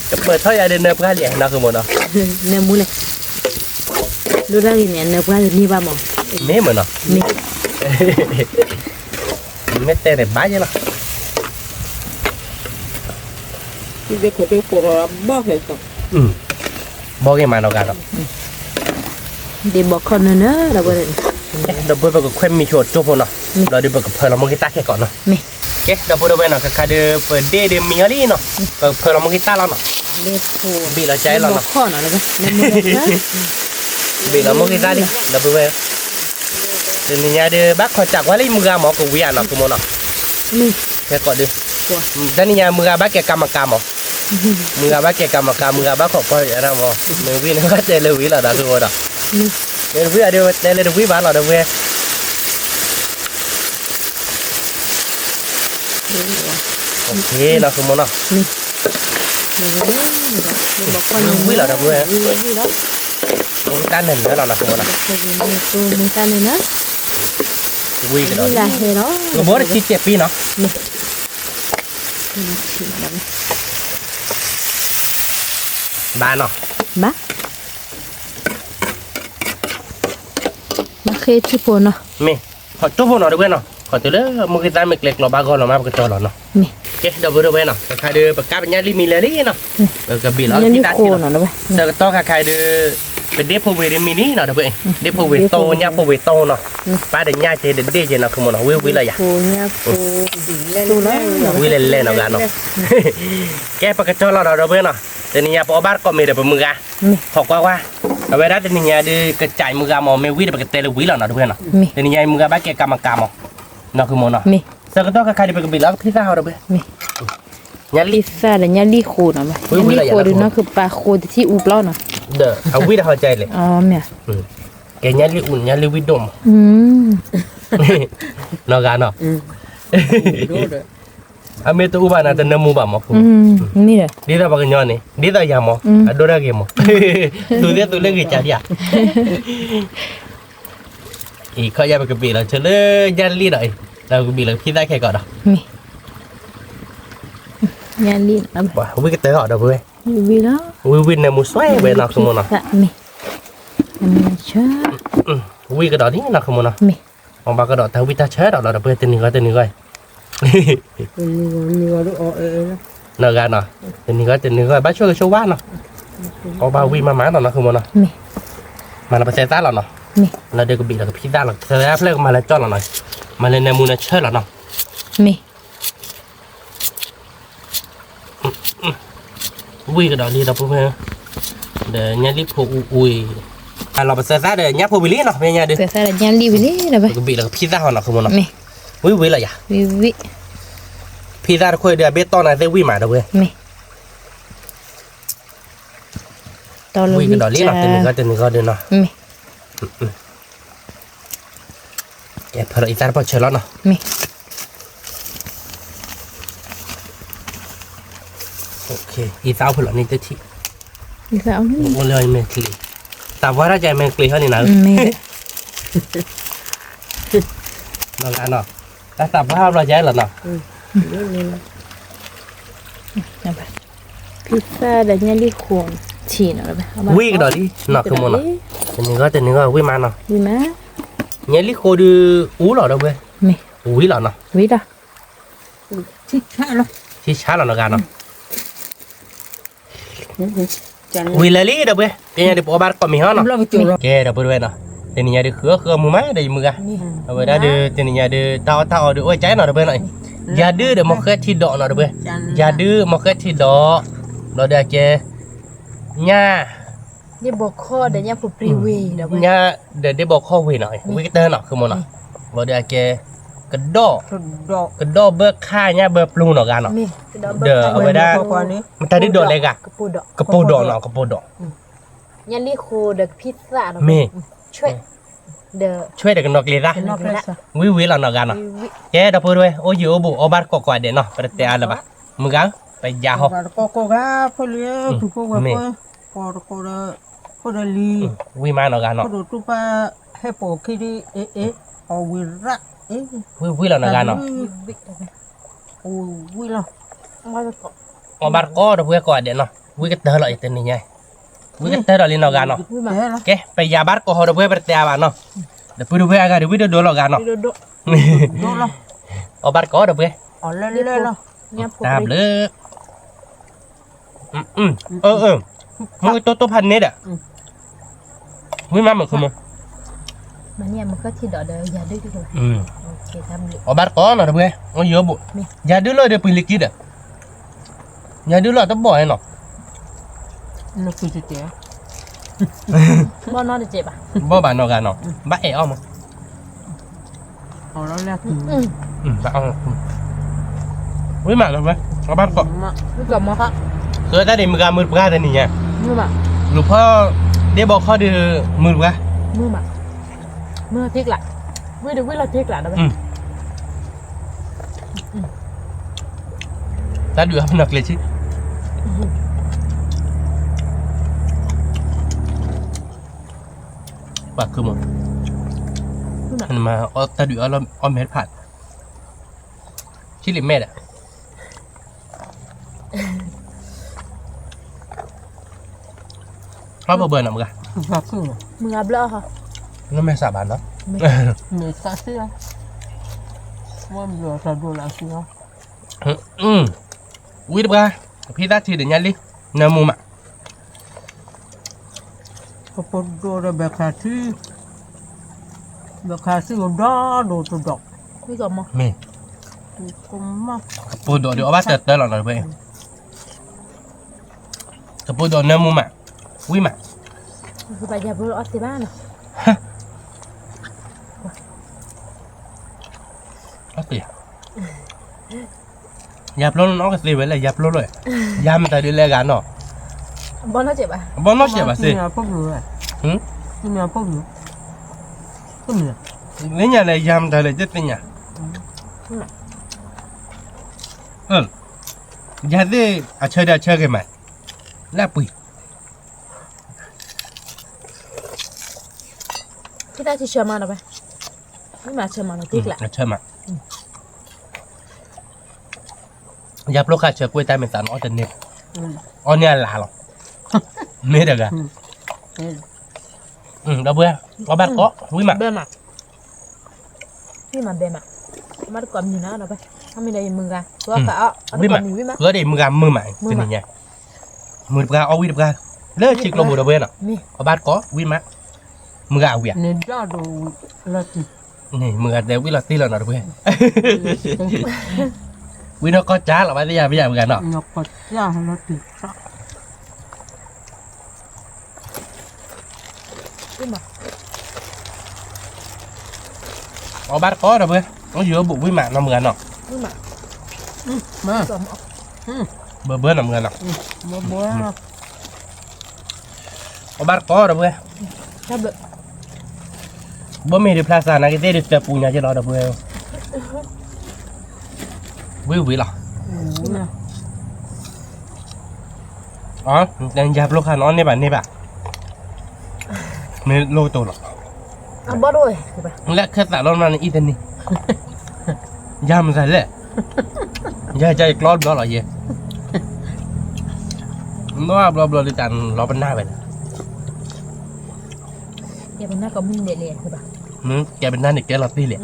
ကပၢၤထီၣ်ယၤဒီးနၢပှၢ်လံ နီၢ်ဃုမးနီၤ, နၢမူလံ, ဒိၣ်တၢ်ဂ့ၤန့ၣ် နၢပှၢ်တန့ၢ်ဘၣ်မး, မ့ၢ်မးနီၤ, မ့ၢ်, မ့ၢ်တဲန့ၣ်ဘၣ်ယဲလီၤ, ဘီၣ်ဂ့ၤမးနီၢ်ဂၤဒီး, ဒ့ၣ်ဘီခီၣ်နၢၤနၢၤ ဒီပုၢ်ဝဲၢ်, ဒီပုၢ်ဝဲၢ် ပကခွဲးမံၤဆိအကၠိဖိနီၤ, ဘျီဒီးပကဖၢလီၤမူက့ၤတၢ်ခဲကိာ်နီၤ, ကဲ ဒီပုၢ်ဝဲၢ်နီၤ ခဲခါဒီး ပဒ့ၣ်ဒီးမံၤအီၤလံနီၤ, ပကဖၢလီၤမူက့ၤတၢ်လီၤနီၤ, ဘ့ၣ်လီၤကၠဲလီၤနီၤ, ဘ့ၣ်လီၤမူက့ၤတၢ်လံ ဒီပုၢ်ဝဲၢ်, တနံၤညါဒီး ဘၣ်ခီၣ်စးကွၢ်လၢမုၢ်ဂၤမး ကဝံၤဧါနီၤ ဖိမးနီၤ, ခဲကိာ်ဒီး, တနံၤညါမုၢ်ဂၤဘၣ်ကဲကၤမၤကၤမး မုၢ်ဂၤဘၣ်ကဲကၤမၤကၤ မုၢ်ဂၤဘၣ်ခိးကွၢ်ယၤဒၣ်မး, မ့ၢ်ဝံၣ်န့ၣ်ဘၣ်တဲလၢဝံၣ်လီၤဒီး သုဝဲဒီး, မ့ၢ်တဝံၣ်အဒုးတဲလၢတဝံၣ်ဘၣ်လီၤဒီးဝဲ နီၢ်ဃုမိၢ်နီၤ, ဝံၣ်လီၤဒီးဝဲ, တၢ်နၢၤနၢၤလီၤနီၢ်ဃုမိၢ်နီၤ, ဝံၣ်ကဒီး, ကဘီတဆံတဲာ်ပံနီၤ, ဘၣ်နီၤ, ဘၣ်, ဘၣ်ဃ့ထံဖိနီၤ, မ့ၢ်, ခီၣ်တိၢ်ဖိနီၤတဝဲနီၤ, ခီၣ်တုၤလၢမိၢ်ဃ့သးမ့ၢ်ကျဲကျီဘၣ်ဂီၢ်လီၤမး ပကတီၤလီၤနီၤ, ကဲဒီပုၢ်ဒီဝဲၢ်နီၤ, ခါခါဒီး ပကးပညၣ်လံမံၤလဲၣ်လံနီၤ, ပကဘ့ၣ်လီၤဖံသၣ်ထံနီၤ, ဆၢကတီၢ်ခါခါဒီး, ပဒ့ၣ်ဖိဝ့ၤဒ်မံၤလံနီၤတဝဲ, ဒ့ၣ်ဖိဝ့ၤတိၢ် ညၣ်ဖိဝ့ၤတိၢ်နီၤ, ပၢ်ဒီးညၣ်က့ၤတဒ့ၣ်က့ၤနီၢ်ဃုမိၢ်နီၤ, ဝံၣ်ဝံၣ်လီၤယၤ, ဝံၣ်လဲၤလဲၤနီၤဂၤနီၤ, ကဲပကတီၤလီၤဒီးဒီပုၢ်ဝဲၢ်နီၤ, တနံၤညါပအီၣ်ဘၣ်တကိးမ့ၤဒီးပမုၢ်ဂၤ, ခိးကွၢ်ကွၢ်, အဝဲဒၣ်တနံၤညါဒီး ကစၢ်မုၢ်ဂၤမး မ့ၢ်ဝံၣ်ဒီးပကတဲလၢဝံၣ်လီၤနီၤတဝဲၢ်နီၤ, တနံၤညါမုၢ်ဂၤဘၣ်ကဲကၤမၤကၤမး, နီၢ်ဃုမိၢ်နီၤ, ဆၢကတီၢ်ခါခါဒီး ပကဘ့ၣ်လီၤဖံသၣ်ဟီဒီပုၢ်ဝဲၢ်, ဖံသၣ်ဒီးညၣ်လံၣ်ဃိနီၤ, ညၣ်လံၣ်ဃိဒီးနီၢ်ဃုပာ်ဃိတထံၣ်အူပျီနီၤ, အဝံၣ်ဒီးဟီကလဲၣ်, ကဲညၣ်လံၣ်အူ ညၣ်လံၣ်ဝံၣ်ဒိၣ်မး, နီၢ်ဂၤနီၤ, အမ့ၢ်တအူဘၣ်နၤ တနၢမူဘၣ်မး, ဒ်သိးပှၤကညီန့ၣ် ဒ်သိးယၤမး အဒိၣ်တၢ်ဂ့ၤမး, သူသ့ၣ်သူလၢဂ့ၤကၢ်ဒံးဧါ, အံၤခီယၤပကဘ့ၣ်လီၤဆၢလၢညၣ်လံၣ်ဒီးအံၤ, ဒီးကဘ့ၣ်လီၤဖံသၣ်ခဲကိာ်ဒီး, ဝံၣ်ကတၢၢ်အီၤဒီပုၢ်ဝဲၢ်, ဝံၣ်နၢမူစွဲဝဲနီၢ်ဃုမိၢ်နီၤ, ဝံၣ်ကဒီးလံနီၢ်ဃုမိၢ်နီၤ, အီၣ်ဘၣ်ကဒီးတၢ်ဝံၣ်တၢ်ဆၢဒီးလီၤဒီပုၢ်ဝဲၢ် တနံၤဂီၢ်တနံၤဂီၢ်, နီၢ်ဂၤနီၤ, တနံၤဂီၢ်တနံၤဂီၢ် ဘၣ်ဆိၣ်ဂ့ၤဆိၣ်ဝါနီၤ, အီၣ်ဘၣ်ဝံၣ်မၤမၤနီၤနီၢ်ဃုမိၢ်နီၤ, မၤလီၤပသဲသၣ်လီၤနီၤ, လီၤဒီးကဘ့ၣ်လီၤကဖံသၣ်လီၤ ကသဲသၣ်ဖျၢၣ်ကမၤလၢကၠီလီၤနီၤ, မၤလၢနၢမူနၢဆၢလီၤနီၤ, ဝံၣ်ကဒီးလံဒီပုၢ်ဝဲၢ်, ဒီးညၣ်လံၣ်ဖိအူအူအံၤ, လီၤပသဲသၣ်ဒီးညၣ်ဖိဝံၤလံနီၤ ဖဲညါဒီး, ကဘ့ၣ်လီၤကဖံသၣ်ဟီနီၤ ဃုမိၢ်နီၤ, ဝံၣ်ဝံၣ်လီၤယၤ, ဖံသၣ်တခိၣ်ဒီးအဘ့ၣ်တီၢ်နၤသ့ၣ်ဝံၣ်မးဒီပုၢ်ဝဲၢ်, ဝံၣ်ကဒီးလံနီၤ တနံၤဂီၢ်တနံၤဂီၢ်ဒီးနီၤ, ကဲဖဲဒီးအံၤသၣ်တပီၢ်ဆၢလီၤနီၤ, အံၤသၣ်အိၣ်ဖဲလီၤန့ၣ်တထံၣ်, အိၣ်လၢမ့ၢ်ချံ, သးပှၢ်ထီၣ်ကဲမ့ၢ်ကျ့ၤဟီန့ၣ်နၤ, နီၤ, တၢ်သးပှၢ်ထီၣ်ဘျီကဲလီၤနီၤ ဖံသၣ်ဒီးညၣ်လံၣ်ဃိ, ဝံၣ်ကဒီးလံနီၤ ဃုမိၢ်နီၤ, တနံၤဂီၢ်တနံၤဂီၢ်ဝံၣ်မးနီၤ, ညၣ်လံၣ်ဃိဒုးအူလီၤဒီပုၢ်ဝဲၢ်, ဝံၣ်လီၤနီၤ, ထံဆါလီၤနီၤဂၤနီၤ, ဝံၤလၢာ်လံဒီပုၢ်ဝဲၢ်, ကဲညါဒီးပအီၣ်ဘၣ်တကိးမ့ၤဟီနီၤ, ကဲဒီပုၢ်ဝဲၢ်နီၤ, တနံၤညါဒီးဃုအီၣ်ဃုအီမုၢ်မးဒီးယမုၢ်ဂၤ, အဝဲဒၣ်ဒီးတနံၤညါဒီးတၢ်အီၣ်တၢ်အီဒီးအိၣ်ကၠဲနီၤဒီပုၢ်ဝဲၢ်နီၤ, ယၤဒုးဒီးမီၢ်ဃဲထံဒီးနီၤဒီပုၢ်ဝဲၢ်, ယၤဒုးမီၢ်ဃဲထံဒီး, ဘျီဒီးအကဲ, ညၣ် ညၣ်ဒီးဒ့ဘီခီၣ်ဝ့ၤနီၤ ဝံၣ်ကတၢၢ်နီၤ ဃုမိၢ်နီၤ, ဘျီဒီးအကဲ, ကဒီၣ်, ကဒီၣ်ဘၢခါညၣ်ဘၢပျိနီၤဂၤနီၤ, ဒီးအဝဲဒၣ်, မတၤဒုးဒီးလဲၤဂၤ, ကပိာ်ဒီးနီၤ ကပိာ်ဒီး, မ့ၢ်, ဆွဲၣ်ဒီးကနီၤကျ့ၤသၣ်, ဝံၤဝံၤလီၤနီၤဂၤနီၤ, ကဲဒီပုၢ်ဝဲၢ် အိၣ်ယံၤအိၣ်ဘူး အီၣ်ဘၣ်တကိးကိးဂၤဒဲးနီၤ ပတတဲအါလၢၤဘၣ်, မုၢ်ဂၤဧၢ, ပယၤဟီ, မ့ၢ်, ဝံၤမးနီၤဂၤနီၤ, ဝံၤလီၤနီၤဂၤနီၤ, အီၣ်ဘၣ်တကိးဒီပုၢ်ဝဲၢ်ကိးဂၤဒဲးနီၤ, ဝံၤကတၢၢ်လီၤအံၤတနံၤညါ, ဝံၤကတၢၢ်ဒီးလံနီၤဂၤနီၤ, ကဲ ပယၤဘၣ်တကိးဟီဒီပုၢ်ဝဲၢ် ပတတဲအါဘၣ်နီၤ, ဒီပုၢ်ဝဲၢ်အဂၤဒီးဝံၤဒိၣ်ဒိၣ်လီၤဂၤနီၤ, အီၣ်ဘၣ်တကိးဒီပုၢ်ဝဲၢ်, တၢ်ဘျုး အၢ အၢ မ့ၢ်တိၢ်တိၢ်ဖးန့ၣ်ဒီး, ဝံၤမးမုၢ်ဃုမိၢ်, အီၣ်ဘၣ်တကိးနီၤဒီပုၢ်ဝဲၢ်, အိၣ်ယံၤအိၣ်ဘူး, ယၤဒုးလီၤဒီးပှ့ၤလံကံဒီး, ယၤဒုးလီၤတဘီၣ်နီၤ, ဘီၣ်ဘၣ်နီၤဂၤနီၤ, ဘၣ်အဲၣ်အီၣ်မး ဝံၤမးလီၤဝဲ, အီၣ်ဘၣ်တကိး, ဝံၤကိးမီၤခါ, ကတၢ်ဒ်မုၢ်ဂၤမုၢ်တပှၢ်တနံၤညါ, လူၤဖီၣ်ဒ့ဘီခီဒီး မုၢ်တပှၢ်, မုၢ်မး, မုၢ်လီၤတ့ကျး, ဝံၤဒီးဝံၤလီၤတ့ကျးဒီးဝဲ, တၢ်ဒုးအီၣ်မ့ၢ်နီၢ်ကျဲဆံ, ပှၤခုမး, တၢ်ဒုးအီၣ်မဲတဖၣ်, ဆံးလံမဲာ်ဒီး ဟီၣ်ဘၢဘၢနီၤမုၢ်ဂၤ, မုၢ်ဂၤဘျၢဟီ, နမဲာ်စးဘၣ်နီၤ, မ့ၢ်စးစ့ၢ်, ဝဲဘျၢတၢ်ဒိၣ်လၢအစ့ၢ်, ဝံတပှၢ်, ဖံသၣ်ထံဒီးညါလံ, နၢမူမး, ကပိာ်ဒိၣ်ဒီးဘဲခါထံ, ဘဲခါထံကဒီဒိၣ်တဒီး, မ့ၢ်, ကပိာ်ဒိၣ်ဒီးအီၣ်ဘၣ်တၢၢ်တၢၢ်လီၤနီၤတပှဲၤ ကပိာ်ဒိၣ်နၢမူမး, ဝံမး, ဘၣ်ယၤဘျိအီၣ်သ့ဘၣ်နီၤ, အီၣ်သ့, ယၤဘျိလၢနအီၣ်ကသ့ဝဲလၢယၤဘျိလၢ, ယၤမတၤဒ်လဲၣ်ဂၤနီၤ, ဘီနီၢ်စဲးဘၣ်စ့ၢ်, သ့ၣ်ညါလၢယၤမတၤလဲၣ်တသ့ၣ်ညါ, ယၤသ့ၣ်အဆၢဒီးအဆၢဂ့ၤမး, လၢအပှံၤ ဖံသၣ်ထံဆၢမးနီၤဝဲ, မ့ၢ်မးဆၢမးနီၤ တ့ကျး, အဆၢမး, ယၤပျိခါဆၢကွံာ်တၢ်မ့ၢ်သးနအီၣ်တန့ၢ်, အီၣ်န့ၢ်အလါလီၤ, မ့ၢ်တဂၤ, ဒီပုၢ်ဝဲၢ်, အီၣ်ဘၣ်တကိး, ဝံမး, ဝံမးဘဲမး, မ့ၢ်တကိးမံၤနီၤ, မ့ၢ်ဒီးယမုၢ်ဂၤ, ဝံမး, ဃၢဒီးယမုၢ်ဂၤမုာ်မး, တနံၤညါ မုၢ်တပှၢ်အီၣ်ဝံတပှၢ်, လၢဆံးကျိပူၤဒီပုၢ်ဝဲၢ်နီၤ, အီၣ်ဘၣ်တကိး, ဝံမး, မုၢ်ဂၤအဝံဧါ, န့ၣ်မုၢ်ဂၤတဲဝံလီၤတံၢ်လီၤနီၤတပုၢ်ဝဲၢ်, ဝံနီၢ်ကီၢ်ကၠၢ်လီၤဘၣ်သ့ၣ်ယၤမုၢ်ဂၤနီၤ, အီၣ်ဘၣ်တကိးဒီပုၢ်ဝဲၢ်, ယိၤဘူးဝံမးနီၤမုၢ်ဂၤနီၤ, ဘၢဘၢနီၤမုၢ်ဂၤနီၤ, အီၣ်ဘၣ်တကိးဒီပုၢ်ဝဲၢ်, ဘၣ်မ့ၢ်ဒုးဖျါစၢ်နာ်က့သ့ၣ်ဒုးတပူၤညါက့လီၤဒီပုၢ်ဝဲၢ်, ဝံဝံလီၤ ယၤပျိခါနီၤန့ၢ်ဘၣ်န့ၢ်ဘၣ်, မ့ၢ်လိၣ်ကတိၤလီၤ, လၢခဲသးလီၤမးန့ၣ်အံၤတန့ၢ်, ယၤမတၤလဲၣ်, ယၤယၤယကျီဘျီလီၤယဲ, ဘျီဘျီလံတၢ်လီၤပနၢ်ဝဲလၢ, ကဲပနၢ်န့ၣ်ကဲလီၤတံၢ်လဲၣ်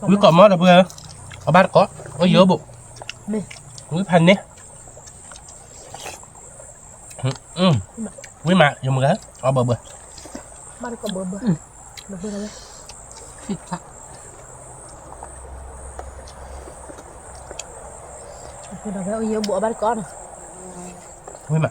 ဝံကိးမီၢ်ဒီပုၢ်ဝဲၢ်, အီၣ်ဘၣ်တကိး, အိၣ်ယိၤဘူး, ဝံဖးန့ၣ်, ဝံမး ယမုၢ်ဂၤ, အီၣ်ဘၢဘၢ, ဘၣ်တကိးဘၢဘၢ, ဘၢဘၢဝဲ, ဒီးဝဲအိၣ်ယိၤဘူးအီၣ်ဘၣ်တကိးနီၤ, ဝံမး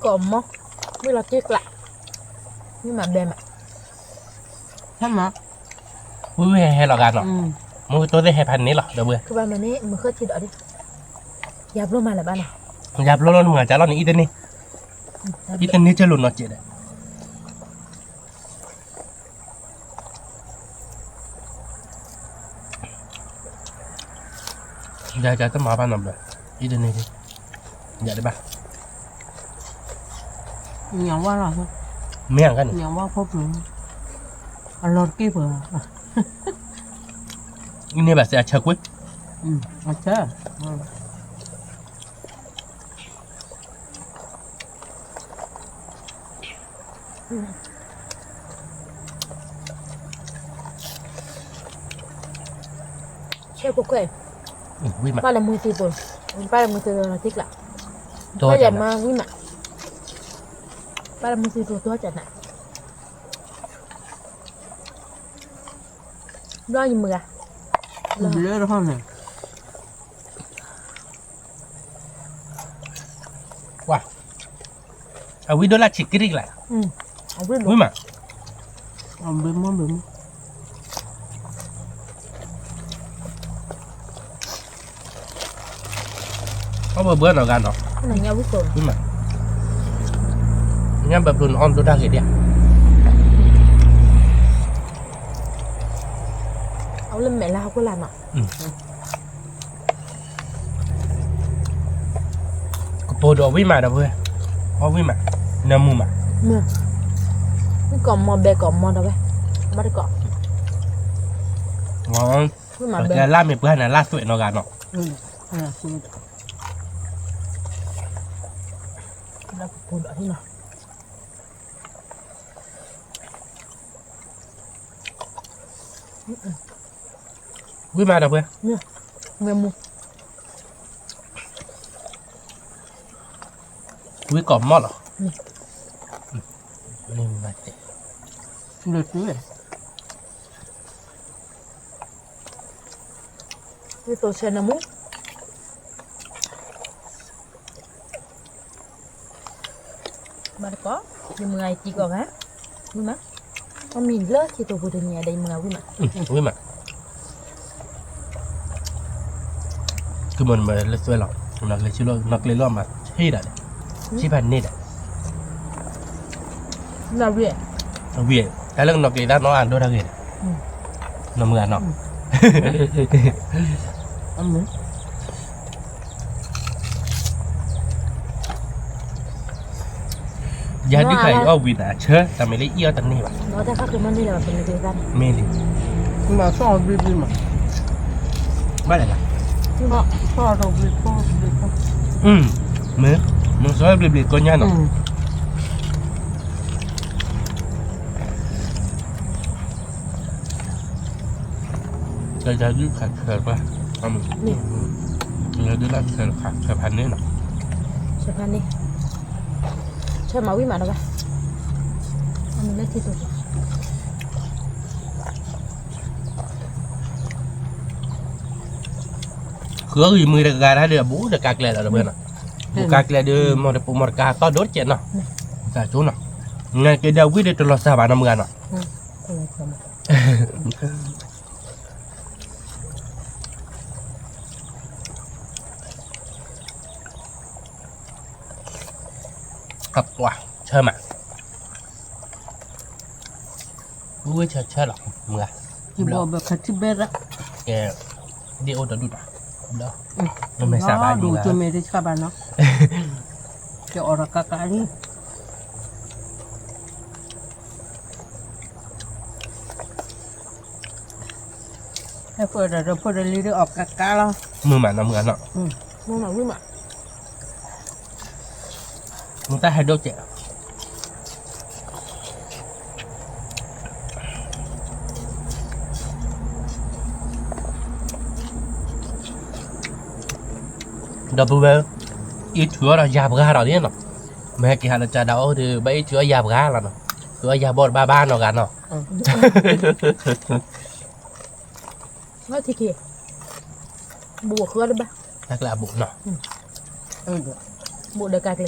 ကိးမီၢ်, ဝံလီၤတံၢ်ကျး, ဝံမးဘဲမး, ဟဲမး, ဝံဝံဟဲဟဲလီၤဂာ်နီၤ, မ့ၢ်ကတိၤသ့ၣ်ဟဲဖးန့ၣ်လီၤ ဒီပုၢ်ဝဲၢ်, ကဘၣ်မၤန့ၣ် မုၢ်ဃၢထံဒီးဒ်, ယၤပျိမးလၢၤဘၣ်နီၤ, ယၤပျိလီၤနမုၢ်ဂၤကၢ်လီၤန့ၣ် အံၤတန့ၢ်, အံၤတန့ၢ်ကလိာ်နီၤကဲးဒီး ယၤကၢ်တမၤဘၣ်နီတဘျီ, အံၤတန့ၢ်, ယၤတဘၣ်, မ့ၢ်အဂၤန့ၣ်, အလီၤတက့ၢ်ပှၤ, အံၤန့ၢ်ဘၣ်စ့ၢ်အဆၢကွံာ်, အဆၢ ဆဲးဖိခွဲး, ဘၣ်လၢမုၢ်သံၣ်ဘိ, ဘၣ်လၢမုၢ်သံၣ်ဘိလီၤတံၢ်ကျး, ဘၣ်ယၤမၤဝံမး, ဘၣ်လၢမုၢ်သံၣ်ဘိတိၢ်ကနး, ဘျီယမုၢ်ဂၤ, ဘျီတဟီၣ်န့ၣ်, ဝါ, အဝံဒိၣ်လၢဆံးကရံၣ်ကလာ်, ဝံမး, ဘျီမး, ဘျီမး. အီၣ်ဘၢဘၢနီၢ်ဂၤနီၤ, ညၣ်ဘၢဖျိနအီၣ်ဒိၣ်တၢ်ဂ့ၤဒံးဧါ, အဝဲလၢမဲာ်လၢဟီၣ်ခိၣ်လာ်နီၤ, ကပိာ်ဒိၣ်ဝံမးဒီပုၢ်ဝဲၢ်, အီၣ်ဝံမး, နၢမူမး, မ့ၢ်ကိးမီၤဘဲကိးမီၤဒီးဝဲ, ဘၣ်တကိး, ဝံမးဘဲ, လၢမ့ၢ်ပှၢ်န့ၣ် လၢသွဲၣ်နီၢ်ဂၤနီၤ, လၢပပူၤဒီးဟံၣ်နီၤ. ဝံမးဒီပုၢ်ဝဲၢ်, မ့ၢ်မူ, ဝံကိးမီၤလီၤ, လၢတုၤ, ဝံသိးဆဲနၢမူ ဘၣ်တကိး, ယမုၢ်ဂၤယစံးကီးဂၤ, ဝံမး, အမံၤလၢခံတိာ်ပူၤတနံၤအံၤဒီးယမုၢ်ဂၤဝံမး, ဝံမး, ကမၤနမၤလၢသွဲၣ်လီၤ, နီၢ်ကျဲလၢအမၤဆံးဒၣ်လဲာ်, ဆံးဖးန့ၢ်ဒၣ်, ဝံ, တၢ်လၢကနီၢ်ကျဲတၢ်နီၢ်အဒိၣ်တၢ်ဂ့ၤန့ၣ်, နီၢ်မုၢ်ဂၤနီၤ. ယၤဒုးခါအံၤအီၣ်ဝံၤန့ၣ် အဆၢ တၢ်မ့ၢ်လၢအီၣ်တန့ၢ်ဘၣ်, မ့ၢ်လံ, ဘၣ်လဲၣ်, မ့ၢ်, မ့ၢ်စီၤဘျ့ဘျ့ကိညါနီၤ. ကယၤဒုးခးဆၢပှၤ, ကယၤဒုးလၢဆၢခးဆၢဖးန့ၣ်နီၤ, ဆၢဖးန့ၣ်, ဆၢမၤဝံၣ်မးဒီးဘၣ်, အမ့ၢ်လၢထံတိာ်, ဃုအဂံၢ်မုၢ်တဂၤတၢ်ဒီးအဘူးဒီးကါကျဲလီၤတဘၣ်နီၤ, ဘူးကါကျဲဒီး မီၢ်တပူၤမီၢ်တကါသီၣ်ဒိၣ်တကဲးနီၤ, သးကၠိနီၤ, နက့ၤဒီးဝံၣ်ဒီးတလီၤစၢ်ဘၣ်နီၤမုၢ်ဂၤနီၤ. ကပှၤ, ဆၢမး, ဝံၣ်ဆၢဆၢလီၤ, မုၢ်ဂၤ, ဘၣ်ဘၣ်ခထံၣ်ဘဲရၣ်, ကဲ, ဒ်အိၣ်တဒူၣ်တၢ်, ဘျီ, နမ့ၢ်စၢ်ဘၣ်ဒူၣ်တမ့ၢ်တဆၢဘၣ်နီၤ, ကဲအီၤတကးကးလံ. ဟဲဖိဒီးဖိဒီးလံဒီးအီၣ်ကါကါလီၤ. မုာ်မးနီၤမုာ်နီၤ. မုာ်မးဝံၣ်မး. မုာ်တၢ်ဟဲဒိၣ်ကဲး. ဒီပုၢ်ဝဲၢ်, အံးထုးအီၣ်ဒီးယၤပှၤဒီးလံနီၤ. မ့ၢ်ဟဲက့ၤဟးလၢကၠၢဒၣ်အိၣ်ဒီး ဘၣ်အံးထုးအီၣ်ယၤပှၤလီၤနီၤ. ထုးအီၣ်ယၤဘီၣ်တဘၣ်ဘၣ်နီၤဂၤနီၤ. ထံခံ, ဘူးဃုအီၣ်တဘၣ်. တၢ်ကျဲအဘူးနီၤ. ဘူးဒီးကါကျဲ.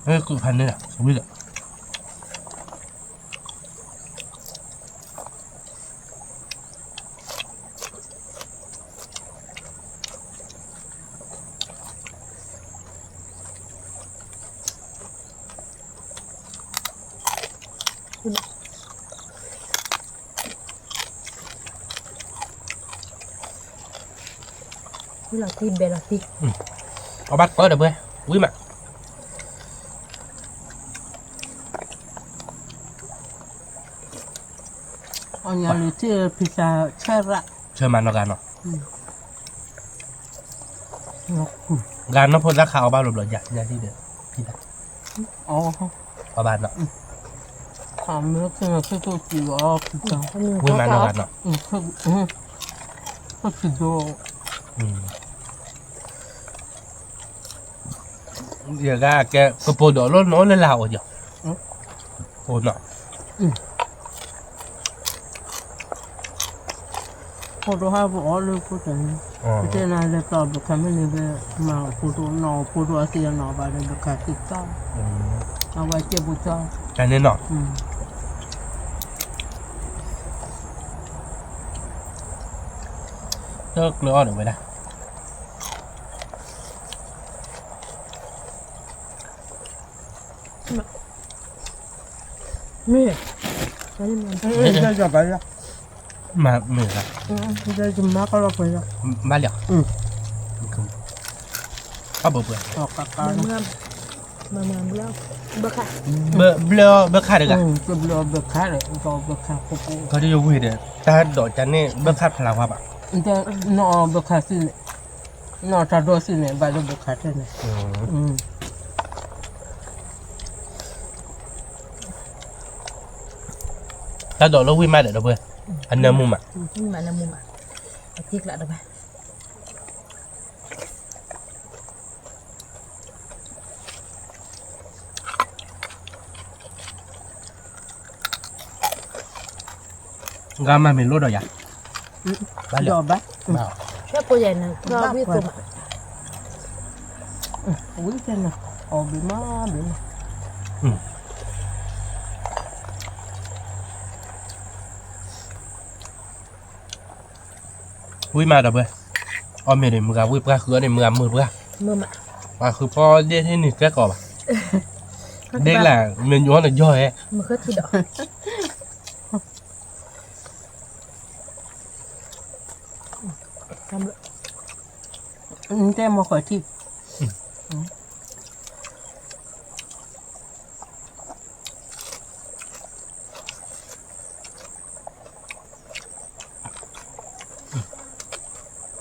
ဟဲကုၢ်ဖးန့ၣ်လီၤ, ဝံၤလီၤ. ဝံၤလီၤသံဘဲလီၤသံ. အဘၣ်ကီးဒီးဘှဲ, ဝံၤမး. အီၣ်ညါလံထံၣ်ဖံသးဆၢရၣ်, ဆၢမးနီၤဂၤနီၤ. ဂၤနီၢ်ဖိသၣ်ခးအီၣ်ဘၣ်ဘျီဘျီယၤ, ယၤဒ်ဒီး, ဖံသး, အီၣ်ဘၣ်နီၤ. ဝံၤမးနီၤဂၤနီၤ. ယဂၤကဲကပိာ်ဒိၣ်လီၤနီၤလၢလၢအီၤယီၤ, အိၣ်နီၤ. ဖိဒိၣ်ဟးပအီၣ်လၢဖိတၢ်န့ၣ်, ပတဲနၤလဲၤပျီဘၣ်ခးမ့ၢ်န့ၣ် ဘၣ်မၤဖိဒိၣ်နီၢ်ဖိဒိၣ်အသံအနီၢ်ဘၣ်ဒီးဘၣ်ခးသံသီ, အဝဲကဲပူၤသီ, တၢ်န့ၣ်နီၢ်, တကျၢၤအီၣ်ဒီးဝဲဒၣ် မ့ၢ်, မ့ၢ်, မ့ၢ်, မၤလီၤ, အဘၣ်ပှဲၤ, ဘၣ်ခး, ဘၣ်ခးဒီး, ဘၣ်ခးဒီး, တၢ်ဒိးကန့ၣ် ဘၣ်ခးဖျါဝါဘၣ်, နီၢ်ဘၣ်ခးသ့န့ၣ်, နီၢ်တၢ်ဒိးသ့န့ၣ် ဘၣ်လၢဘၣ်ခးထဲန့ၣ်, တၢ်ဒိးလၢဝံၢ်မးဒီးဒီပုၢ်ဝဲၢ်, အနၢမူမး, ဝံၢ်မးနၢမူမး, အထံကျးဒီးဘၣ် ဂၤမၤမ့ၢ်လိၣ်ဒီးယၤ, ဘၣ်လီၤ, ဘၣ်, ဘၣ်, ဘၣ်, ဝံၣ်တဲနၤ, အီၣ်ဘ့ၣ်မးဘ့ၣ်မး, ဝံၢ်မးဒီပုၢ်ဝဲၢ်, အီၣ်မ့ၢ်န့ၣ် မုၢ်ဂၤဝံၢ်ပှၢ်ဃုအီၣ်န့ၣ် မုၢ်ဂၤမုာ်ပှၢ်, ပှၤဃုဖီဒ့ၣ်န့ၣ်ကဲကီးဘၣ်, ဒ့ၣ်လၢ မ့ၢ်ညိၣ်အီၣ်န့ၣ်ယီၢ်ဟဲ, တဲမီၢ်ဃဲထံၣ်,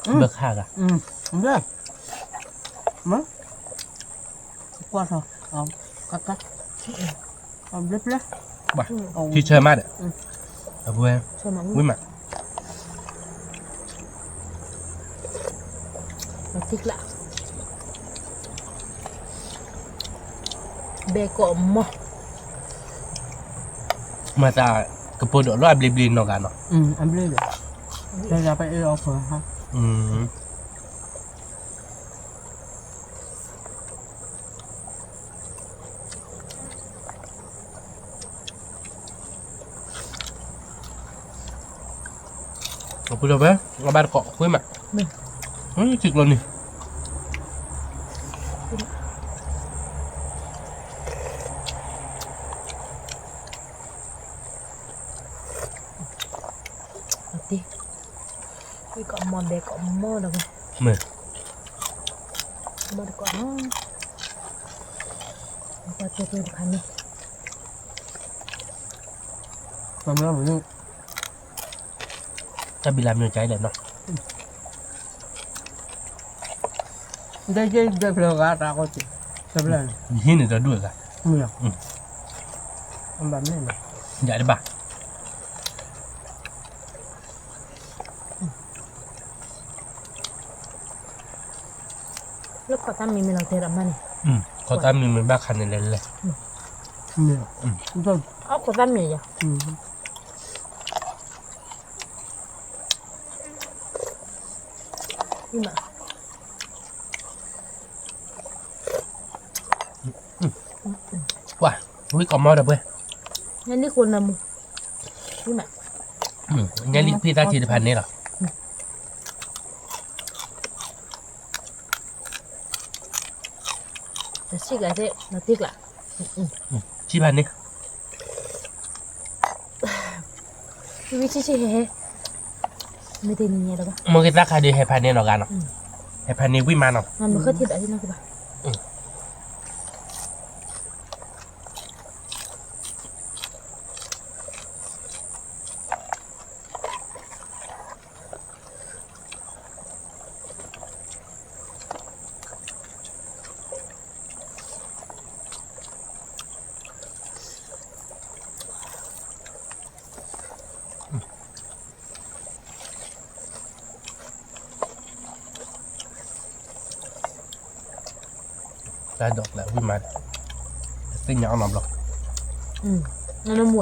ဘၣ်ခးဂၤ, ဘၣ်, မ့ၢ်, ကွၢ်ထီၣ်, ကကါ, ဘျဲၣ်ဘျဲၣ်, ထံဆၢမးဒီး, အဝဲ, ဝံၢ်မး ထံကျး, ဘဲကိးမီၢ်, မၤသး, ကပိာ်ဒိၣ်လီၤအဘျ့ဘျ့နီၢ်ဂၤနီၤ, အဘျ့ဒီး, တၢ်ယၤပအ့ၣ်အီၣ်ဖၢဟါ အပူၤလီၤဝဲ, အဘၣ်တကိးဃုမး, ထံကျိန့ၣ်, ဝံၢ်ကိးမီၢ်ဘဲကိးမီၢ်ဒီးဝဲ, မ့ၢ်, ဘၣ်တကိးနီၤ, တၢ်ကျိၤကျိၤတခါန့ၣ်, တၢ်ဘံလါမ့ၢ်ကၠဲလဲၣ်နီၤ, ဒ်ဒ်ဖျၢၣ်ဂၤတၢ်ကီၢ်စ့ၢ်, ယဟံးန့ၢ်တၢ်ဒူၣ်အဂၤ, မ့ၢ်, ယၤတဘၣ် လၢခီၣ်သးမံၤမ့ၢ်လီၤတဲာ်ဒီးမးန့ၣ်, ခီၣ်သးမံၤမ့ၢ်ဘၣ်ခါန့ၣ်လဲၤလဲၤ, အီၣ်ခီၣ်သးမံၤယၤ, ပှၤ, ဝံၢ်ကိးမီၢ်ဒီးပှဲၤ, ညါလံဃိနမူ, ညါလံဖံသးထံတဖၣ်န့ၣ်လီၤ, တဆံးကလါ, ဆံးဖၣ်န့ၣ်, ဝံၢ်ဆံးဆံးဟဲ, မ့ၢ်တနံၤညါဒီးဘၣ်, မ့ၢ်ဂ့ၤသးခါဒီးဟဲဖၣ်န့ၣ်နီၤဂၤနီၤ, ဟဲဖၣ်န့ၣ်ဝံၢ်မးနီၤ, မ့ၢ်ဃဲထံဒီးဘၣ် တၢ်ဒိးကျဲဝံၢ်မး, သ့ၣ်ညါအီၣ်နီတဘျီ, နမူ,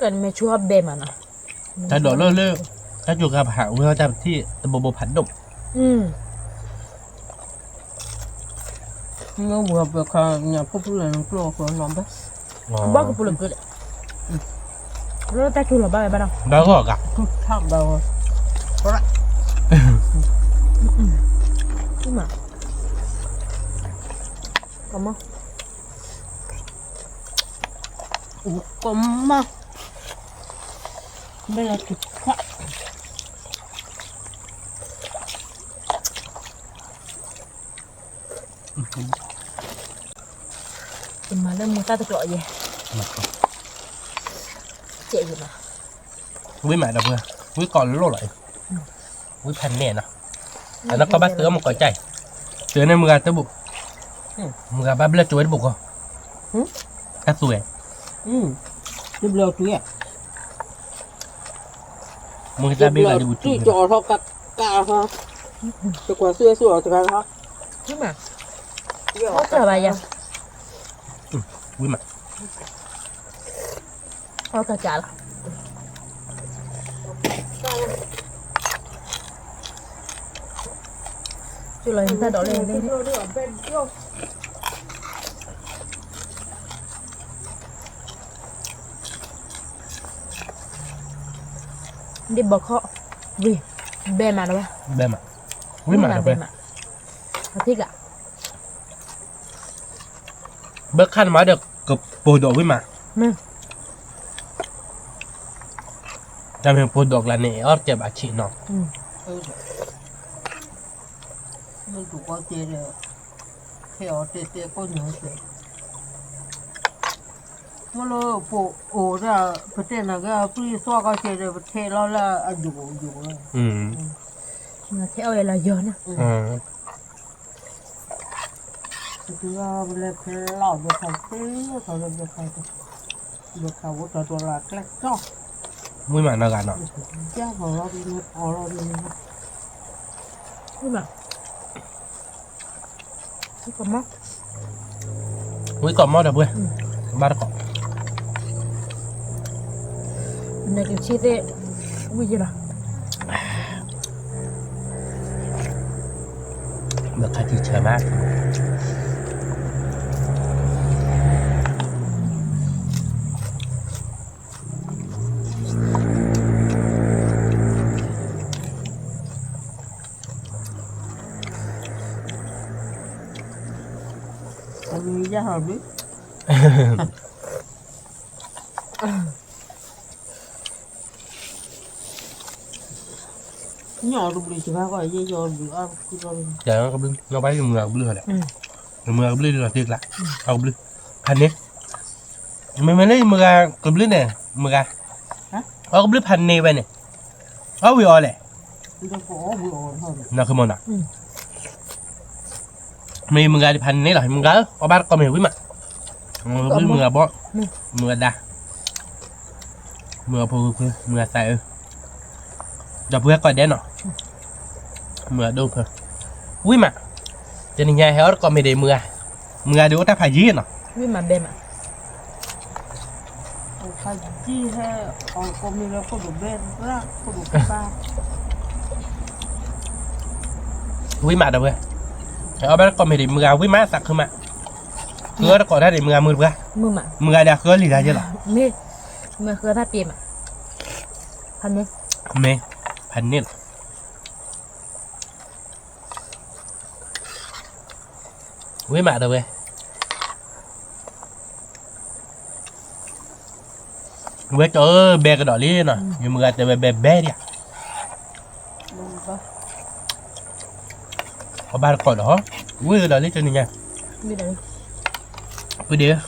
ကနမဲာ်ဆူၣ်ဟီၣ်ဘဲမးနီၤ, တၢ်ဒိးလၢလၢ, တၢ်ကၠိကါဖးဝဲဟီၣ်တၢ်ပထံၣ်တဘိဘိဖးဒိၣ်, မ့ၢ်ဝဲပှၤခါညၣ်ဖိဖုလၢနကျိၣ်အဃိနီၤဘၣ်, ဘၣ်ကပူၤလၢကလၢာ်, လၢတၢ်ကၠိလီၤဘၣ်ဝဲဘၣ်နီၤ, ဘၣ်ဂီၢ်ဂၤ, ကမၣ်, ကမၣ်, ဘဲလၢကခါ တမၤလၢမူတၢ်တကျိးယဲ, ကဲယမၤ, ဝံၣ်မးဒီပုၢ်ဝဲၢ်, ဝံၣ်ကိးလိၣ်လီၤအံၤ, ဝံၣ်ဖးနဲၣ်နီၤ, အနီၢ်ကီၢ်ဘၣ်သုးအီၣ်မူကိးကၠဲၣ်, သုးန့ၣ်မုၢ်ဂၤတဘူၣ်, မုၢ်ဂၤဘၣ်ဘျၢၣ်ကၠိဝဲတဘူၣ်ကီး, တၢ်သူဝဲ, တဘျၢၣ်တူၢ် မ့ၢ်တၢ်ဘ့ၣ်ဂၤဒ်ဘူးတူၢ်ကီးထီၣ်ကးကးထီၣ်, တကွၢ်သူၣ်အဲၣ်သူၣ်အီၤတဂၤထီၣ်, ဝံၣ်မး, အီၣ်ကးကးလီၤ, ကၠိလီၤယတၢ်ဒိးလၢလၢ ဒ်ဘီခီၣ်, ဝံၣ်, ဘဲမးတဝဲ, ဘဲမး, ဝံၣ်မးတဝဲ, အထံၣ်ကး, ဘၢခါန့ၣ်မးဒီးကပိာ်ဒိးဝံၣ်မး, တၢ်မ့ၢ်ပိာ်ဒိးကျါန့ၣ် အီၣ်တကဲဘၣ်ဆံးနီၤ, မ့ၢ်တူၢ်ကီၢ်ကဲဒီး, ဟဲအီၤတဲတဲကိးညါကဲ, မ့ၢ်လၢပအိၣ်ဒၣ် ပတဲနၤကဲ ပှၤသွၣ်ကီၢ်ကဲဒီး ပထဲးလီၤလၢအယိာ်ယိာ်လီၤ, ထဲးအီၣ်ဝဲလီၤယီၤန့ၣ်, ပလဲၤဖဲလီၤဘၢခါသ့, ဘၢခါ, ဘၢခါဝဲတၢ်တလၢကျဲကီၢ်, ဝံၣ်မးနီၢ်ဂၤနီၤ, ယၢ်လီၤလီၤဒ်န့ၣ်အီၤလီၤဒ်န့ၣ်, ဝံၣ်မး ဝံၣ်ကိးမီၢ်ဒီပုၢ်ဝဲၢ်, ဘၣ်တကိး, နကဆံသ့ၣ်, ဝံၣ်ယလီၤ, ဘၣ်ခါထံဆၢမး အမံၤယၢ်ဟီၣ်ဘျုး, ညီတဘျုးစခါကီး ယဲယီတဘျုးအါခုလီၤ, ကဘျုး ညီဘၣ်ယမုၢ်ဂၤကဘျုးဟီဒီး, ယမုၢ်ဂၤကဘျုးဒ်သိးတ့ကျါ, အီၣ်ကဘျုး, ဖးန့ၢ်, မ့မ့ၢ်လၢယမုၢ်ဂၤကဘျုးန့ၣ်, မုၢ်ဂၤ, အီၣ်ကဘျုးဖးန့ၢ်ဝဲန့ၣ်, အီၣ်ဝံၤအီၤလဲၣ် နီၢ်ခမီနီၤ, မ့ၢ်မုၢ်ဂၤဒ်ဖးန့ၢ်လီၤ မုၢ်ဂၤဧၢ, အီၣ်ဘၣ်တကိးမ့ၢ်ဝံၣ်မး, မုၢ်ဂၤဘီ, မုၢ်ဂၤဒါ, မုၢ်ဂၤဖိခွါ မုၢ်ဂၤသးအၢ, ဒီပုၢ်ဝဲၢ်ကိးဒဲးနီၤ, မုၢ်ဂၤဒိၣ်ဖၢ, ဝံၣ်မး, တနံၤညါဟဲအီၣ်တကိးမ့ၢ်ဒ်မုၢ်ဂၤ, မုၢ်ဂၤဒ်အိၣ်တၢ်ဖးယံာ်နီၤ, ဝံၣ်မးဘဲမး ဖးယံာ်ဟဲ, အီၣ်ကိးမ့ၢ်လၢခိၣ်ဒိၣ်ဘဲ, ခိၣ်ဒိၣ်ကပၢ်, ဝံၣ်မးဒီပုၢ်ဝဲၢ်, ဟဲအီၣ်ဘၣ်တကိးမ့ၢ်ဒ်မုၢ်ဂၤဝံၣ်မးသးခုမး, ဃုအီၣ်တကိးတၢ်ဒ်မုၢ်ဂၤမုၢ်တပှၢ်, မုၢ်ဂၤဒ်ဃုအီၣ်လံၤဂၤယဲလီၤ, မ့ၢ်ဃုအီၣ်တၢ်ပ့ၤမး, ဖးန့ၢ်, မ့ၢ်, ဖးန့ၢ်လီၤ ဝံၣ်မးဒီပုၢ်ဝဲၢ်, ဝဲကၠီဧၢ ဘဲကဒီးလံနီၤ, ယမုၢ်ဂၤတဲဝဲဘဲဘဲဒံးဧါ, အီၣ်ဘၣ်တကိးဒီးဟီ, ဝံၣ်ကဒီးလံတနံၤညါ, ပုၢ်ဒ့ဧၢ,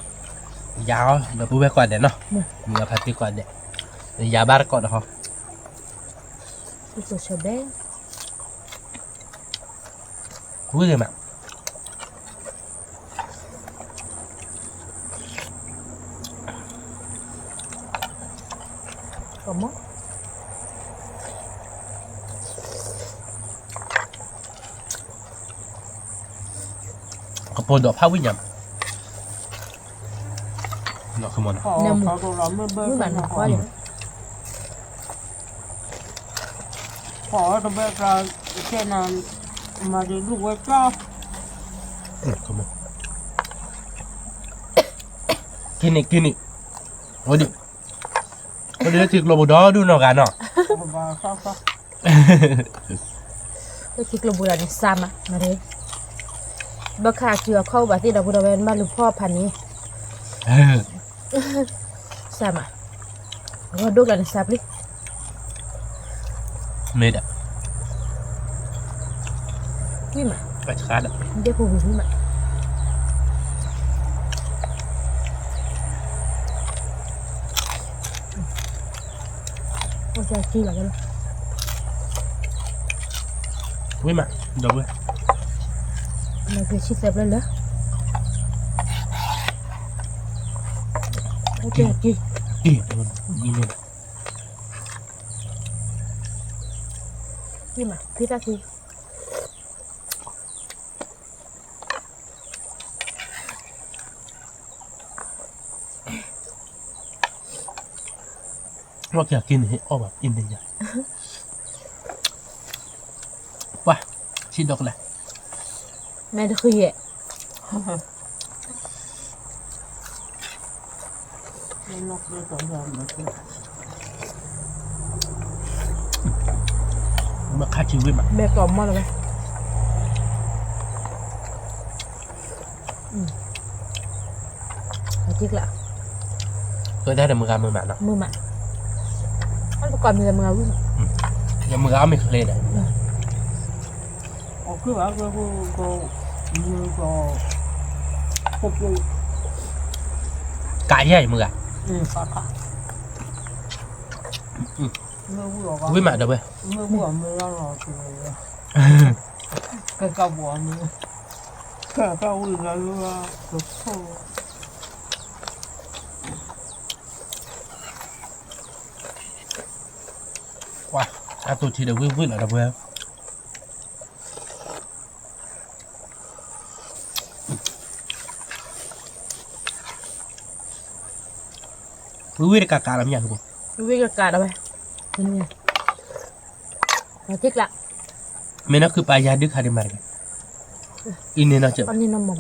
ယၤအီၤ ဒီပုၢ်ဝဲၢ်ကိးဂၤဒဲးနီၤ, မုၢ်ဂၤဖါတံၢ်ကိးဂၤဒဲး, ယၤဘၣ်တကိးဒီးဟီ ဝံၣ်ဂ့ၤမး ကပိာ်ဒိးဖးဝံၣ်ညါမး, နမူ, ဝံၤဘၣ်နခွါဒီး, ပှၤတဘဲကျါ, ကဲနၤ, မၤဒံးဒူၣ်ဝဲကၠီ, က့ၤန့ၣ်, က့ၤန့ၣ်, အိၣ်ဒံး, အိၣ်ဒံးလၢထံကျိပူၤဒီဒူၣ်နီၢ်ဂၤနီၤ, လၢထံကျိပူၤဒီးန့ၣ်စၢ်မး, မၤဒံး, ဘၣ်ခါအစုအခီၣ်အိၣ်ဘၣ်သ့ၣ်ဒီပုၢ်ဒီဝဲၢ် နဘၣ်လူၤဖီၣ်ဖးန့ၣ် စၢ်မး, ဂီၤဒိၣ်ကျါန့ၣ်စၢ်ပျံၤ, မ့ၢ်ဒီး, ဝံၤမး, ဒ့ၣ်ဖိဝံၤဝံၤမး, ဝံၤမး, ဒီပုၢ်ဝဲၢ်, လၢကဆံသၢဖျၢၣ်လၢ က့ၤ, က့ၤ, က့ၤ, က့ၤမး, ဖံသၣ်ခံ, ဝဲက့ၤက့ၤန့ၣ် ဟ့ၣ်အီၣ်ဘၣ်အံၤန့ၣ်ယၤ, ပှၤ, ဆံးဒီကလဲာ်, မဲတဃုယဲၢ် မ့ၢ်ခါထံဝံၤမး ဘဲကီးမီၢ်လီၤဝဲ အက့ကျါ ဃုတၢ်ဒီးမုၢ်ဂၤမုၢ်မးနီၤ မုၢ်မး အပကီၢ်မ့ၢ်လၢမုၢ်ဂၤဝံၤ ယမုၢ်ဂၤအီၣ်မ့ၢ်ချ့ဒီး ကးယဲၢ်ယမုၢ်ဂၤ ဝံၤမးဒီးဝဲ ကဲကဝံၤလၢ ကွၢ် အတိၢ်ထံဒီးဝံၤဝံၤလီၤဒီးဝဲ ဝံၤဝံၤတကးကးလီၤမ့ၢ်ယၤ ဝံၤဝံၤတကးဒီးဝဲ မ့ၢ်နီၢ်ခုပာ်ယၤဒုးခါဒံးမးတဂ့ၤ အံၤန့ၣ်နီၢ်ကၠၢၣ် ညါလံဝံၤမး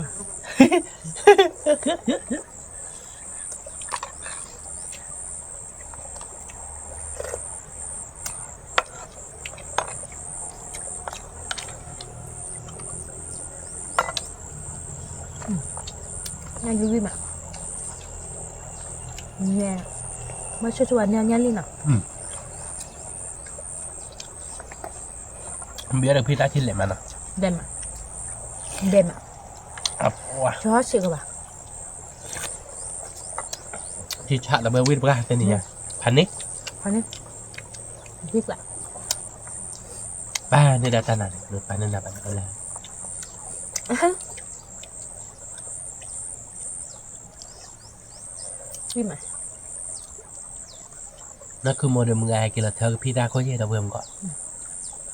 ညါ မ့ၢ်ဆိဆိဝဲညါညါလံနီၤ ဘဲဒီးဖံတၢ်ထံလဲၣ်မးနီၤ ဘဲမး ဘဲမး ဆီစ့ၢ်ကီးဘၣ် ထံဆးဒီးဘဲဝံတပှၢ်တနံၤညါ ဖးန့ၣ် ဖးန့ၣ် ဒ်ကျါ ပာ်န့ၢ်ဒၣ်တၢ်နၤန့ၣ် ပာ်န့ၢ်နၤဘၣ်န့ၣ်လၢ ဝံၤမး နီၢ်ခုမိၢ်ဒီးမုၢ်ဂၤဟဲက့ၤလီၤထၢကဖံတၢ်ခိၣ်ယဲၢ်ဒီးဝဲမ့ၢ်ကီး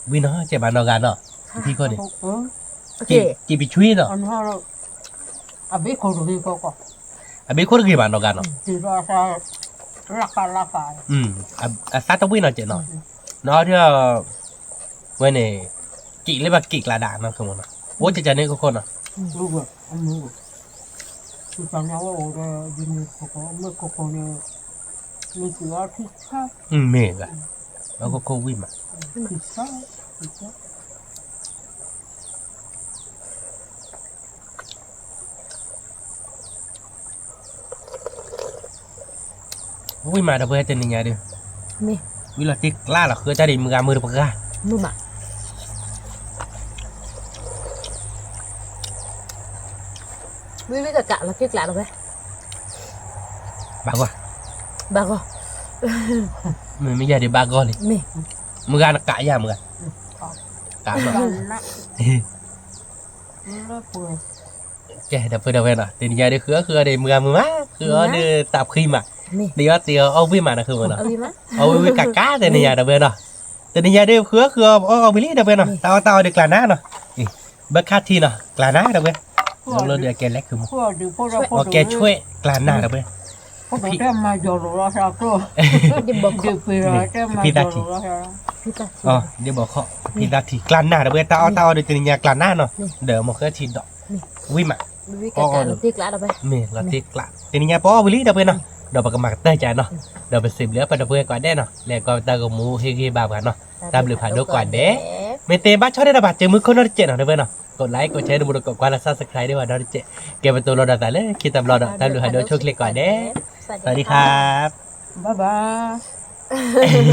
ဝံၤနီၤ ကဲဘၣ်နီၢ်ဂၤနီၤ ကဖံခိၣ်န့ၣ် က့ၤပဆွံနီၤ အဘ့ၣ်ခိၣ်တဂ့ၤဘၣ်နီၢ်ဂၤနီၤ အသးတဝံၣ်နီၤကဲးနီၤ နီၤဒီး ဝဲန့ၣ် က့ၤလၢဘၣ်က့ၤကျါဒၣ်နီၤ ခဲမနီၤ အိၣ်ကကန့ၣ်ခိၣ်ခိၣ်နီၤ မ့ၢ်ဂၤ ဘၣ်ခိၣ်ခိၣ်ဝံၣ်မး ဝံၣ်မးဒီးပှဲၤတနံၤညါဒီး ဝံၤလီၤတ့ၢ်ကျါလီၤဃုတၢ်ဒ်မုၢ်ဂၤမုၢ်တပှၢ် မုၢ်မး ဝံၤဝံၤကကးလီၤတ့ၢ်ကျါဒီးဝဲ ဘၣ်ဂီၢ် ဘၣ်ဂီၢ် မ့ၢ်မ့ၢ်ယၤဒ်ဘၣ်ဂီၢ်လံ မ့ၢ် မုၢ်ဂၤနကးယၤမုၢ်ဂၤ ကးဘၣ် ကဲဒီးပှဲၤဒီးဝဲနီၤ တနံၤညါဒီးဃုအီၣ်ဃုအီဒီးမုၢ်ဂၤမုၢ်မး ဃုအီၣ်ဒီးတၢ်ဖှံမး တ့အီၣ်တ့အီၣ်အီၣ်ဝံၣ်မးနီၤ ဃုမးနီၤ အီၣ်ဝံၣ်ဝံၣ်ကးကးတနံၤညါဒီးဝဲနီၤ တနံၤညါဒီးဃုအီၣ်ဃုအီအီၣ်ဝံၣ်လံဒီးဝဲနီၤ တၢ်အီၣ်တၢ်အီဒီးကျါနၤနီၤ ဘၢခါထံနီၤ ကျါနၤဒီးဝဲ လၢဒီးကဲလဲၤခုမး အီၣ်ကဲဆွဲကျါနၤဒီးဝဲ ဖံသးထံး, ဒ့ဘီၣ်ခီၣ်, ဖံသးထံး ကျါနၢ် ဒီပုၢ်ဝဲၢ် တၢ်အီၣ်တၢ်အီဒီးတနံၤညါကျါနၢ်နီၤ, ဒီးမ့ၢ်ဃဲထံးဒီး ဝံၤမး, မ့ၢ်လီၤတ့ကျး, တနံၤညါပအီၣ်ဝံၤလံ ဒီပုၢ်ဝဲၢ်နီၤ, ဒီးပကမၤကတၢၢ်ကနီၤ, ဒီးပစံးဘျုးပှၤဒီပုၢ်ဝဲၢ်ကိးဂၤဒဲးနီၤ, လဲၤကွၢ်ပတၢ်ဂီၤမူဟ့ၣ်ဂံၢ်ဘါပှၤနီၤ, တၢ်ဘျုးဖးဒိၣ်ကိးဂၤဒဲး, မ့ၢ်တဲဘၣ်ဆီၣ်န့ၢ်တၢ်ဘၣ် စၢမုၢ်ခိၣ်နီတစဲးနီၤ ဒီပုၢ်ဝဲၢ်နီၤ, ကိး like ကိး share တမူတကိးကွၢ်လၢ subscribe ဒံးဘၣ်နီတစဲး, ကဲပတိၤလီၤဒီးသးလၢခံတဘျီဒီး တၢ်ဘျုးဖးဒိၣ်ဆိၣ်ချ့ကိးဂၤဒဲး, สวัสดีครับ ဘၣ်ဘၣ်